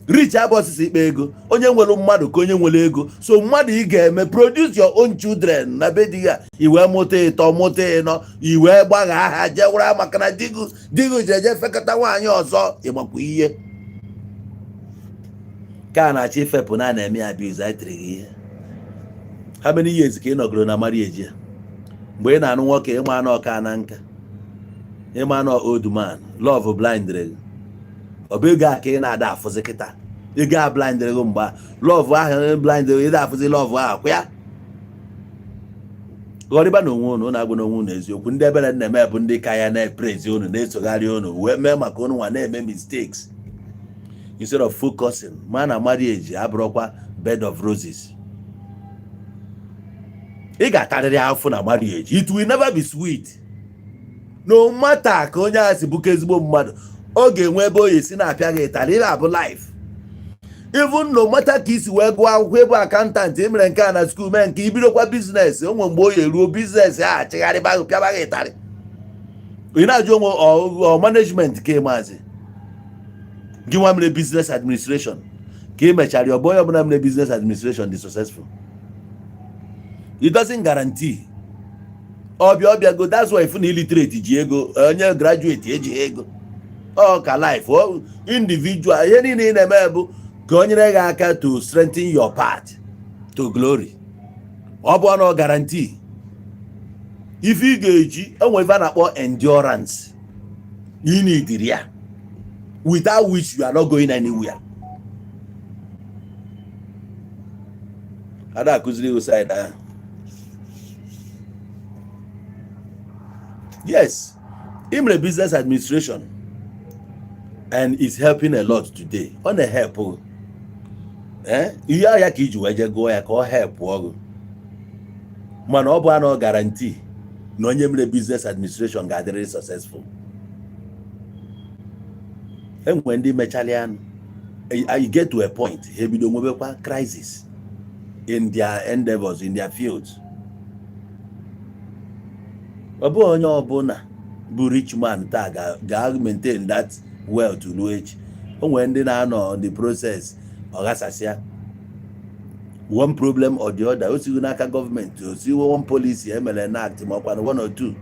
Rich abụ osisi ikpe ego. Onye nwere mmadụ ka onye nwere ego. So mmadụ ị ga-eme produce your own children na be di ya. I wee mụta ịtọ, mụta ịnọ, i wee gbagha ha jewara maka na digu digu jeje fekọta nwaanyị ọzọ. Ịgbakwa ihe ka a na-achọ ifepụ na na-eme ya abuse. Anyị tiri gị ihe. How many years ka ị nọgoro na marriage ya? Mgbe ị na-anụ nwoke, ịma anụ ọka na nka, ịma anụ old man. Love blindere gị. Ọ bụ ego a ka ị na-ada afụzi kịta. Ego a blindere gị mgbe love ahụ blindere gị, ịda afụzi love ahụ kwa ya. Ghọrịba na onwe unu. Unu agwa na onwe unu eziokwu. Ndị ebere na-eme bụ ndị ka ya na-epraise unu, na-esogharị unu, wee mee maka unu nwa na-eme mistakes instead of focusing. Ma na marriage abụrụkwa bed of roses. Ị ga-atarịrị afụ na marriage. It will never be sweet. No matter ka onye a si bụka ezigbo mmadụ, ọ ga-enwe ebe o esi na-apịa gị ịtarị. Ị abụ life. Even no matter ka isi wee gụọ akwụkwọ, ịbụ accountant, ị mere nke a na school, mee nke ibidokwa business, o nwere mgbe o ya eruo, business a achịgharịba gị, pịaba gị ịtarị. Ị na-ajụ onwe ọ management ka maazị gị nwa mere business administration ka ị mechara. Ọ bụ onye ọbụla mere business administration dị successful? It doesn't guarantee. Ọbịa ọbịa go. That's why if na illiterate ji ego, onye graduate ejighị ego. Ọ ka life ọ individual. Ihe niile ị na-eme bụ ka o nyere gị aka to strengthen your path to glory. Ọ bụ na guarantee ife ị ga-eji enwe ife a na-akpọ endurance. You need ya, without which you are not going anywhere. Ada akụziri iwu side ahụ. Yes, ị mere business administration and it's helping a lot today. Ọ na-help gị. Ihe ahịa ka iji wee jee gụọ ya ka ọ help gị, mana ọ bụ anọ guarantee na onye mere business administration ga-adịrịrị successful. Enwere ndị mechara anụ, you get to a point, ha ebido nwebekwa crisis in their endeavors, in their fields. Ọ bụghị onye ọbụla bụ rich man taa ga maintain that wealth ruo echi. O nwere ndị na-anọ on the process, ọ ghasasịa. One problem or the other, o sigo n'aka gọọmenti, o sigo one policy emere enact, ma ọkwa one or two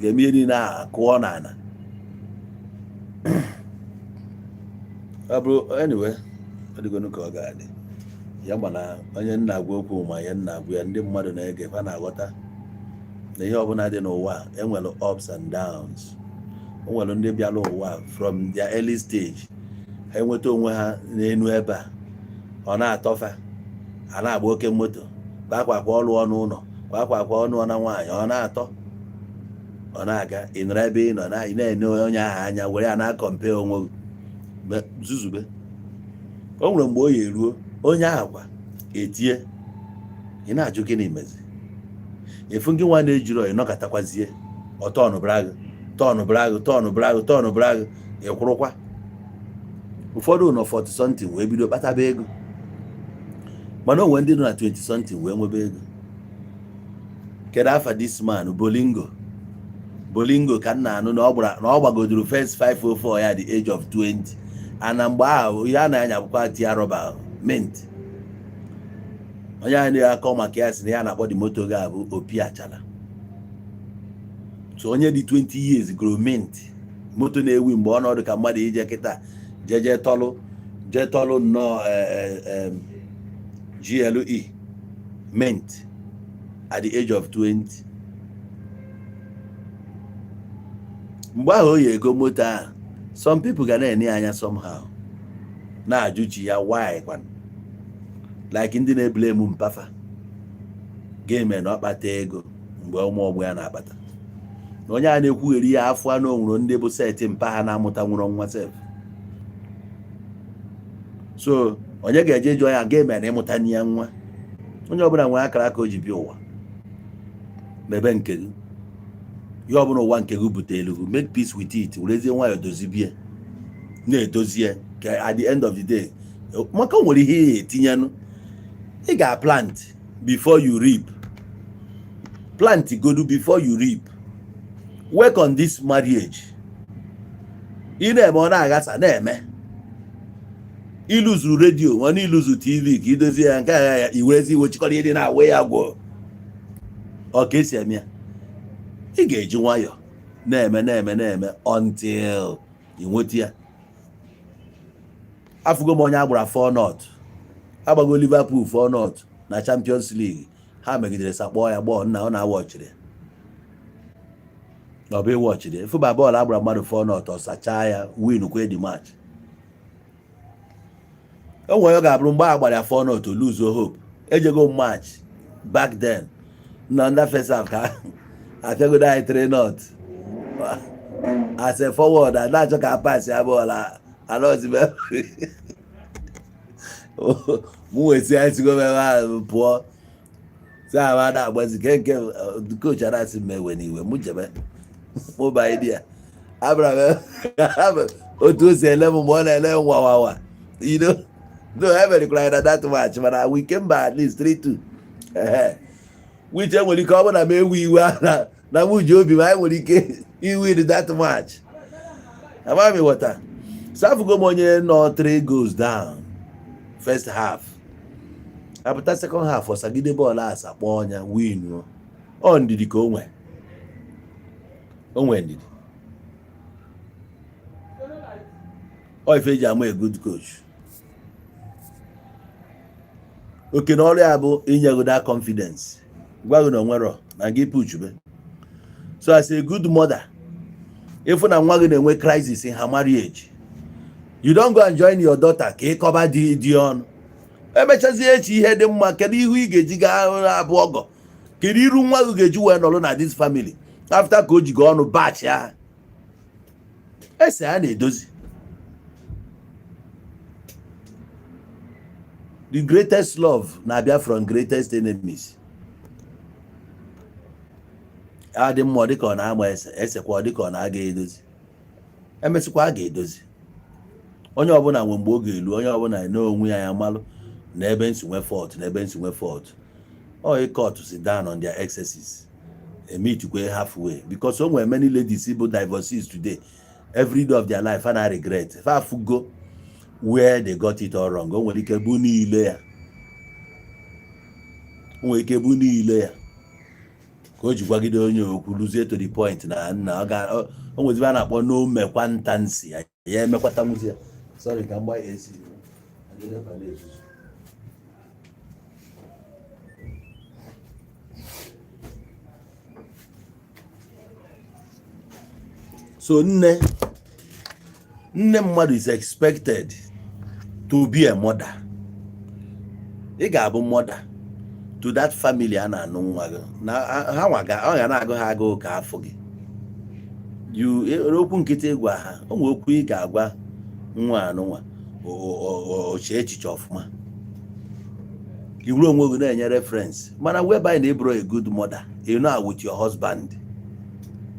ga-eme ihe niile a kụọ n'ala. Ọ bụrụ anyway, ọ dịgonu ka ọ ga-adị ya. Mana onye nna agwa okwu ma ihe nna agwa ya, ndị mmadụ na-ege fa na-aghọta na ihe ọbụla dị n'ụwa enwere ups and downs. O nwere ndị bịara ụwa from their early stage, ha enweta onwe ha n'enu ebe a ọ na-atọfa, a na-agba oke moto, kwa akwa ọlụ ọnụ ụlọ, kwa akwa ọnụ na nwaanyị, ọ na-atọ, ọ na-aga. Ị nọrọ ebe ị nọ na ị na-ene onye ahụ anya were ya na-acompare onwe gị. Zuzube o nwere mgbe o ya eruo, onye ahụ kwa etie. Ị na-ajụ gịnị mezi efu gị nwa na-ejiro. Ị nọkọtakwazie ọtọnụ bra gị, tọnụ bra gị, tọnụ bra gị, tọnụ bra gị, ị kwụrụkwa. Ụfọdụ nọ 40 something wee bido kpataba ego, mana onwe ndị nọ na 20 something wee nwebe ego. Kedu afa this man? Bolingo. Bolingo ka m na-anụ na ọ gbara, na ọ gbagodoro first 504 ya the age of 20, ana mgbe ahụ ihe a na-anya bụkwa tear rubber mint. Onye a na-akọ maka ya sị na ya na-akpọ the moto ga-abụ opi achala. So onye dị 20 years goro mint moto na-ewi mgbe ọnọdụ ka mmadụ ije kịta jeje tọlụ, jee tọlụ nnọọ GLE mint at the age of 20. Mgbe ahụ o yi ego moto ahụ, some people ga na-ene anya somehow, na-ajụ chi ya why kwan, like ndị na-ebule m mpafa ga-eme na ọ kpata ego mgbe ụmụ ọgbọ ya na-akpata, na onye a na-ekwugheri ya afọ anụ onwere ndị bụ set mpa ha na-amụta nwụrụ nwa sef. So onye ga-eje jụọ ya ga-eme na ịmụta ya nwa? Onye ọbụla nwere akara aka o ji bịa ụwa. Mebe nke gị, ihe ọbụla ụwa nke gị butere gị, make peace with it, werezie nwayọọ dozibie, na-edozie ka at the end of the day, maka o nwere ihe ị etinyenụ. Ị ga-plant before you reap. Plant godu before you reap. Work on this marriage. Ị na-eme, ọ na-aghasa, na-eme ịlụzuru redio ma na ịlụzu TV ka idozie ya nke agha ya, iwerezi iwe chịkọrọ ihe dị na-awe ya gwọ. Ọ ka esi eme ya, ị ga-eji nwayọọ na-eme, na-eme, na-eme until ị nweta ya. Afụgo m onye agbara 4 nought, agbago Liverpool 4 nought na Champions League. Ha megidere sakpọọ ya gbọọ nna ọ na-awọchiri na ọ bụ ịwọchiri fụba bọọlụ agbara mmadụ 4 nought, ọ sachaa ya, win kwe the match. O nwere ọ ga-abụrụ mgbe a gbara ya 4 nought, lose hope. Ejego match back then na under first half ka apịagodo anyị 3 nought. As a forward, a na-achọ ka a pass ya bọọlụ anọzibe mụ wesi anyị sigo ebe ahụ pụọ si ahụ a na-agbazi ke nke coach arasị m ewe n'iwe mụ jebe mụ banye di ya abịara m otu o si ele m mgbe ọ na-ele m wawawa. No, emerikwara anyị na that match, mana we came back at least 3-2, which enwere ike ọ bụ na m ewe iwe na mụ ji obi m, anyị nwere ike iwin that match. Ama m ịghọta. So afụgo m onye nọ 3 goals down first half, apụta second half, ọsagide bọọlụ asa kpọọ ọnya, win. Ọ ndidi ka o nwe, o nwe ndidi. Ọ ife eji ama a good coach, oke na ọrụ ya bụ inye gị that confidence, gwa gị na onwero na gị puchube. So as a good mother, ịfụ na nwa gị na-enwe crisis in her marriage, you don't go and join your daughter ka ịkọba di di ọnụ. Emechazie echi ihe dị mma, kedu ihu ị ga-eji gaa abụ ọgọ? Kedu iru nwa gị ga-eji wee nọrọ na this family after ka o ji gị ọnụ batch ya ese a na-edozi? The greatest love na-abịa from greatest enemies. Adị mma, ọ dịka ọ na-agba ese esekwa, ọ dịka ọ na-aga edozi, emesịkwa a ga-edozi. Onye ọbụla nwe mgbe ọ ga-elu, onye ọbụla na onwe ya ya malụ na ebe nsi nwe fault, na ebe nsi nwe fault. Ọ court sit down on their excesses, emeetikwe halfway, because o nwere many ladies bụ divorcees today, every day of their life ha na regret fa afugo where they got it all wrong. O nwere ike bụ niile ya, o nwere ike bụ niile ya ka o ji gwagide onye okwu luzie to the point na nna ọ ga o nwezi a na-akpọ no mekwantansi ya, ya emekwatanwuzi ya. Sorry, ka m gbaa AC. So nne nne mmadụ is expected to be a mother. Ị ga-abụ mother to that family a na-anụ nwa gị na ha nwa ga ọ ga na-agụ ha agụụ ka afọ gị. You okwu nkịtị gwa ha, o nwere okwu ị ga-agwa nwa anụnwa o chee echiche ọfụma, iwuru onwe gị na-enye reference. Mana whereby na ịbụrụ a good mother, you know, with your husband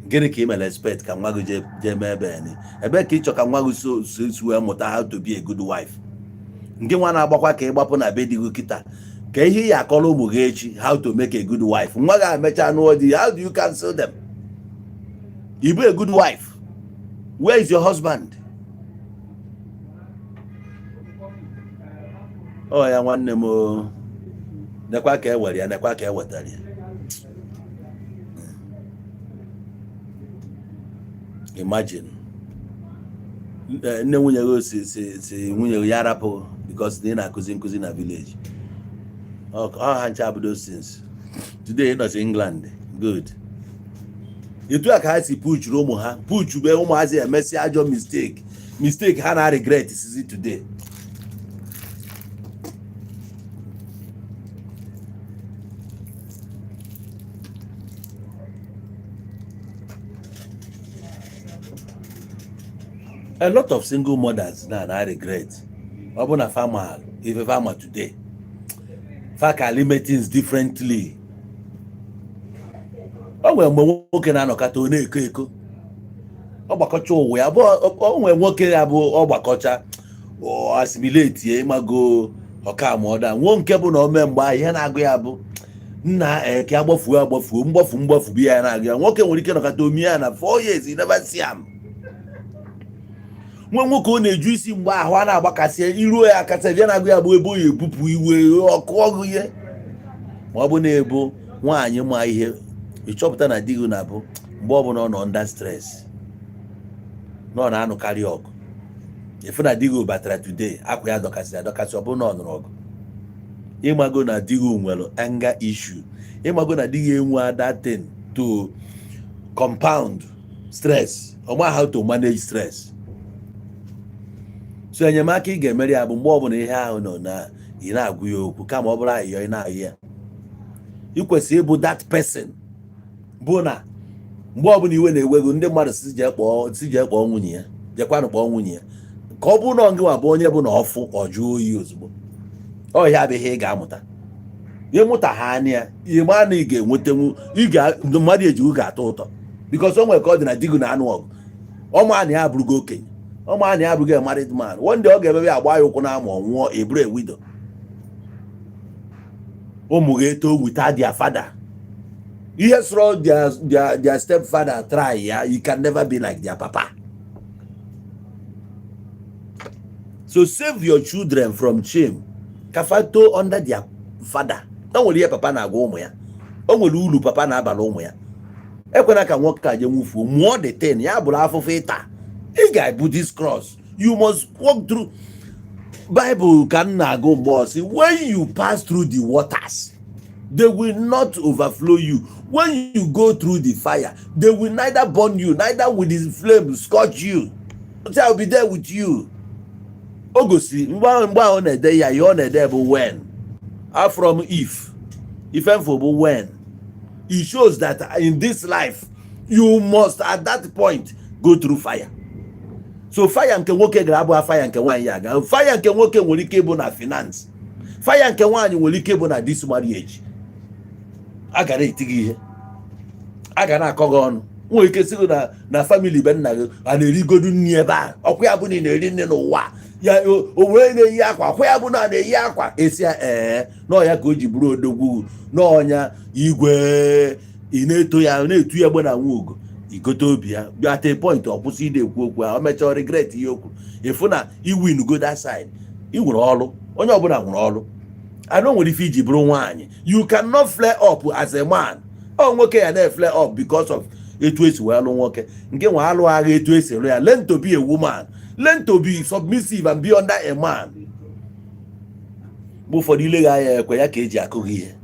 Gịnị ka ị mere expect ka nwa gị jee mee ebe ni ebe ka ị chọ ka nwa gị so wee mụta how to be a good wife? Nke nwa na-agbakwa ka ị gbapụ na be di gị kịta, ka ihe ị akọrọ ụmụ gị echi, how to make a good wife? Nwa gị emecha nụọ di, how do you counsel them? You be a good wife, where is your husband? Ọ ya, nwanne m o, nekwa ka e were ya, nekwa ka e wetara ya. Imagine, nne nwunye gị si nwunye gị ya rapụ because na ị na-akụzi nkụzi na village. Ọ ha ncha bụ those things. Today ị nọzi England, good. Etu a ka ha si puchuru ụmụ ha, puchube ụmụazị, emesi ajọ mistake ha na regret sizi today. A lot of single mothers na regret. Ọ bụ na fama ife fama today, fa ka ime things differently. O nwere mgbe nwoke na-anọkọta, ọ na-eko eko, ọ gbakọcha ụwa ya bụ. O nwere nwoke ya bụ ọ gbakọcha, ọ assimilate, ịmago, ọka ma nwuo. Nke bụ na o mee mgbe ahụ, ihe na-agụ ya bụ nna eke agbafuo agbafuo, mgbafu mgbafu bụ ya na-agụ ya. Nwoke nwere ike nọkọta omie ya na 4 years, you never see am. Nwa nwoke ọ na-eju isi mgbe ahụ a na-agbakasị iruo ya akasị bịa na-agụ ya bụ ebe ọ ya ebupụ iwe ọkụ ọgụ ihe. Ma ọ bụ na-ebu nwaanyị ma ihe, ịchọpụta na di gị na-abụ mgbe ọbụla ọ nọ under stress, na ọ na-anụkarị ọgụ. Efu na di gị batara today, akwa ya dọkasịrị adọkasị, ọ bụrụ na ọ nụrụ ọgụ, ịmago na di gị nwere anger issue. Ịmago na di gị enwe that thing to compound stress, ọ ma how to manage stress. So enyemaka ị ga-emere ya bụ mgbe ọbụla ihe ahụ nọ na ị na-agụ ya okwu, kama ọ bụrụ ayọ ị na-ayọ ya, ị kwesịrị ịbụ that person bụ na mgbe ọbụla iwe na-ewe gị, ndị mmadụ si jee kpọọ nwunye ya, jekwanụ kpọọ nwunye ya, ka ọ bụrụ na ọ gịnwa bụ onye bụ na ọfụ ọ jụọ oyi ozugbo. Ọ ya bụ ihe ị ga-amụta. Ịmụta ha anya ya, ịma na ị ga-enwetanwu, ị ga mmadụ ejiwu ga-atọ ụtọ, because o nwere ka ọ dị na di gị na-anụ ọgụ, ọma na ya abụrụgo okenye, ọma na ya abụrụgo a married man. One day ọ ga-emebe agba ya ụkwụ na ama, ọ nwụọ, eburu a widow. Ụmụ ga-eto without their father. Ihe sọrọ their step father try ya, you can never be like their papa. So save your children from shame, ka fa too under their father. O nwere ihe papa na-agwa ụmụ ya, o nwere uru papa na-abala ụmụ ya. Ekwena ka nwoke a je nwufuo mụọ the ten ya bụrụ afụfụ ịta. Ị ga-ebu this cross, you must walk through. Bible ka m na-agụ mgbe ọ sị, "When you pass through the waters, they will not overflow you. When you go through the fire, they will neither burn you, neither will the flame scorch you." Say, "I will be there with you." O gosi mgbe ahụ na-ede ya, ihe ọ na-ede bụ when from if ifemfo bụ when. It shows that in this life you must at that point go through fire. So fire nke nwoke gara abụghị fire nke nwaanyị ya aga. Fire nke nwoke nwere ike ịbụ na finance, fire nke nwaanyị nwere ike ịbụ na this marriage. A gara eti gị ihe, a ga na-akọ gị ọnụ, nwere ike sị gị na family be nna gị a na-erigodu nri ebe a, ọkwa ya bụ na ị na-eri nri n'ụwa ya, o were na-eyi akwa, ọkwa ya bụ na a na-eyi akwa esi ya. Ee, n'ọya ka o ji bụrụ odogwu n'ọnya igwe. Ị na-eto ya, na-etu ya egbe na nwa ugo igote obi ya bịa. At a point ọ kwụsị ide ekwu okwu ahụ, o mechaa regret ihe okwu. Ịfụ na iwin go that side. Ị nwere ọrụ, onye ọbụla nwere ọrụ anụ nwere ife iji bụrụ nwaanyị. You cannot flare up as a man. Ọ nwoke ya na-flare up because of etu esi wee lụ nwoke nke nwa alụ agha, etu esi lụ ya. Learn to be a woman, learn to be submissive and be under a man. Mgbe ụfọdụ ilegha anya ekwe ya ka eji akụ gị ihe,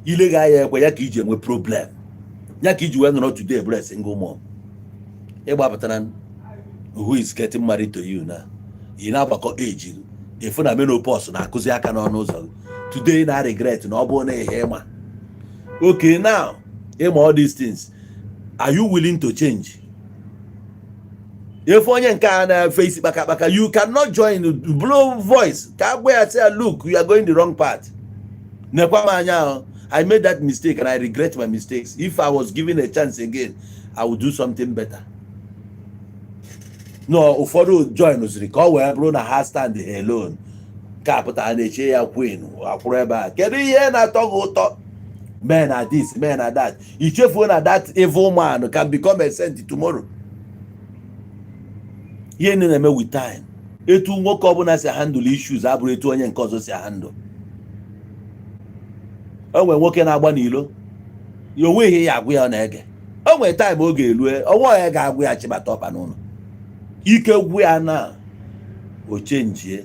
ilegha anya ekwe ya ka iji enwe problem, ya ka iji wee nọrọ today bụrụ a single mom. Ịgbapụtara who is getting married to you now, ị na-agbakọ age gị, ịfụ na menopause na-akụzi aka n'ọnụ ụzọ gị. Today na regret na ọ bụrụ na ihe ịma. Okay, now ịma all these things, are you willing to change? Efe onye nke a na-efe isi kpaka kpaka, you cannot join blow voice ka agwa ya, say, "Look, you are going the wrong path." Nekwa m anya ahụ, I made that mistake and I regret my mistakes. If I was given a chance again, I will do something better. No, ụfọdụ join ziri ka ọ wee bụrụ na ha stand alone. Nke a pụtara na-eche ya queen akwụrụ ebe a. Kedu ihe na-atọ gị ụtọ? Men are this, men are that. Ichefuo na that evil man can become a saint tomorrow. Ihe niile na-eme with time. Etu nwoke ọbụla si handle issues abụrụ etu onye nke ọzọ si handle. O nwere nwoke na-agba n'ilo ya, onwe ihe ya agwụ ya, ọ na-ege. O nwere time oge erue, ọnwa ya ga-agwụ ya, chịbata ọkpa n'ụlọ, ike gwụ ya na o chenjie,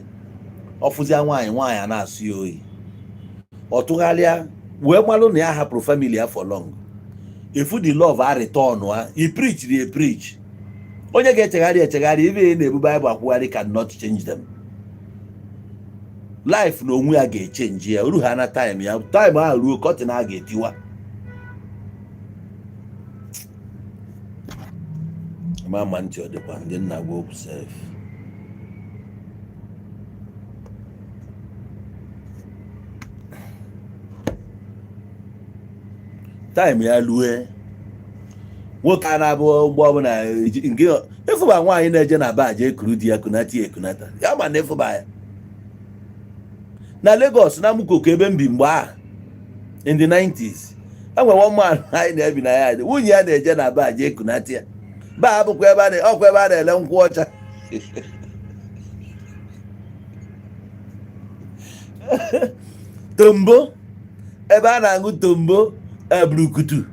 ọfụzia nwaanyị, nwaanyị a na-asụ ya oyi, ọ tụgharịa wee malụ na ya hapụrụ family ya for long. Efu the love a return a i preach, e preach, onye ga-echegharị echegharị. Ibe ị na-ebu Bible akwụgharị cannot change them. Life na onwe ya ga-echenji ya. Oru ha na time ya, time ahụ ruo, curtain a ga-etiwa. Ma ma ntị ọ dịkwa ndị nna gwa okwu sef. Time ya lue, nwoke a na-abụ ụgbọ ọbụla nke ịfụba nwaanyị na-eje na bar jee kuru di ya, kunata ya, ekunata ya. Ma na ịfụba ya na Lagos na Amukoko ebe m bi mgbe ahụ in the 90s, enwere one man anyị na-ebi na ya, nwunye ya na-eje na bar jee kunata ya. Bar bụkwa ebe a ọkwa ebe a na-ele nkwụ ọcha. Tombo, ebe a na-aṅụ tombo, ebrukutu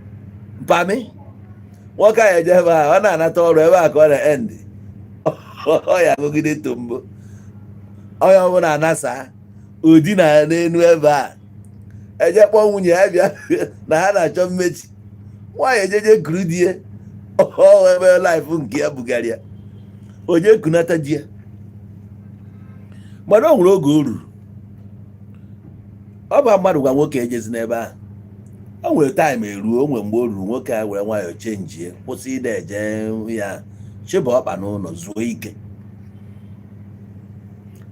mpami. Nwoke a eje ebe a, ọ na-anata ọrụ ebe a ka ọ na-end ọ ya aṅụgide tombo. Onye ọbụla anasa odi na n'enu ebe a, eje kpọọ nwunye ya bịa na ha na-achọ mmechi. Nwaanyị ejeje kuru di ya, ọ ebe life nke ya bugara ya, onye kunata di ya. Mana o nwere oge o ruru, ọ bụ mmadụ gwa nwoke ejezi n'ebe ahụ. O nwere time eruo, o nwere mgbe o ruru, nwoke a were nwayọọ chenjie, kwụsị ịda eje ya, chịba ọkpa n'ụlọ, zuo ike.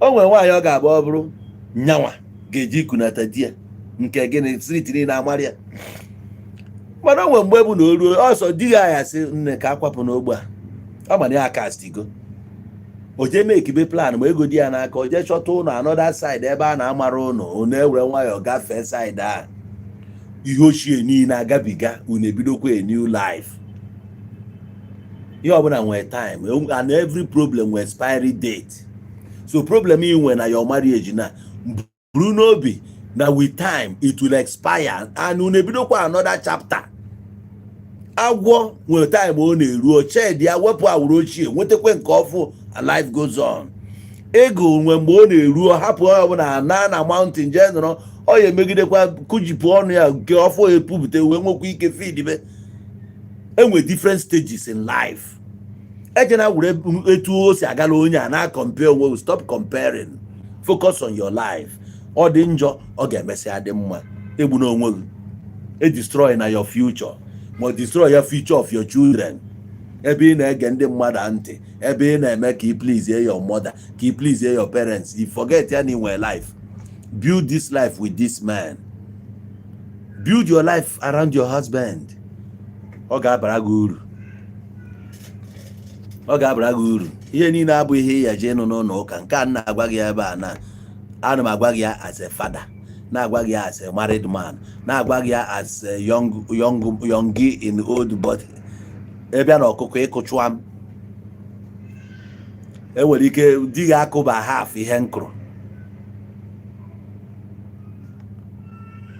O nwere nwaanyị ọ ga-abụ, ọ bụrụ nyanwa ga-eji ikunata di ya nke gịnị, street niile amara ya. Mana o nwere mgbe bụ na o ruo, ọsọ di ya ya sị, "Nne, ka akwapụ n'ogbe a." Ọ mana ya kastigo, o jee mekibe plan ma ego di ya n'aka, o jee chọta ụlọ another side ebe a na-amara ụlọ. Unu ewere nwayọọ gafee side a, ihe ochie niile agabiga, unu ebidokwa a new life. Ihe ọbụla nwere time and every problem nwere expiry date. So problem ị nwere na your marriage na buru n'obi na with time it will expire and unu ebidokwa another chapter. Agwọ nwere time ọ na-eru, ochie ya wepụ awụrụ ochie, nwetakwa nke ọfụ, and life goes on. Ego nwe mgbe ọ na-eru, hapụ onye ọbụla na na mountain jee nọrọ, ọ ya emegidekwa kụjipụ ọnụ ya, nke ọfụ epupụta, wee nwekwa ike fidbe. Enwe different stages in life. Ejena were etu o si agala onye a na compare onwe gị. Stop comparing, focus on your life. Ọ dị njọ, ọ ga-emesịa dị mma. Egbu na onwe gị, e destroy na your future, ma destroy your future of your children. Ebe ị na-ege ndị mmadụ ntị, ebe ị na-eme ka ị please your mother, ka ị please your parents, you forget ya na ị nwere life. Build this life with this man. Build your life around your husband. Ọ ga-abara gị uru, ọ ga-abara gị uru. Ihe niile abụghị ihe ya jee nụ n'ụlọ ụka. Nke a na-agwa gị ebe a na ana m agwa gị ya as a father, na-agwa gị ya as a married man, na-agwa gị ya as a young young young in old body. Ebe na ọkụkọ ịkụchụa m, enwere ike di gị akụba half ihe nkụrụ.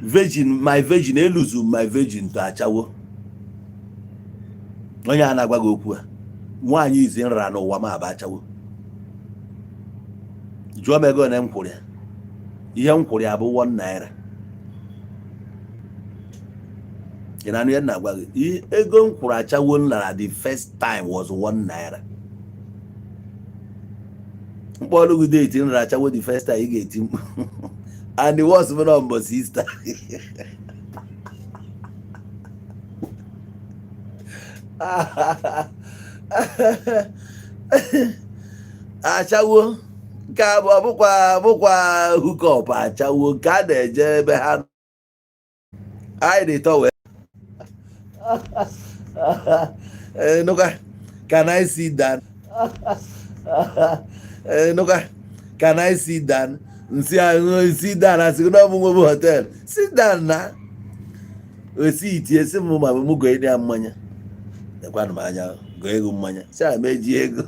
Virgin, my virgin, eluzu my virgin to achawo. Onye a na-agwa gị okwu a, nwaanyị izi nra n'ụwa m aba achawo. Jụọ m ego ole m kwụrụ ya. Ihe m kwụrụ ya bụ 1 naira. Ị na-anụ ihe m na-agwa gị? Ego m kwụrụ achawo m lara the first time was 1 naira. Mkpọrọ gị date m lara achawo the first time, ị ga-eti mkpu. And the worst bụ na mbọsị Easter. Achawo nke a bụ ọbụkwa hookup. Achawo nke a na-eje ebe ha anyị na-eto wee Nụkwa, can I sit down? Nụkwa, can I sit down? Nsị ahụ, sit down, asị gị na ọ bụ nwe bụ hotel, sit down. Na osi itie si m ma mụ goo ya mmanya. Lekwanụ m anya, goo ego mmanya si a meji ego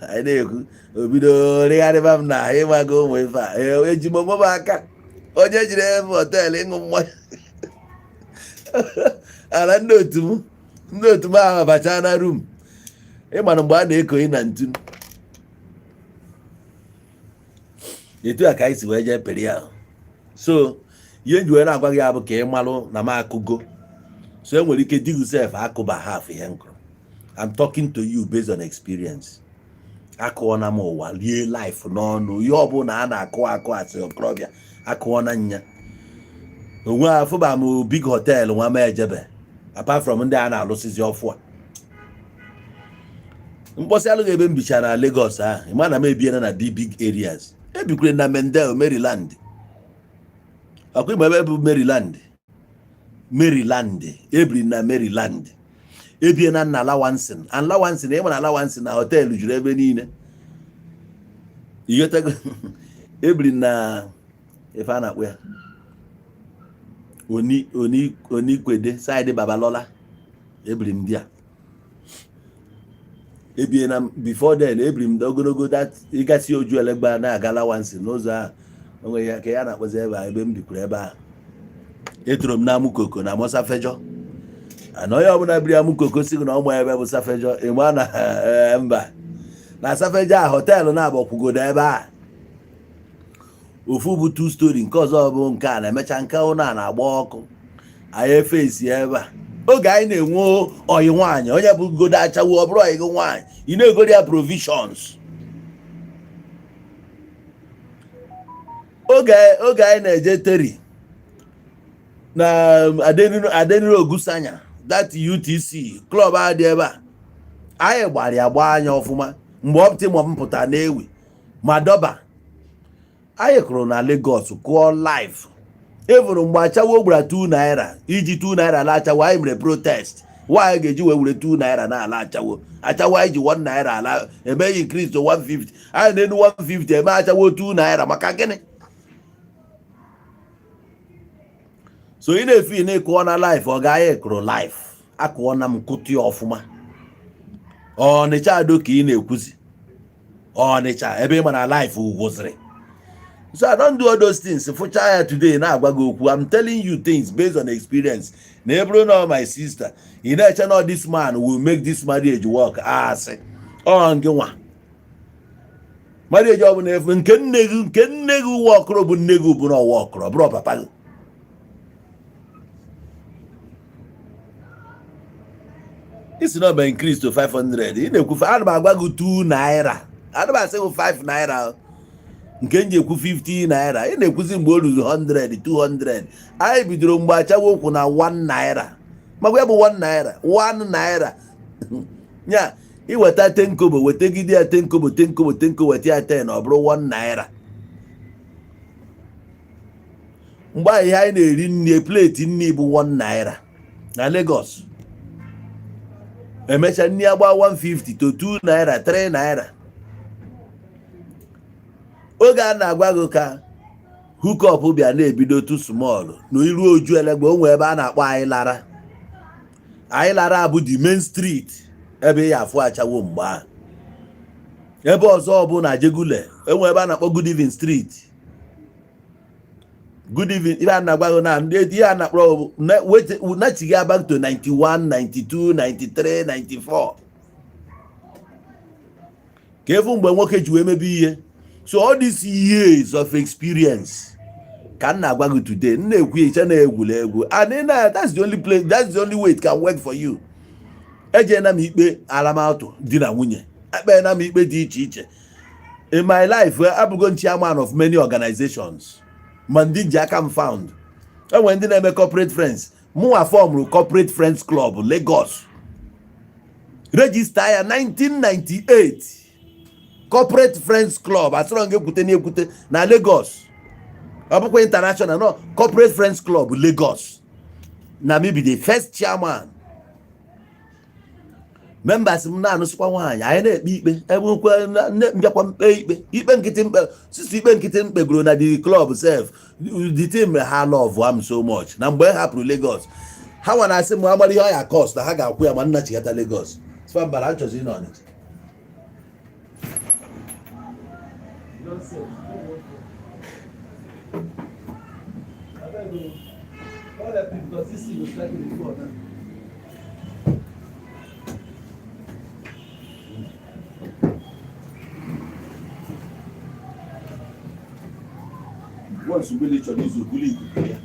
anyị na-ekwu. Obido rịgharịba m na ịmago ụmụ ife a. Eji m onwe m aka onye jiri ebe hotel ịṅụ mmanya ala. Ndị otu m ahụ bacha na room. Ịmana mgbe a na-ekonye na ntu etu a ka anyị si wee jee pere ya. So ihe nji wee na-agwa gị ya bụ ka ị malụ na m akụgo. So e nwere ike di gị sef akụba half ihe nkụrụ. I'm talking to you based on experience. Akụọna m ụwa, rie life n'ọnụ. Ihe ọbụla a na-akụ akụ asị okorobịa akụọna nya onwe. Afụba m big hotel nwa m ejebe, apart from ndị a na-alụsizi ọfụ a. Mkpọsị alụghị ebe m bichara na Lagos ahụ. Ịma na m ebiena na big big areas. Ebikwere na Mendel, Maryland. Ọkwa ịma ebe bụ Maryland? Maryland, ebiri na Maryland. Ebie na nna Lawanson and Lawanson. Ịma na Lawanson na hotel juru ebe niile. Ighọtago? Ebiri na ife a na-akpọ ya oni oni Onikwede, side Babalola. Ebiri m di a, ebie na before then ebiri m ogologo that ịgasị oju Elegba na-aga Lawanson n'ụzọ ahụ. Onwe ya ka ya na-akpọzi ebe a ebe m bikwuru. Ebe ahụ etoro m na Amukoko na Mosafejo. Ana onye ọbụla biri Amukoko si gị na ọmụ ebe bụ Safejo. Ịma na mba na Safejo a, hotel na-agbakwugodo ebe a. Ofu bụ two story, nke ọzọ bụ nke a na-emecha nke ụlọ a na-agba ọkụ. Anyị efesi ebe a oge anyị na-enwe ọyị nwaanyị. Onye bụ godo achawo, ọ bụrụ ọyị gị nwaanyị, ị na-egoro ya provisions. Oge anyị na-eje teri na Adeniro Ogusanya, that UTC club a dị ebe a, anyị gbara ya gbaa anya ọfụma. Mgbe Optimum pụtara na-ewi ma dọba, anyị kụrụ na Lagos, kụọ live. Evụrụ mgbe achawo gbara 2 naira, iji 2 naira ala achawo. Anyị mere protest, nwaanyị ga-eji wee were 2 naira na ala achawo. Achawo anyị ji 1 naira ala, emeghị increase to 150. Anyị na-enu 150, eme achawo 2 naira. Maka gịnị? So ị na-efe, ị na-ekụọ na life. Ọ ga-anya ekụrụ life, akụọ na m kụtụ ya ọfụma. Ọnịcha ado ka ị na-ekwuzi, Ọnịcha ebe ị ma na life gwụsịrị. So I don't do all those things. Fụcha ya today na-agwa gị okwu. I'm telling you things based on experience. Na ebụrụ na my sister, ị na-eche na this man will make this marriage work, asị ọ gị nwa marriage ọ bụla efu. Nke nne gị, nke nne gị wọkụrụ bụ nne gị bụ na ọwọkụrụ, ọ bụrụ papa gị. Isi na ọba increase to 500, ị na-ekwufe. Ana m agwa gị 2 naira, ana m asị gị 5 naira, nke m ji ekwu 50 naira. Ị na-ekwuzi mgbe o ruru 100, 200. Anyị bidoro mgbe achawo okwu na 1 naira. Makwa ya bụ 1 naira, 1 naira ya iweta 10 kobo, wetegide ya 10 kobo, 10 kobo, 10 kobo, weta ya 10, ọ bụrụ 1 naira. Mgbe ahụ ihe anyị na-eri nri, plate nri bụ 1 naira na Lagos. Emechaa nri agba 150 to 2 naira, 3 naira. Oge a na-agwa gị ka hookup bịa na-ebido too small na iru oju Elegba, o nwee ebe a na-akpọ anyị lara. Anyị lara bụ the main street ebe ya afụ achawo mgbe ahụ. Ebe ọzọ bụ na Jegule, enwe ebe a na-akpọ Good Evening Street. Good evening. Ihe a na-agwa gị na ndị ihe a na-akpọrọ nachiga back to 91, 92, 93, 94, ka efu mgbe nwoke ji wee mebe ihe. So all these years of experience ka m na-agwa gị today. M na-ekwu iche na egwuregwu and na that's the only place, that's the only way it can work for you. Ejeela m ikpe alamauto di na nwunye, ekpeela m ikpe dị iche iche in my life. Abụgo m chairman of many organizations, ma ndị ji aka m found. Enwere ndị na-eme corporate friends. Mụnwa formụrụ Corporate Friends Club Lagos, register ya 1998. Corporate Friends Club, asịrọ nga ekwute na ekwute na Lagos, ọ bụkwa international. No, Corporate Friends Club Lagos, na me be the first chairman. Members m na-anụsịkwa nwaanyị, anyị na-ekpe ikpe ebe nkwe mbịakwa mkpe ikpe, ikpe nkịtị, mkpe sisi ikpe nkịtị mkpegoro na the club sef. The team ha love am so much na mgbe m hapụrụ Lagos, ha nwa na-asị m amara ihe ọ ya cost na ha ga-akwụ ya ma nna chigata Lagos. Sfa mbara nchọzi ịnọ Ọnịcha. Once mmiri chọrọ izu bulu ikuku ya.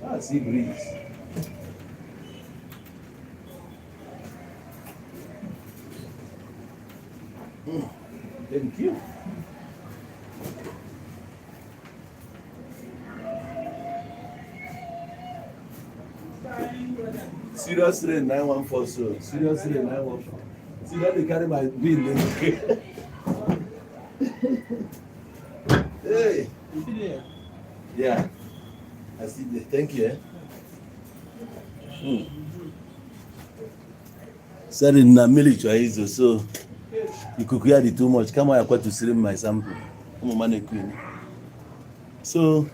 Ah, sea breeze. Thank you. Serious rain 914, so serious rain 914. See that they carry my bill. Hey. Yeah. I see the thank you. Eh? Sorry, na mmiri chọrọ izo, so ikuku ya dị too much kama ya kwatusiri m my sample ụmụ m na-eku. So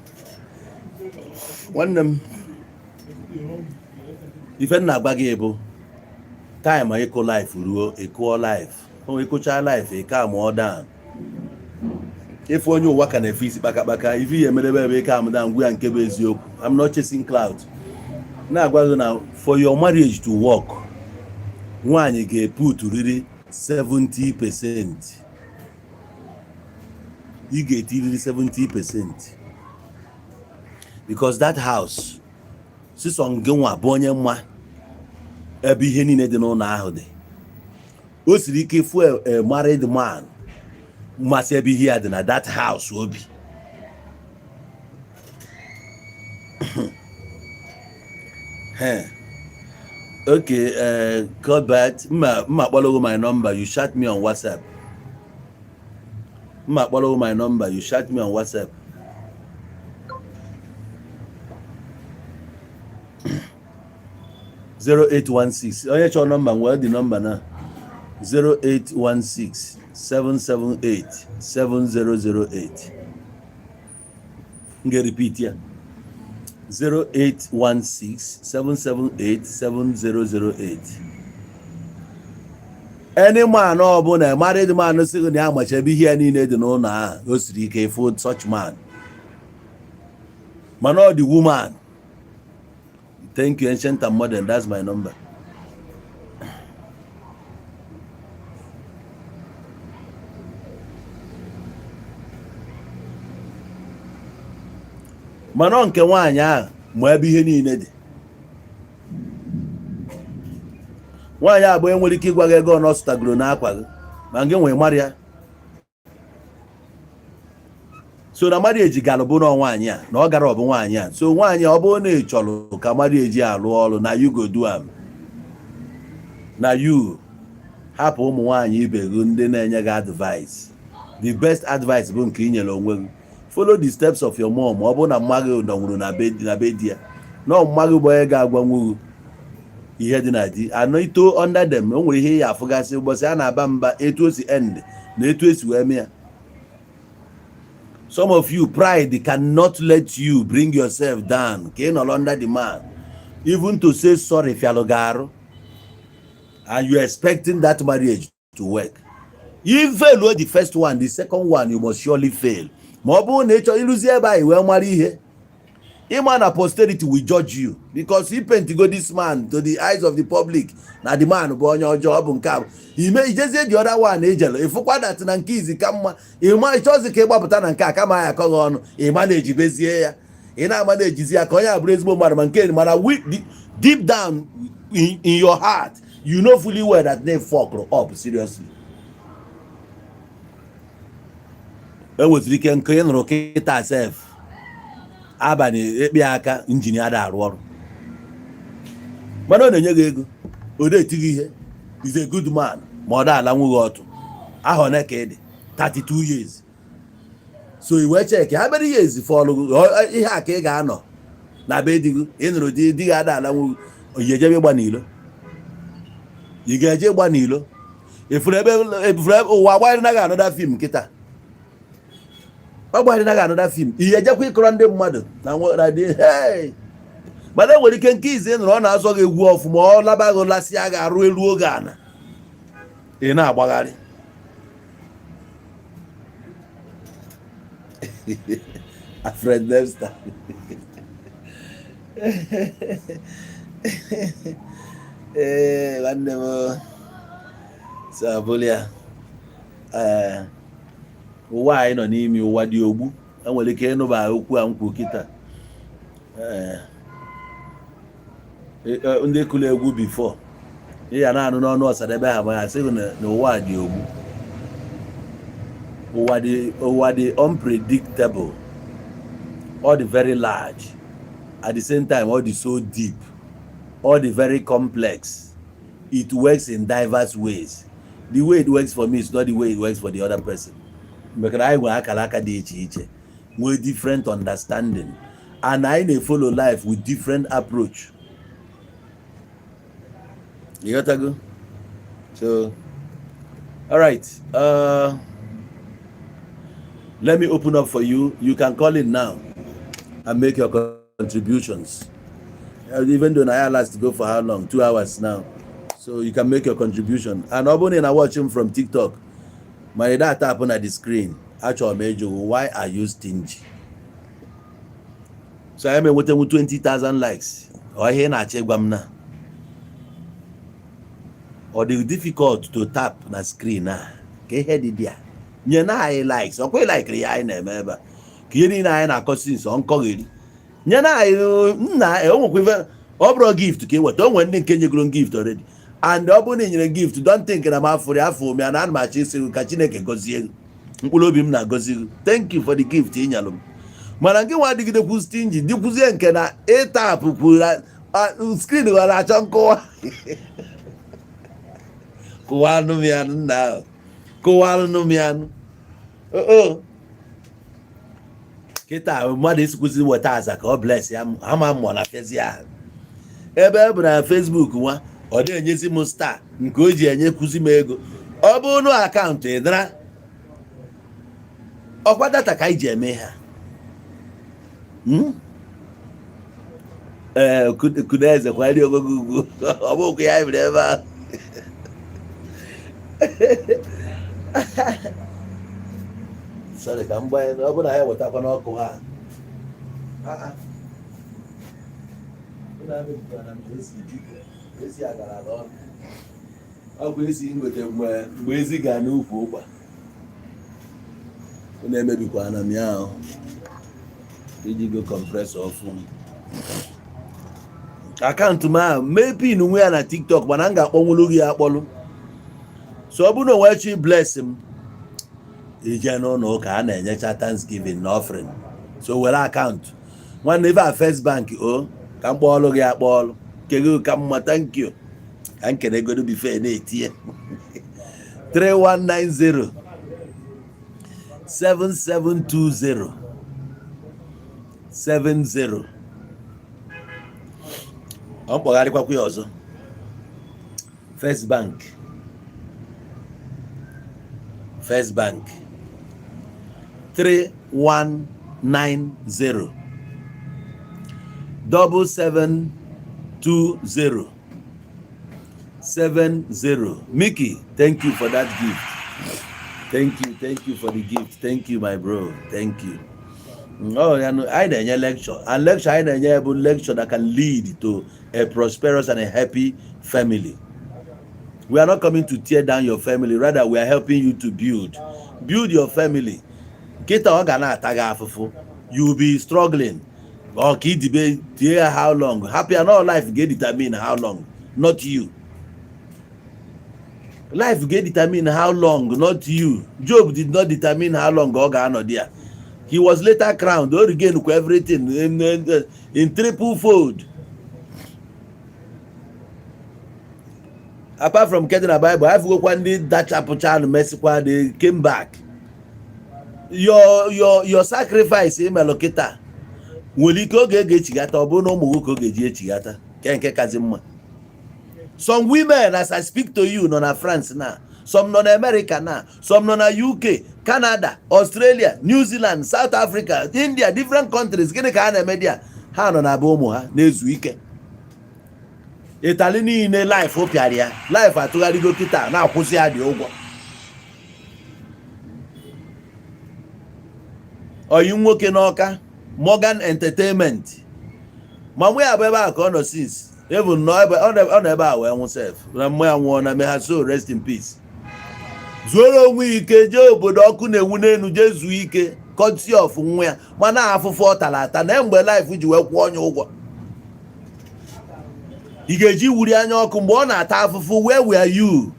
nwanne m, ife m na-agwa gị bụ time ịkụ life ruo, ịkụọ life o, ịkụcha life, ị calm down. Ife onye ụwa ka na-efe isi kpakakpaka, ife ihe emerebe ebe ị calm down, gwa ya nke bụ eziokwu. I'm not chasing cloud. Na-agwa gị na for your marriage to work, nwaanyị ga-eputuriri 70%, ị ga-etiriri 70%, because that house sisọ gị nwa bụ onye mma ebe ihe niile dị n'ụlọ ahụ dị. O siri ike ịfụ a married man mmasị ebe ihe ya dị na that house obi. Hey. Okay, Cuthbert, mma mma kpọrọ my number, you chat me on WhatsApp. Mma kpọrọ my number, you chat me on WhatsApp. 0816, onye chọrọ nọmba nwee dị nọmba na 0816 778 7008. M ga-repeat ya: 0816 778 7008. Any man ọbụla, married man, sị gị na ya amacha ebe ihe ya niile dị n'ụlọ ahụ, o siri ike ịfụ such man. Mana ọ dị woman. Thank you, ancient and modern, that's my number. Mana ọ nke nwaanyị ahụ ma ebe ihe niile dị. Nwaanyị abụọ enwere ike ịgwa gị ego ọ zụtagoro n'akwa gị, ma gị nwee mara ya. So na marriage gara bụ na nwaanyị a na ọ gara, ọ bụ nwaanyị a. So nwaanyị, ọ bụrụ na ị chọrọ ka marriage alụ ọrụ, na you go do am, na you hapụ ụmụ nwaanyị ibe gị ndị na-enye gị advice. The best advice bụ nke ị nyere onwe gị. Follow the steps of your mom. Ọ bụrụ na mma gị nọnwụrụ na be di ya, na mma gị bụ onye ga-agwanwu gị ihe dị na di anọ ito under them, o nwere ihe ya afụgasị ụbọchị a na-aba mba, etu o si end na etu esi wee mee ya. Some of you, pride cannot let you bring yourself down ka ị nọrọ under the man. Even to say sorry fialụ gị arụ, and you expecting that marriage to work. You fail the first one, the second one you must surely fail. Ma ọ bụrụ na ị chọrọ ịrụzi ebe ahụ wee mara ihe ịma na posterity will judge you, because he paint go this man to the eyes of the public na the man bụ onye ọjọọ. Ọ bụ nke a ime ijezie the other one ejele ịfụkwa that na nke izi ka mma. Ịma ịchọzi ka ịgbapụta na nke a kama ya akọghị ọnụ, ịma na-ejibezie ya, ị na-ama na-ejizi ya ka onye abụrụ ezigbo mmadụ. Ma nke mana deep down in your heart, you know fully well that they fuck up seriously. Enweziri ike nke ị nụrụ kịta sef, abalị ekpe aka engine ada arụ ọrụ, mana ọ na-enye gị ego, ọ na-eti gị ihe, is a good man, ma ọ da ala nwụghị ọtụ ahụ one ka ị dị 32 years. So i wee check ha mere years fọlụ ihe a ka ị ga-anọ. Na be di gị, ị nụrụ di, di gị ada ala nwu, ị ejebe ịgba n'ilo, ị ga-eje ịgba n'ilo. Efuru ebe efuru ebe ụwa gbanyere naghị anọda film kịta, ọ gbanyere naghị anọda film. Ihe ejekwa ịkọrọ ndị mmadụ na na di. Hey! Mana e nwere ike nke ize nụrụ, ọ na-azọ gị egwu ọfụma, ọ laba gị, lasịa gị arụ elu oge ana ị na-agbagharị. Alfred Webster. Ee, nwanne m, so abụrụ ya. Ee, ụwa anyị nọ n'ime, ụwa dị ogbu. Enwere ike ịnụba okwu a m kwu kịta. Ee, ndị kụrụ egwu before ị ya na-anụ n'ọnụ Ọsadebe ha ma ya sị na ụwa dị ogbu, ụwa dị unpredictable, ọ dị very large, at the same time ọ dị so deep, ọ dị very complex. It works in diverse ways. The way it works for me is not the way it works for the other person, maka na anyị nwere akara aka dị iche iche, nwee different understanding, and anyị na-follow life with different approach. Ịghọtago? So all right, let me open up for you. You can call in now and make your contributions. Even though na ya last go for how long, 2 hours now, so you can make your contribution. And ọ bụrụ na ị na-watch him from TikTok, ma ị da tap na the screen, achọrọ m ịjụ, why are you stingy? So anyị ma enwetanwu 20,000 likes. Ọ ihe ị na-achọ ịgwa m na ọ dị difficult to tap na screen a ka ihe dị dị a nye na anyị likes. Ọkwa ị likiri ya anyị na-eme ebe a ka ihe niile anyị na-akọ since ọ nkọgheri nye na anyị nna. O nwekwa ife ọ bụrụ gift ka ị weta. O nwere ndị nke nyegoro gift already, and ọ bụrụ na ị nyere gift, don't think na m afụrụ ya, afụ m ya na ana m achọ isi gị ka Chineke gọzie gị. Mkpụrụ obi m na-agọzi gị. Thank you for the gift ị nyalụ m. Mana nke nwa adịgidekwu stingy, dịkwuzie nke na ịtapụ kwuru na screen gwara achọ nkụwa. Kụwanụ m ya nna ahụ, kụwanụ m ya nụ. Oo, kịta mmadụ esikwuzi weta aza ka ọ bless ya ama mmụọ na fezi ahụ ebe e bụ na Facebook nwa ọ na-enyezi m star nke o ji enyekwuzi m ego. Ọ bụrụ na akaụntụ ị dara ọkwa data ka anyị ji eme ha. Ee, Kuneze kwari ogogo ugwu, ọ bụkwa ya biri ebe ahụ. Sorry, ka m gbanye ọ bụrụ na ya wetakwa n'ọkụ ha. Ah, ah. Ụlọ ahụ mepụtara na mgbe esi biko, esi agara ala ọnụ. Ọ bụ esi ngote mgbe ezi ga n'ukwu ụkwa. Unu emebikwana m ya ahụ iji go compressor ọfụ m akaụntụ m ahụ mee pin nwe ya na TikTok, mana m ga-akpọnwụrụ gị ya akpọlụ. So ọ bụrụ na onwe chi bless m, ije n'ụlọ ụka a na-enyecha thanksgiving na offering, so were akaụntụ nwanne ife a, First Bank o, ka m kpọọlụ gị akpọọlụ nke gị ka mma. Thank you. Ka m kenegodu before na-etinye 3190 7720 70. Ọ mkpọgharịkwakwa ya ọzọ, First Bank, First Bank, 3190 7720 70. Mickey, thank you for that gift. Thank you, thank you for the gift. Thank you, my bro. Thank you. Oh, ya nụ, anyị na-enye lecture, and lecture anyị na-enye bụ lecture that can lead to a prosperous and a happy family. We are not coming to tear down your family, rather we are helping you to build your family. Kịta ọ ga na-ata gị afụfụ, you will be struggling. Ọ ka idibe tie ya how long, happy and all. Life ga-determine how long, not you. Life ga-determine how long, not you. Job did not determine how long ọ ga-anọ there. He was later crowned, o regain kwa everything in triple fold. Apart from nke dị na Bible, afụgokwa ndị dachapụchanụ mesịkwa they came back. Your sacrifice imelụ kịta Nwere ike oge ga-echighata, ọ bụrụ na ụmụ nwoke oge ji echighata ke nke kazi mma. Some women, as I speak to you, nọ na France na, some nọ na America na, some nọ na UK, Canada, Australia, New Zealand, South Africa, India, different countries. Gịnị ka ha na-eme di a? Ha nọ na be ụmụ ha na-ezu ike. Itali niile life pịara ya, life atụgharịgo kịta na-akwụsị ya dị ụgwọ. Oyi nwoke n'Ọka, Morgan Entertainment, ma mụ ya bụ ebe a ka ọ nọ since, even nọ ebe ọ nọ ebe a wee nwụ sef na mmụ ya nwụọ na. May her soul rest in peace. Zuoro onwe ike, jee obodo ọkụ na-enwu n'elu, jee zuo ike, courtesy of nwa ya. Mana afụfụ ọ tara ata na mgbe life ji wee kwụọ onye ụgwọ, ị ga-eji wuri anya ọkụ mgbe ọ na-ata afụfụ. Where were you?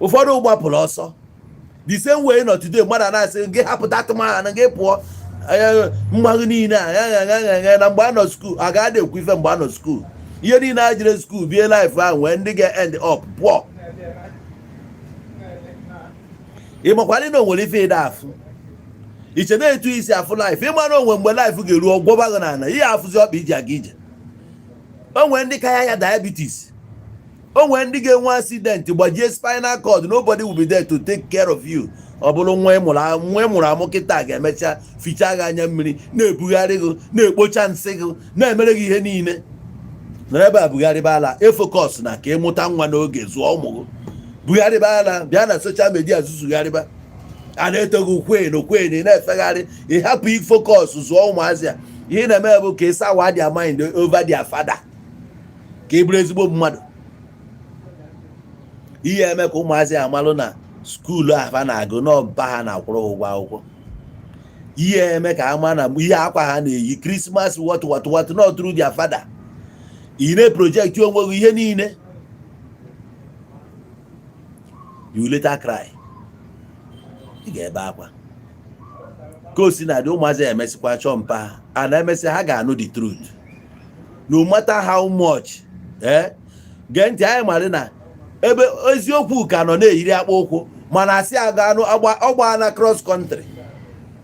Ụfọdụ gbapụrụ ọsọ the same way nọ today. Mmadụ na-asị gị hapụ atụmatụ gị pụọ mgbagụ niile a na mgbe a nọ school a ga-ada ekwu ife. Mgbe a nọ school, ihe niile a jere school bie life ahụ nwee ndị ga-end up poor. Ị makwara na o nwere ife ịda afụ iche na-etu isi afụ life. Ịma na onwe mgbe life ga-eru ọgwọba gị n'ala, ihe afụzi ọkpa iji aga ije. O nwee ndị ka ya diabetes, o nwee ndị ga-enwe accident, gbajie spinal cord. Nobody will be there to take care of you. Ọ bụrụ nwa ịmụrụ amụ kịta ga-emecha fichaa gị anya mmiri, na-ebugharị gị, na-ekpocha nsị gị, na-emere gị ihe niile. Nọrọ ebe a bugharịba ala, e focus na ka ịmụta nwa n'oge, zụọ ụmụ gị. Bugharịba ala, bịa na social media zuzugharịba, a na-eto gị queen queen, na-efegharị. Ịhapụ i focus zụọ ụmụazị a. Ihe ị na-eme bụ ka ị sawa their mind over their father, ka ị bụrụ ezigbo mmadụ. Ihe eme ka ụmụazị amalụ na school afa na-agụ n'ọmpa ha na-akwụrụ ha ụgwọ akwụkwọ. Ihe eme ka ama na ihe akwa ha na-eyi Christmas, what what what, not through their father. Ị na-e project onwe gị ihe niile, you later cry. Ị ga-ebe akwa ka o si na dị. Ụmụazị emesịkwa chọọ mpa ha a na-emesị, ha ga-anụ the truth no matter how much. Ee, gee ntị, anyị mara na ebe eziokwu ka nọ na-eyiri akpa ụkwụ, mana asị aga anụ ọgbaana cross country,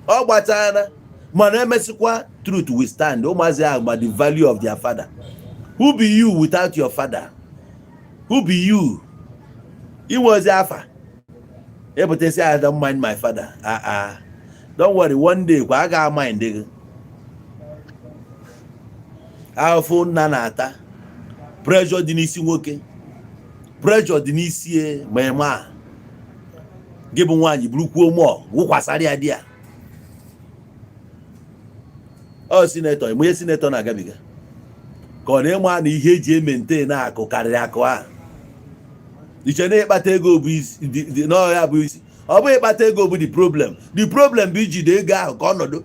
ọ gbachana, mana emesịkwa truth will stand. Ụmụazị ahụ ma the value of their father. Who be you without your father? Who be you? Inwe ozi afa ịpụtasị, "I don't mind my father." Ah ah, don't worry, one day kwa a ga-mind gị. Ahụfụ nna na-ata, pressure dị n'isi nwoke, pressure dị n'isi ma ịma gị bụ nwaanyị burukwuo mụọ wụkwasara ya di ya. Ọ senator, ịma ihe senator na-agabiga, ka ọ na-ịma na ihe eji e maintain akụ karịrị akụ ahụ. Iche na ịkpata ego bụ isi n'ọya bụ isi. Ọ bụghị ịkpata ego bụ the problem. The problem bụ ijide ego ahụ ka ọnọdụ.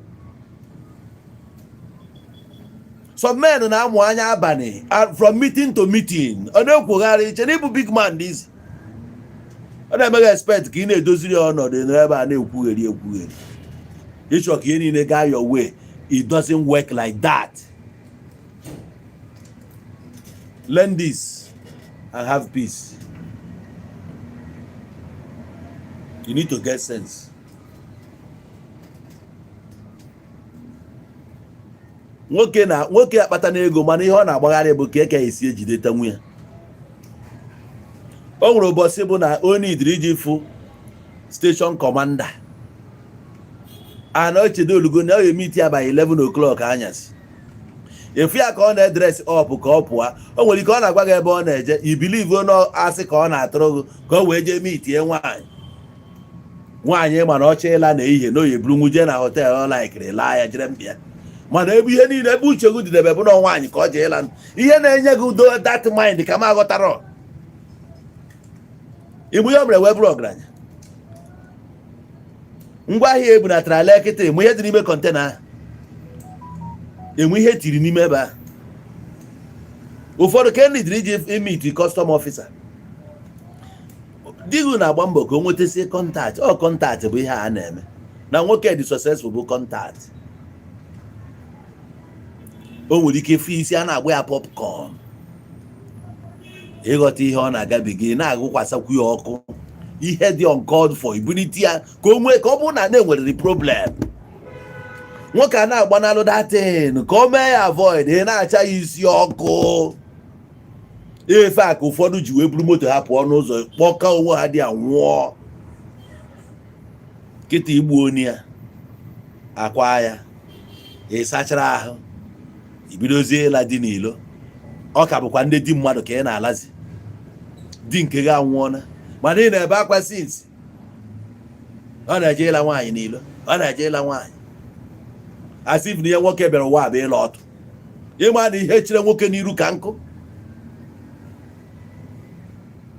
Some men na-amụ anya abalị from meeting to meeting, ọ na-ekwugharị. Iche na ịbụ big man dị easy. Ọ na-emeghị expect ka ị na-edoziri ya ọnọdụ n'ebe a na-ekwugheri ekwugheri, ịchọ ka ihe niile gaa your way. It doesn't work like that. Learn this and have peace. You need to get sense. Nwoke na nwoke akpata n'ego, mana ihe ọ na-agbagharị bụ ka eke esi ejideta nwunye. O nwere ụbọchị bụ na onye idiri iji fụ station commander ana ochedo olugo na ọ ga-e meet ya by 11 o'clock anyasị. Efu ya ka ọ na-e dress up ka ọ pụọ. O nwere ike ọ na-agwa gị ebe ọ na-eje, i believe na asị ka ọ na-atụrụ gị ka o wee jee meetie nwaanyị. Nwaanyị mana ọcha ịla na ehihie na oyi buru nwuje na hotel ọ laikiri laa ya jere mbịa. Mana ebe ihe niile ebe uche gị didebe bụ na nwaanyị ka ọ jee ịla. Ihe na-enye gị udo, that mind ka m aghọtara igbu ya mere wee bụrụ ọgaranya. Ngwaahịa ebunatara lee kịta, enwe ihe dị n'ime container ahụ, enwe ihe tiri n'ime ebe ahụ. Ụfọdụ ka nidiri iji i meet custom officer. Di gị na-agba mbọ ka o nwetasie contact. Ọ contact bụ ihe a na-eme na nwoke dị successful bụ contact. O nwere ike fụ isi a na-agba ya popcorn, ịghọta ihe ọ na-agabiga, ị na-agụkwasakwu ya ọkụ, ihe dị uncalled for, ibulite ya ka o nwee ka ọ bụrụ na na-enwerịrị problem. Nwoke a na-agbanalụ datin ka o mee ya avoid, ị na-acha ya isi ọkụ. Efe a ka ụfọdụ ji wee buru moto ha pụọ n'ụzọ, kpọka onwe ha dị a nwụọ. Kịta igbu onye ya akwa ya, ị sachara ahụ, ibidozie ịla di n'ilo. Ọ ka bụkwa ndị di mmadụ ka ị na-alazi. Di nke gị anwụọna, mana ị na-ebe akwa since. Ọ na-eje ịla nwaanyị n'ilo, ọ na-eje ịla nwaanyị, as if na ihe nwoke bịara ụwa bụ ịla ọtụ. Ịma na ihe chere nwoke n'iru ka nkụ.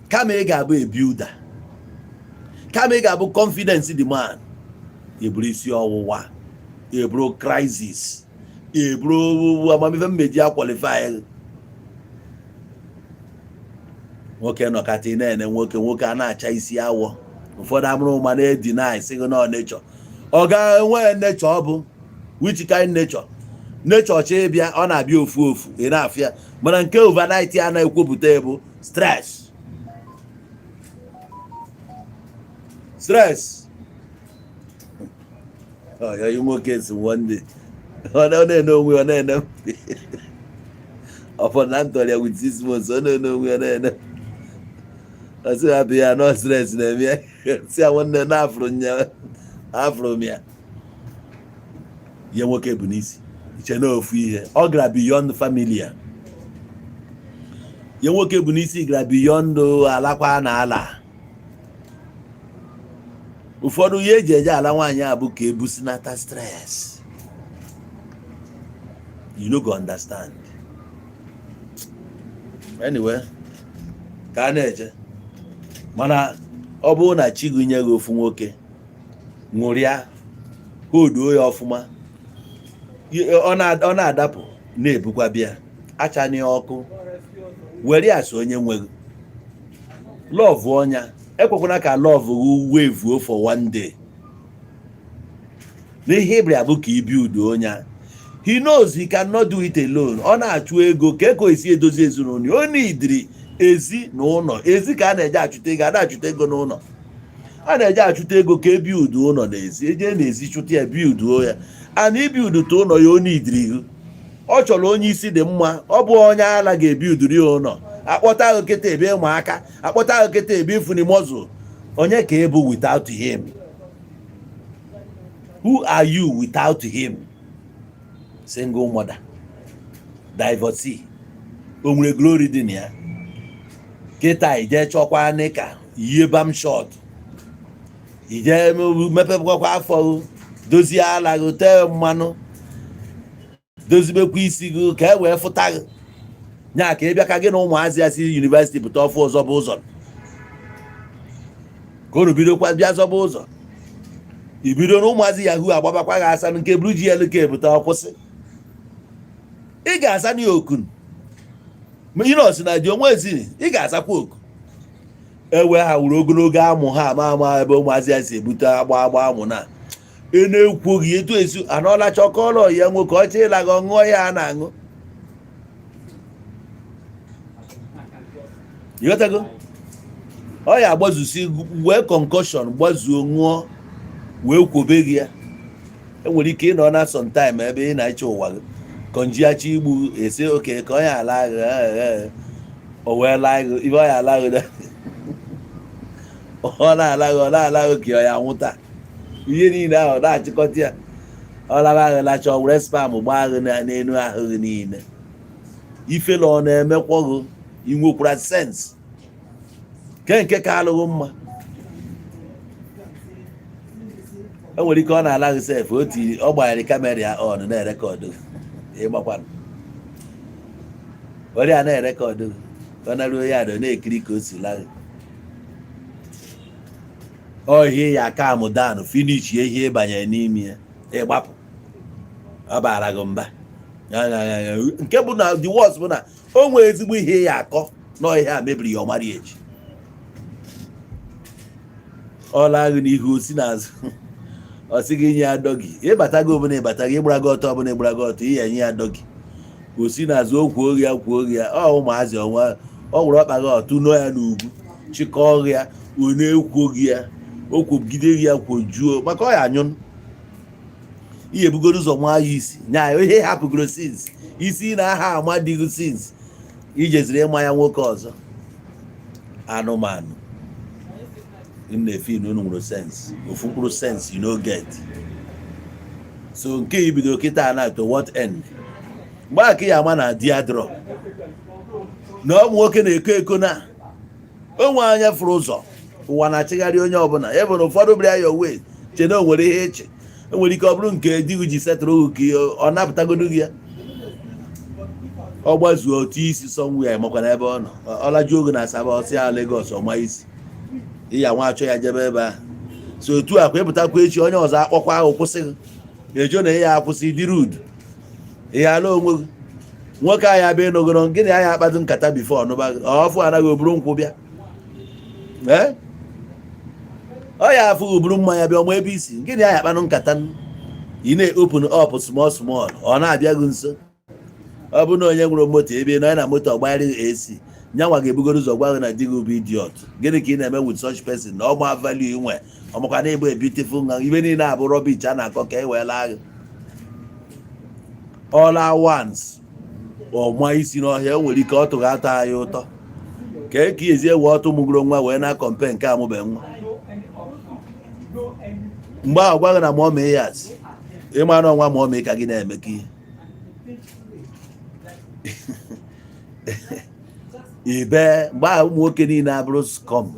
Kama ị ga-abụ a builder, kama ị ga-abụ confidence the man, eburu isi ọwụwa, eburu crisis, eburu amamife mmeji a qualify. Nwoke nọkata, ị na-ene nwoke, nwoke a na-acha isi awọ. Ụfọdụ amụrụ ụma na-edina sị gị nọ nature. Ọ ga-enwe nature? Ọ bụ which kind nature? Nature chọ ịbịa, ọ na-abịa ofu ofu, ị na-afịa. Mana nke overnight ya na-ekwupụta bụ stress, stress. Ọ ya nwoke si one day ọ na-ene onwe ya, ọ na-ene ọfọ na ntọrọ ya with 6 months, ọ na-ene onwe ya, na-ene, ọ sị hapụ ya nọ, stress na-eme ya. Si ya, nwanne, na afụrụ nya, afụrụ m ya. Ihe nwoke bụ n'isi iche na ofu ihe, ọ gara beyond familia. Ihe nwoke bụ n'isi gara beyond alakwa na ala. Ụfọdụ ihe eji eje ala nwaanyị a bụ ka ebusinata stress. You no go understand. Anyway, ka a na-eje. Mana ọ bụrụ na chi gị nye gị ofu nwoke, ṅụrịa, hoduo ya ọfụma. Ọ na-adapụ, na-ebukwa bịa achana ya ọkụ, were ya so onye nwe gị. Love ọnya, ekwekwana ka love gị wevuo for one day. N'ihe ịbịa bụ ka ibi udo onye a. He knows he cannot do it alone. Ọ na-achụ ego ka eko esi edozi ezinụlọ. Ọ nidiri ezi na ụlọ. Ezi ka a na-eje achụta ego, a na-achụta ego n'ụlọ. A na-eje achụta ego ka ebi udo ụlọ n'ezi. Eje n'ezi chụta ya, bi udo ya. Ana ibi udo ụlọ ya, ọ nidiri gị. Ọ chọrọ onye isi dị mma. Ọ bụ onye ala ga-ebi udiri ya ụlọ. Akpọta ahụ kịta ebe ịma aka, akpọta ahụ kịta ebe ifuni mọzụ. Onye ka ị bụ without him? Who are you without him? Single mother, divorcee, o nwere glory dị na ya? Kịta ije chọkwa nika yie bum short, ije mepekwa afọ gị, dozie ala gị, tee mmanụ, dozibekwa isi gị ka e wee fụta gị nya, ka ị bịa ka gị na ụmụazị ya si university pụta ọfụ ụzọ bụ ụzọ, ka unu bidokwa bịa zọba ụzọ. Ibido na ụmụazị yahoo agbabakwa gị asa nke buru ji elu ka ebute ọkwụsị. Ị ga-asa na ya okun ịnọsi na ji onwe ezi, ị ga-asakwa oku. Ewe ha wuru ogologo amụ ha ama ama ebe ụmụazị ya si ebute agba agba amụ na ị na-ekwughị etu esi anọla chọkọrọ ya nwoke ọchị ịla gị ọṅụọ ya a na-aṅụ. Ịghọtago? Ọ ya agbazusi wee concussion gbazuo, ṅụọ wee kwobe gị ya. Enwere ike ịnọ na sometime ebe ị na-eche ụwa gị kọnjiachi igbu esi oke ka ọ ya ala gị, o wee laa gị ibe ọ ya ala gị, ọ na-ala gị, ọ na-ala gị ka ọ ya nwụta. Ihe niile ahụ na-achịkọta ya, ọ lara gị lacha, ọ were spam gbaa gị n'elu ahụ gị niile. Ifela ọ na-emekwa gị. Ị nwekwara sense ke nke ka alụghị mma. Enwere ike ọ na-ala gị sef, otu ọ gbanyere camera ya on na-erecord ịgbakwanụ were ya na-erecord gị. Ọ naruo ya adọ na-ekiri ka o si laa gị. Ọ ihe ya calm down, finish ihe ịbanye n'ime ya, ịgbapụ, ọ bara gị mba. Nke bụ na the worst bụ na o nwee ezigbo ihe ya akọ na ihe a mebiri ya ọmara echi. Ọ laa gị n'ihu, osi n'azụ, ọ sị gị nye ya doggy. Ịbata gị ọbụla, ịbata gị, ịgbara gị ọtọ ọbụla, ịgbara gị ọtọ, ihe enye ya doggy. Osi n'azụ, o kwuo gị ya, kwuo gị ya. Ọ ụmụazị ọnwa ọ gwụrụ ọkpa gị, ọtụ nọ ya n'ugwu, chịkọọ gị ya, ọ na-ekwo gị ya, o kwogide gị ya, kwojuo maka ọ ya anyụ. Ihe ebugoro ụzọ nwa ya isi nya ihe hapụgoro since isi na aha ama dịghị since ijeziri ịma ya nwoke ọzọ. Anụmanụ na-efi na unu nwere sense, ofu mkpụrụ sense you no get. So nke ibido kịta na to what end? Mgbe a ka ya ama na di adịrọ na ụmụ nwoke na-eko eko na onwe anya fụrụ ụzọ ụwa na-achịgharị onye ọbụla. Ya bụ na ụfọdụ bịara ya wee che na o nwere ihe eche. O nwere ike ọ bụrụ nke di gị ji setụrụ gị ka ọ napụtagodu gị ya, ọ gbazuo otu isi somewhere, makwa na ebe ọ nọ ọ lajuo oge na Asaba, ọsị ya Lagos, ọma isi ịya nwa achọ ya jebe ebe ahụ. So otu a kwa ịpụtakwa echi, onye ọzọ akpọkwa ahụ kwụsị gị ejo na ya akwụsị dị rude ihe ala onwe gị. Nwoke ahụ abịa ịnụgoro gịnị ya akpado nkata before ọnụba gị ọfụ anaghị oburu nkwụ bịa. Ee, ọ ya afụ uburu mmanya bịa ọma ebe isi gịnị ya akpanụ nkata. Ị na-open up small small, ọ na-abịa gị nso. Ọ bụrụ na onye nwere moto ebe nọ ya na moto ọgbagharị AC nyanwa ga-ebugoro ụzọ gwa gị na di gị bụ idiot. Gịnị ka ị na-eme with such person? Na ọma value inwe ọmakwa na ịbụ a beautiful nwa ibe niile abụ rubbish a na-akọ ka e wee laa gị. All at once ọma isi n'ọhịa. O nwere ike ọ tụghị atọ anyị ụtọ ka e ka ezi ewe ọtụ mụgoro nwa wee na compare nke amụbe nwa. Mgbe ahụ gwa gị na ma ọ ya asị ịma na ọnwa ma ọ mee ka gị na-eme ka ihe ibe. Mgbe ahụ ụmụ nwoke niile abụrụ scum,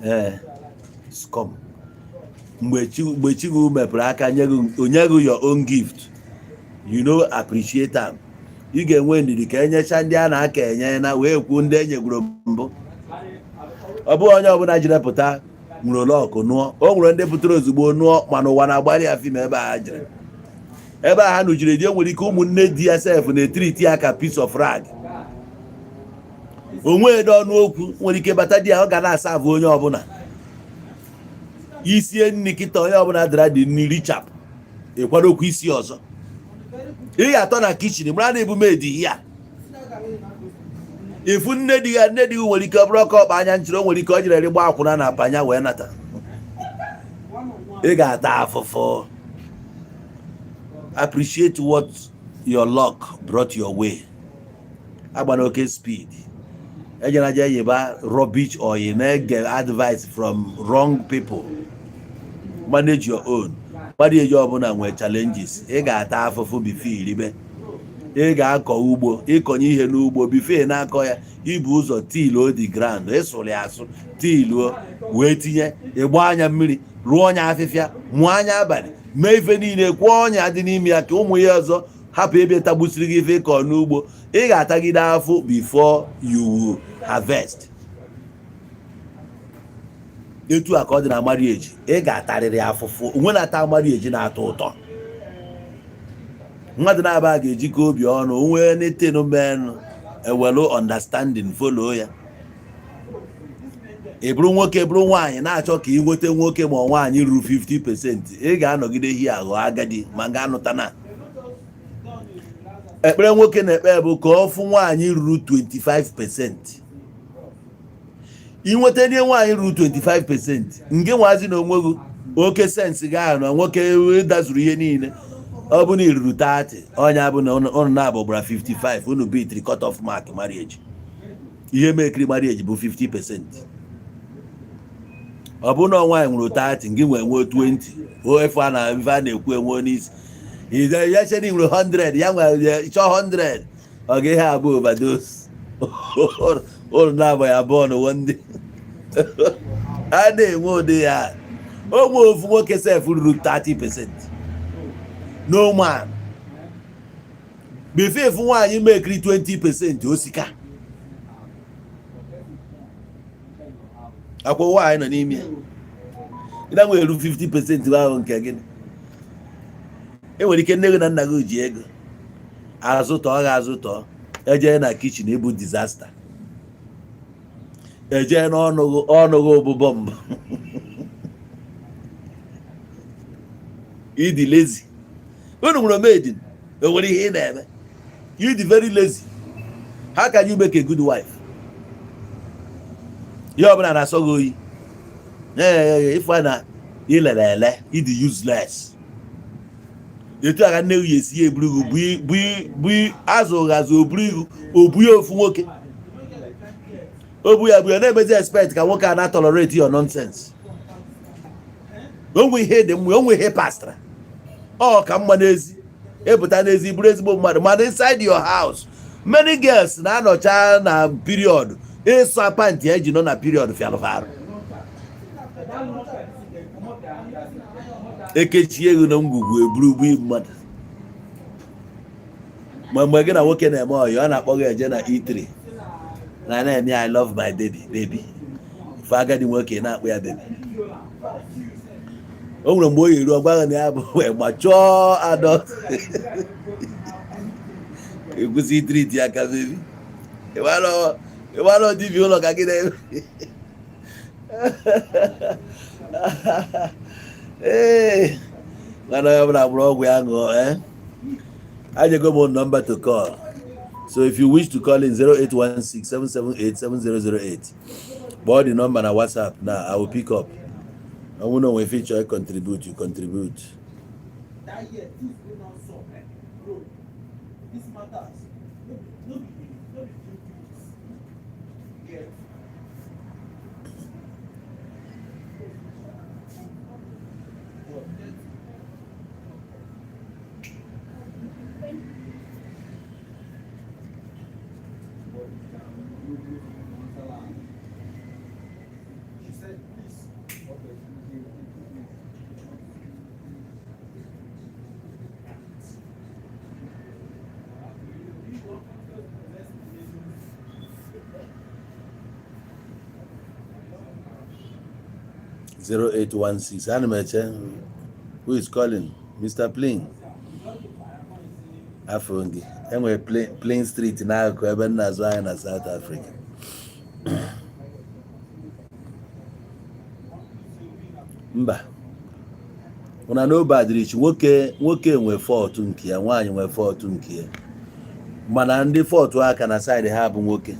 ee, scum. Mgbe chi gị mepere aka nye gị, onye gị your own gift, you no appreciate am. Ị ga-enwe ndidi ka enyecha ndị a na-aka enye na wee kwuo ndị enyegwuru mbụ. Ọ bụghị onye ọbụla jiri pụta nwere ole ọkụ nụọ. O nwere ndị pụtara ozugbo nụọ, mana ụwa na-agbalị ya fim ebe a jere ebe a ha nụjiri di. O nwere ike ụmụnne di ya sef na-etiriti ya ka piece of rag. Onwe edo ọnụ okwu nwere ike bata di ya, ọ ga na-asa avụ onye ọbụla isie nri kịta, onye ọbụla dara dị nri richapụ ịkwadokwa isi ọzọ. Ị ga-atọ na kitchen mara na ebu maid ya ifu nne di ya. Nne di gị nwere ike ọ bụrụ ọkọ ọkpa anya nchịrị. O nwere ike ọ jere gba akwụna na panya wee nata. Ị ga-ata afụfụ. Appreciate what your luck brought your way. Agbana oke speed, ejena je yiba rubbish or you na-get advice from wrong people. Manage your own marriage. Ọbụla nwee challenges, ị ga-ata afụfụ before iribe. Ị ga-akọ ugbo, ịkọnye ihe n'ugbo, before na-akọ ya, ibu ụzọ tiluo the ground, ịsụrụ ya asụ, tiluo wee tinye, ịgba anya mmiri, rụọ ọnya afịfịa, mụọ anya abalị, mee ife niile, kwụọ ọnya dị n'ime ya ka ụmụ ya ọzọ hapụ ebe tagbusiri gị ife ịkọ n'ugbo. Ị ga-atagide afụ before you will harvest. Etu a ka ọ dị na marriage. Ị ga-atarịrị afụfụ. Onwe na-ata marriage na-atọ ụtọ. Mmadụ na-aba ga-ejikọ obi ọnụ nwee anything menụ, ewelu understanding follow ya. Ị bụrụ nwoke, bụrụ nwaanyị na-achọ ka ị nweta nwoke ma ọ nwaanyị ruru 50%, ị ga-anọgide hi aghọ agadi ma ga-anụta na ekpere nwoke na-ekpe bụ ka ọ fụ nwaanyị ruru 25%. Inweta nye nwaanyị ruru 25%, nke nwazi na onwe gị oke sense gị ahụ na nwoke dazuru ihe niile. Ọ bụ na iruru 30, ọnya bụ na ụnụ na-abụ gbara 55, unu beat cut off mark marriage. Ihe mekiri marriage bụ 50%. Ọ bụ na nwaanyị nwere 30, gị nwee nwee 20, o efu a na ife a na-ekwu enwe n'isi ya chere nwere 100, ya nwere chọọ 100, ọ ga ihe abụ overdose. Ụlụ na-abụ ya abụọ n'ụwa ndị a na-enwe ụdị ya. O nwe ofu nwoke sef ruru 30%, no man. Before efu nwaanyị mekiri 20%, osika akwa ụwa anyị nọ n'ime ya ị na nwere 50% ahụ nke gịnị. Enwere ike nne gị na nna gị ji ego azụtọ ga azụtọ, ejee na kitchen ịbụ disaster, ejee n'ọnụgụ ọnụgụ ụbụbọ mbụ ịdị lazy. Unu nwere maid, o nwere ihe ị na-eme, you dị very lazy. How can you make a good wife? Ihe ọbụla na-asọ gị oyi. Ee, ife na ilere ele, ịdị useless. Etu a ka nne gị esi ya eburu gị bụ bụ azụ ghazi oburu ihu obu ya ofu nwoke obu ya bụ ya na-emezi expect ka nwoke a na tolerate your nonsense. Onwe ihe dị mma, onwe ihe pastara ọ ka mma n'ezi, ịpụta n'ezi bụrụ ezigbo mmadụ, mana inside your house, many girls na-anọcha na period, ịsa pant eji nọ na period fialụfarụ ekechie ego na ngwugwu eburu ugbu mmadụ. Ma mgbe gị na nwoke na-eme ọyị, ọ na-akpọ gị eje na E3 na na-eme "I love my baby, baby." Ife agadi nwoke na-akpọ ya baby, o nwere mgbe o yiri ọgwa gị na ya bụ wee gbachọọ adult, ekwesị itriti ya ka baby. Ịgbara dibịa ụlọ ka gị na-eme. Ee, mana onye ọbụla gbụrụ ọgwụ ya ṅụọ. Eh, anyego m number to call, so if you wish to call in, 0816 778 7008. Kpọọ the number na WhatsApp na I will pick up. Ọ bụrụ na onwe feature contribute, you contribute. That year things wey don sup, eh, bro, this matters no be few things get. But she said, please. 0816, ana m eche. Who is calling? Mr. Plain, afọ gị enwere Plain Street n'akụkụ ebe m na-azụ ahịa na South Africa. Mba, ụna n'obadirichi nwoke, nwoke nwe fault nke ya, nwaanyị nwe fault nke ya, mana ndị fault aka na side ha bụ nwoke.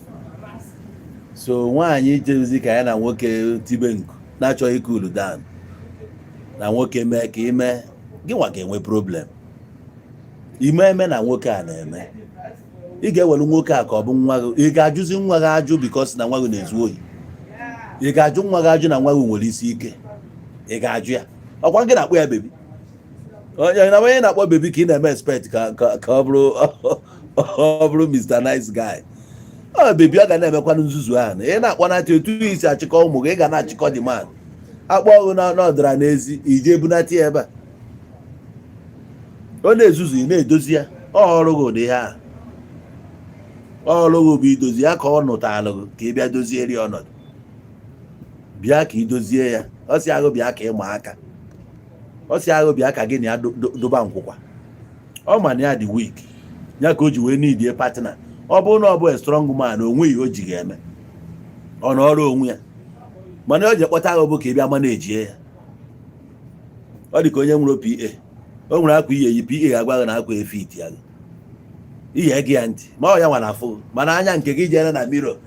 So nwaanyị jezi ka ya na nwoke tibe nku na-achọghị cool down na nwoke mee ka ime gị nwa ga-enwe problem. Ime eme na nwoke a na-eme, ị ga-ewere nwoke a ka ọ bụ nwa gị. Ị ga-ajụzi nwa gị ajụ because na nwa gị na-ezu ohi? Ị ga-ajụ nwa gị ajụ na nwa gị nwere isi ike? Ị ga-ajụ ya? Ọkwa gị na-akpọ ya baby, onye na onye na-akpọ baby ka ị na-eme expect ka ọ bụrụ Mr. Nice Guy. Ọ baby, ọ ga na-emekwanụ nzuzu ahụ na ị na-akpọnata. Otu isi achịkọ ụmụ gị, ị ga na-achịkọ the man akpọ ọgụ na n'ọdara n'ezi ije bunata ya ebe a. Ọ na-ezuzu, ị na-edozi ya. Ọ ọrụ gị ụdị ihe ahụ, ọrụ gị bụ idozi ya ka ọ nụtalụ gị ka ị bịa dozieri ọnọdụ, bịa ka ị dozie ya. Ọ sị ahụ bịa ka ịma aka, ọ sị ahụ bịa ka gị na ya doba nkwụkwa. Ọ ma na ya dị weak, ya ka o ji wee need partner. Ọ bụrụ na ọ bụ a strong man, o nweghị o ji ga-eme ọ nọrọ onwe ya, mana o ji ekpọta ahụ bụ ka ị bịa manage ya. Ọ dị ka onye nwere PA, o nwere akwa ihe yi, PA agwaghị na akwa efit ya, ihe gị ya ntị ma ọ ya nwa na afụ, mana anya nke gị jere na mirror,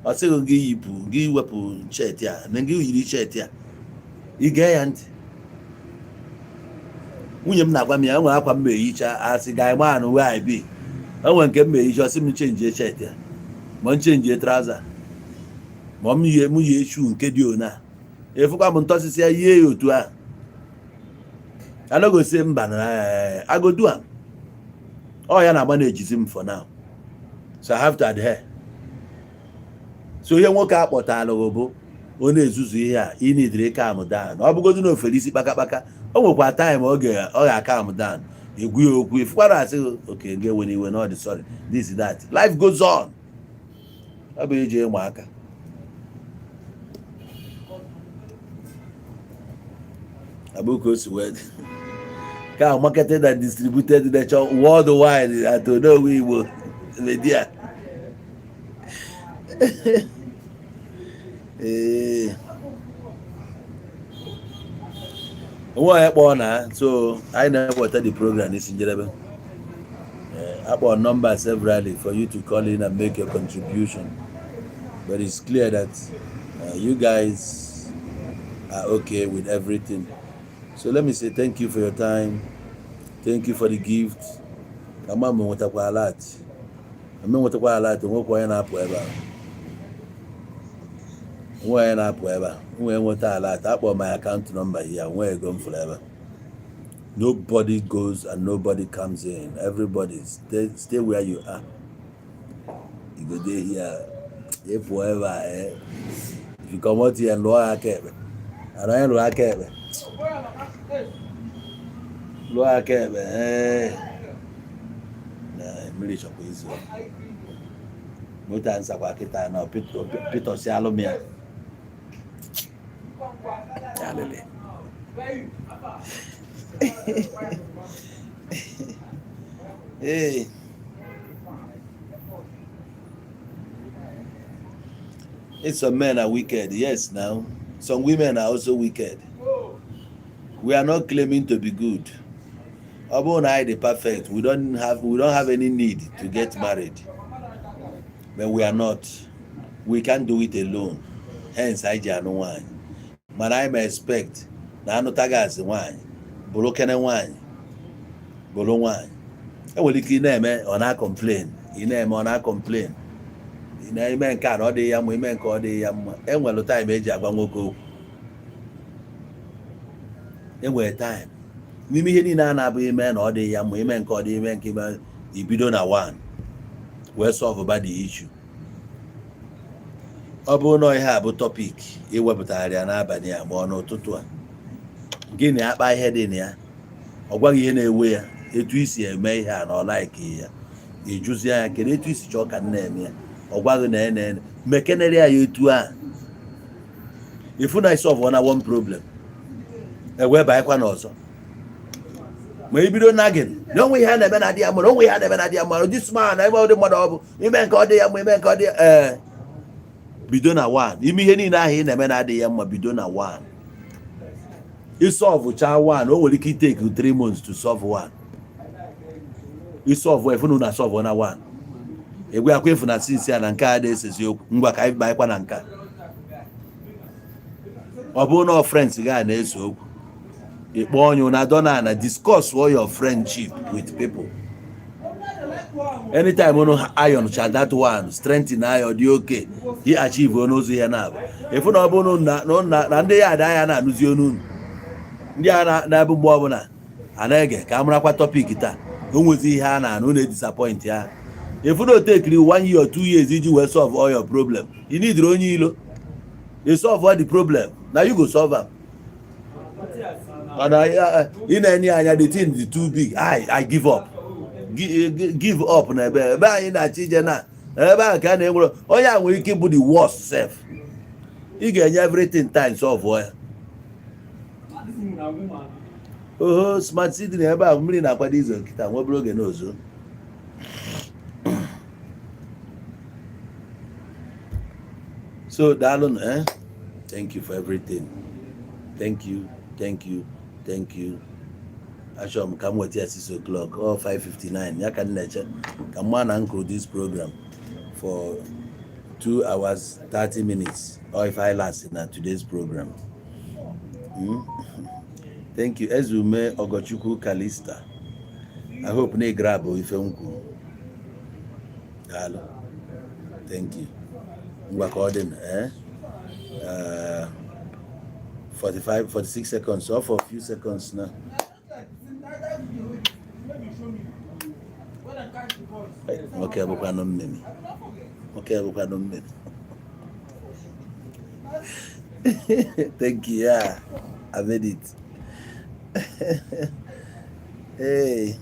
ọ sịghị gị yipụ, gị wepụ shirt a na gị yiri shirt a, ị gee ya ntị. Nwunye m na-agwa m ya, enwere akwa m ehicha, asị guy man where I be, enwere nke m ehicha, ọsị m change shirt ya, ma m change trouser, ma m yie shoe nke dị ona efukwa m ntọsịsị ya yie ya otu ahụ. Anagosi mba na I go do am. Ọ ya na-agba na-ejizi m for now, so I have to adhere. So ihe nwoke a kpọtalụ bụ ọ na-ezuzu ihe a, ị nidiri calm down. Ọ bụgodu na ofere isi kpakakpaka, o nwekwa time ọ ga calm down, egwu ya okwu ifukwara, asị oke ga-ewe n'iwe na ọ dị sorry, this, that. Life goes on. Ọ bụ iji ịma aka. Abụ ka o si wee dị ka marketed and distributed nature worldwide at Onowu Igbo Media. Ee, onwe onye kpọọ na, so anyị na-eweta the program n'isi njedebe. Akpọ number severally for you to call in and make your contribution, but it's clear that you guys are okay with everything. So let me say thank you for your time. Thank you for the gift. Ka mma m nwetakwa alert. M nwetakwa alert, onwekwa onye na-apụ ebe a. Onwe onye na-apụ ebe a. Nwee nweta alert. Akpọ my account number here. Nwee ego m fụrụ ebe a. Nobody goes and nobody comes in. Everybody stay, stay where you are. You go dey here. Ị pụọ ebe a, eh? If you comot here, lụọ aka ekpe. Ara anyị lụọ aka ekpe. Lụọ aka ekpe. Ee. Na mmiri chọkwa izu. Moto a nsakwa kịta na Peter si alụ m ya. Alịlị. Hey. It's some men are wicked. Yes, now. Some women are also wicked. We are not claiming to be good. Ọ bụrụ na anyị dị perfect, we don't have any need to get married. But we are not. We can't do it alone. Hence anyị ji anụ nwaanyị. Mana anyị ma expect na anụtaghị azị nwaanyị, bụrụ kene nwaanyị, bụrụ nwaanyị. Enwere ike ị na-eme ọ na-complain, ị na-eme ọ na-complain. Ị na-eme nke a na ọ dịghị ya mma, ime nke ọ dịghị ya mma. Enwere time eji agwa nwoke okwu. Enwere time. N'ime ihe niile a na-abụghị ime na ọ dịghị ya mma, ime nke ọ dị, ime nke ime, ibido na one wee solve ba the issue. Ọ bụrụ na ihe a bụ topic iwepụtara ya n'abalị a ma ọ n'ụtụtụ a, gịnị akpa ihe dị na ya, ọ gwaghị ihe na-ewe ya, etu isi eme ihe a na ọ like ya, ịjụzie ya kedu etu isi chọọ ka m na-eme ya, ọ gwaghị na ene ene mekenere ya etu a, ifu na solve na one problem, ewee banyekwa n'ọzọ. Ma ibido nagging na onwe ihe a na-eme na adị ya mma, na onwe ihe a na-eme na adị ya mma, this man na ebe ọ dị mmadụ, ọ bụ ime nke ọ dị ya mma, ime nke ọ dị ya. Ee, bido na one. Ime ihe niile ahụ ị na-eme na adịghị ya mma, bido na one. Isolve cha one, o nwere ike itake 3 months to solve one. Isolve efunu na solve na one, egwe akwa efu na sinsi ya na nke a na-esezi okwu. Ngwa, ka anyị banyekwa na nke a. Ọ bụrụ na ọ friends gị a na-ese okwu, ịkpọ onye na dọna na discuss all your friendship with people. Anytime unu iron cha that one, strengthen ayo dị oke, he achieve n'ụzọ ihe na-abụ efu na ọ bụrụ na ndị ya ada ya na-anụzi onu unu, ndị a na-abụ mgbe ọbụla a na-ege ka a marakwa topic taa, o nwezi ihe a na-anụ na-edisappoint ya. Efu na o tekiri one year or 2 years iji wee solve all your problem, you need onye ilo you solve all the problem na you go solve am. Mana ị na-enye anya, the thing is too big, I give up. Give up na ebe ebe anyị na-achọ ije na ebe ahụ ka a na-enwere onye a nwere ike ịbụ the worst self. Ị ga-enye everything time solve ya. Oho, smart city na ebe ahụ mmiri na-akwado izo nkịta nwa obere oge n'ozo. So daalụ, eh? Thank you for everything. Thank you, thank you, thank you. Achọrọ m ka m weta ya 6 o'clock or 5:59 ya ka m na-eche ka mma na nkụ this program for 2 hours 30 minutes or if I last na today's program. Thank you, Ezume Ogochukwu Kalista. I hope na ị grab ife m kwuru. Daalụ, thank you. Ngwa, ka ọ dị na eh? 45 46 seconds or for a few seconds now. Nwoke bụkwanụ mmemme, nwoke bụkwanụ mmemme. Thank you. Yeah, I made it. Hey.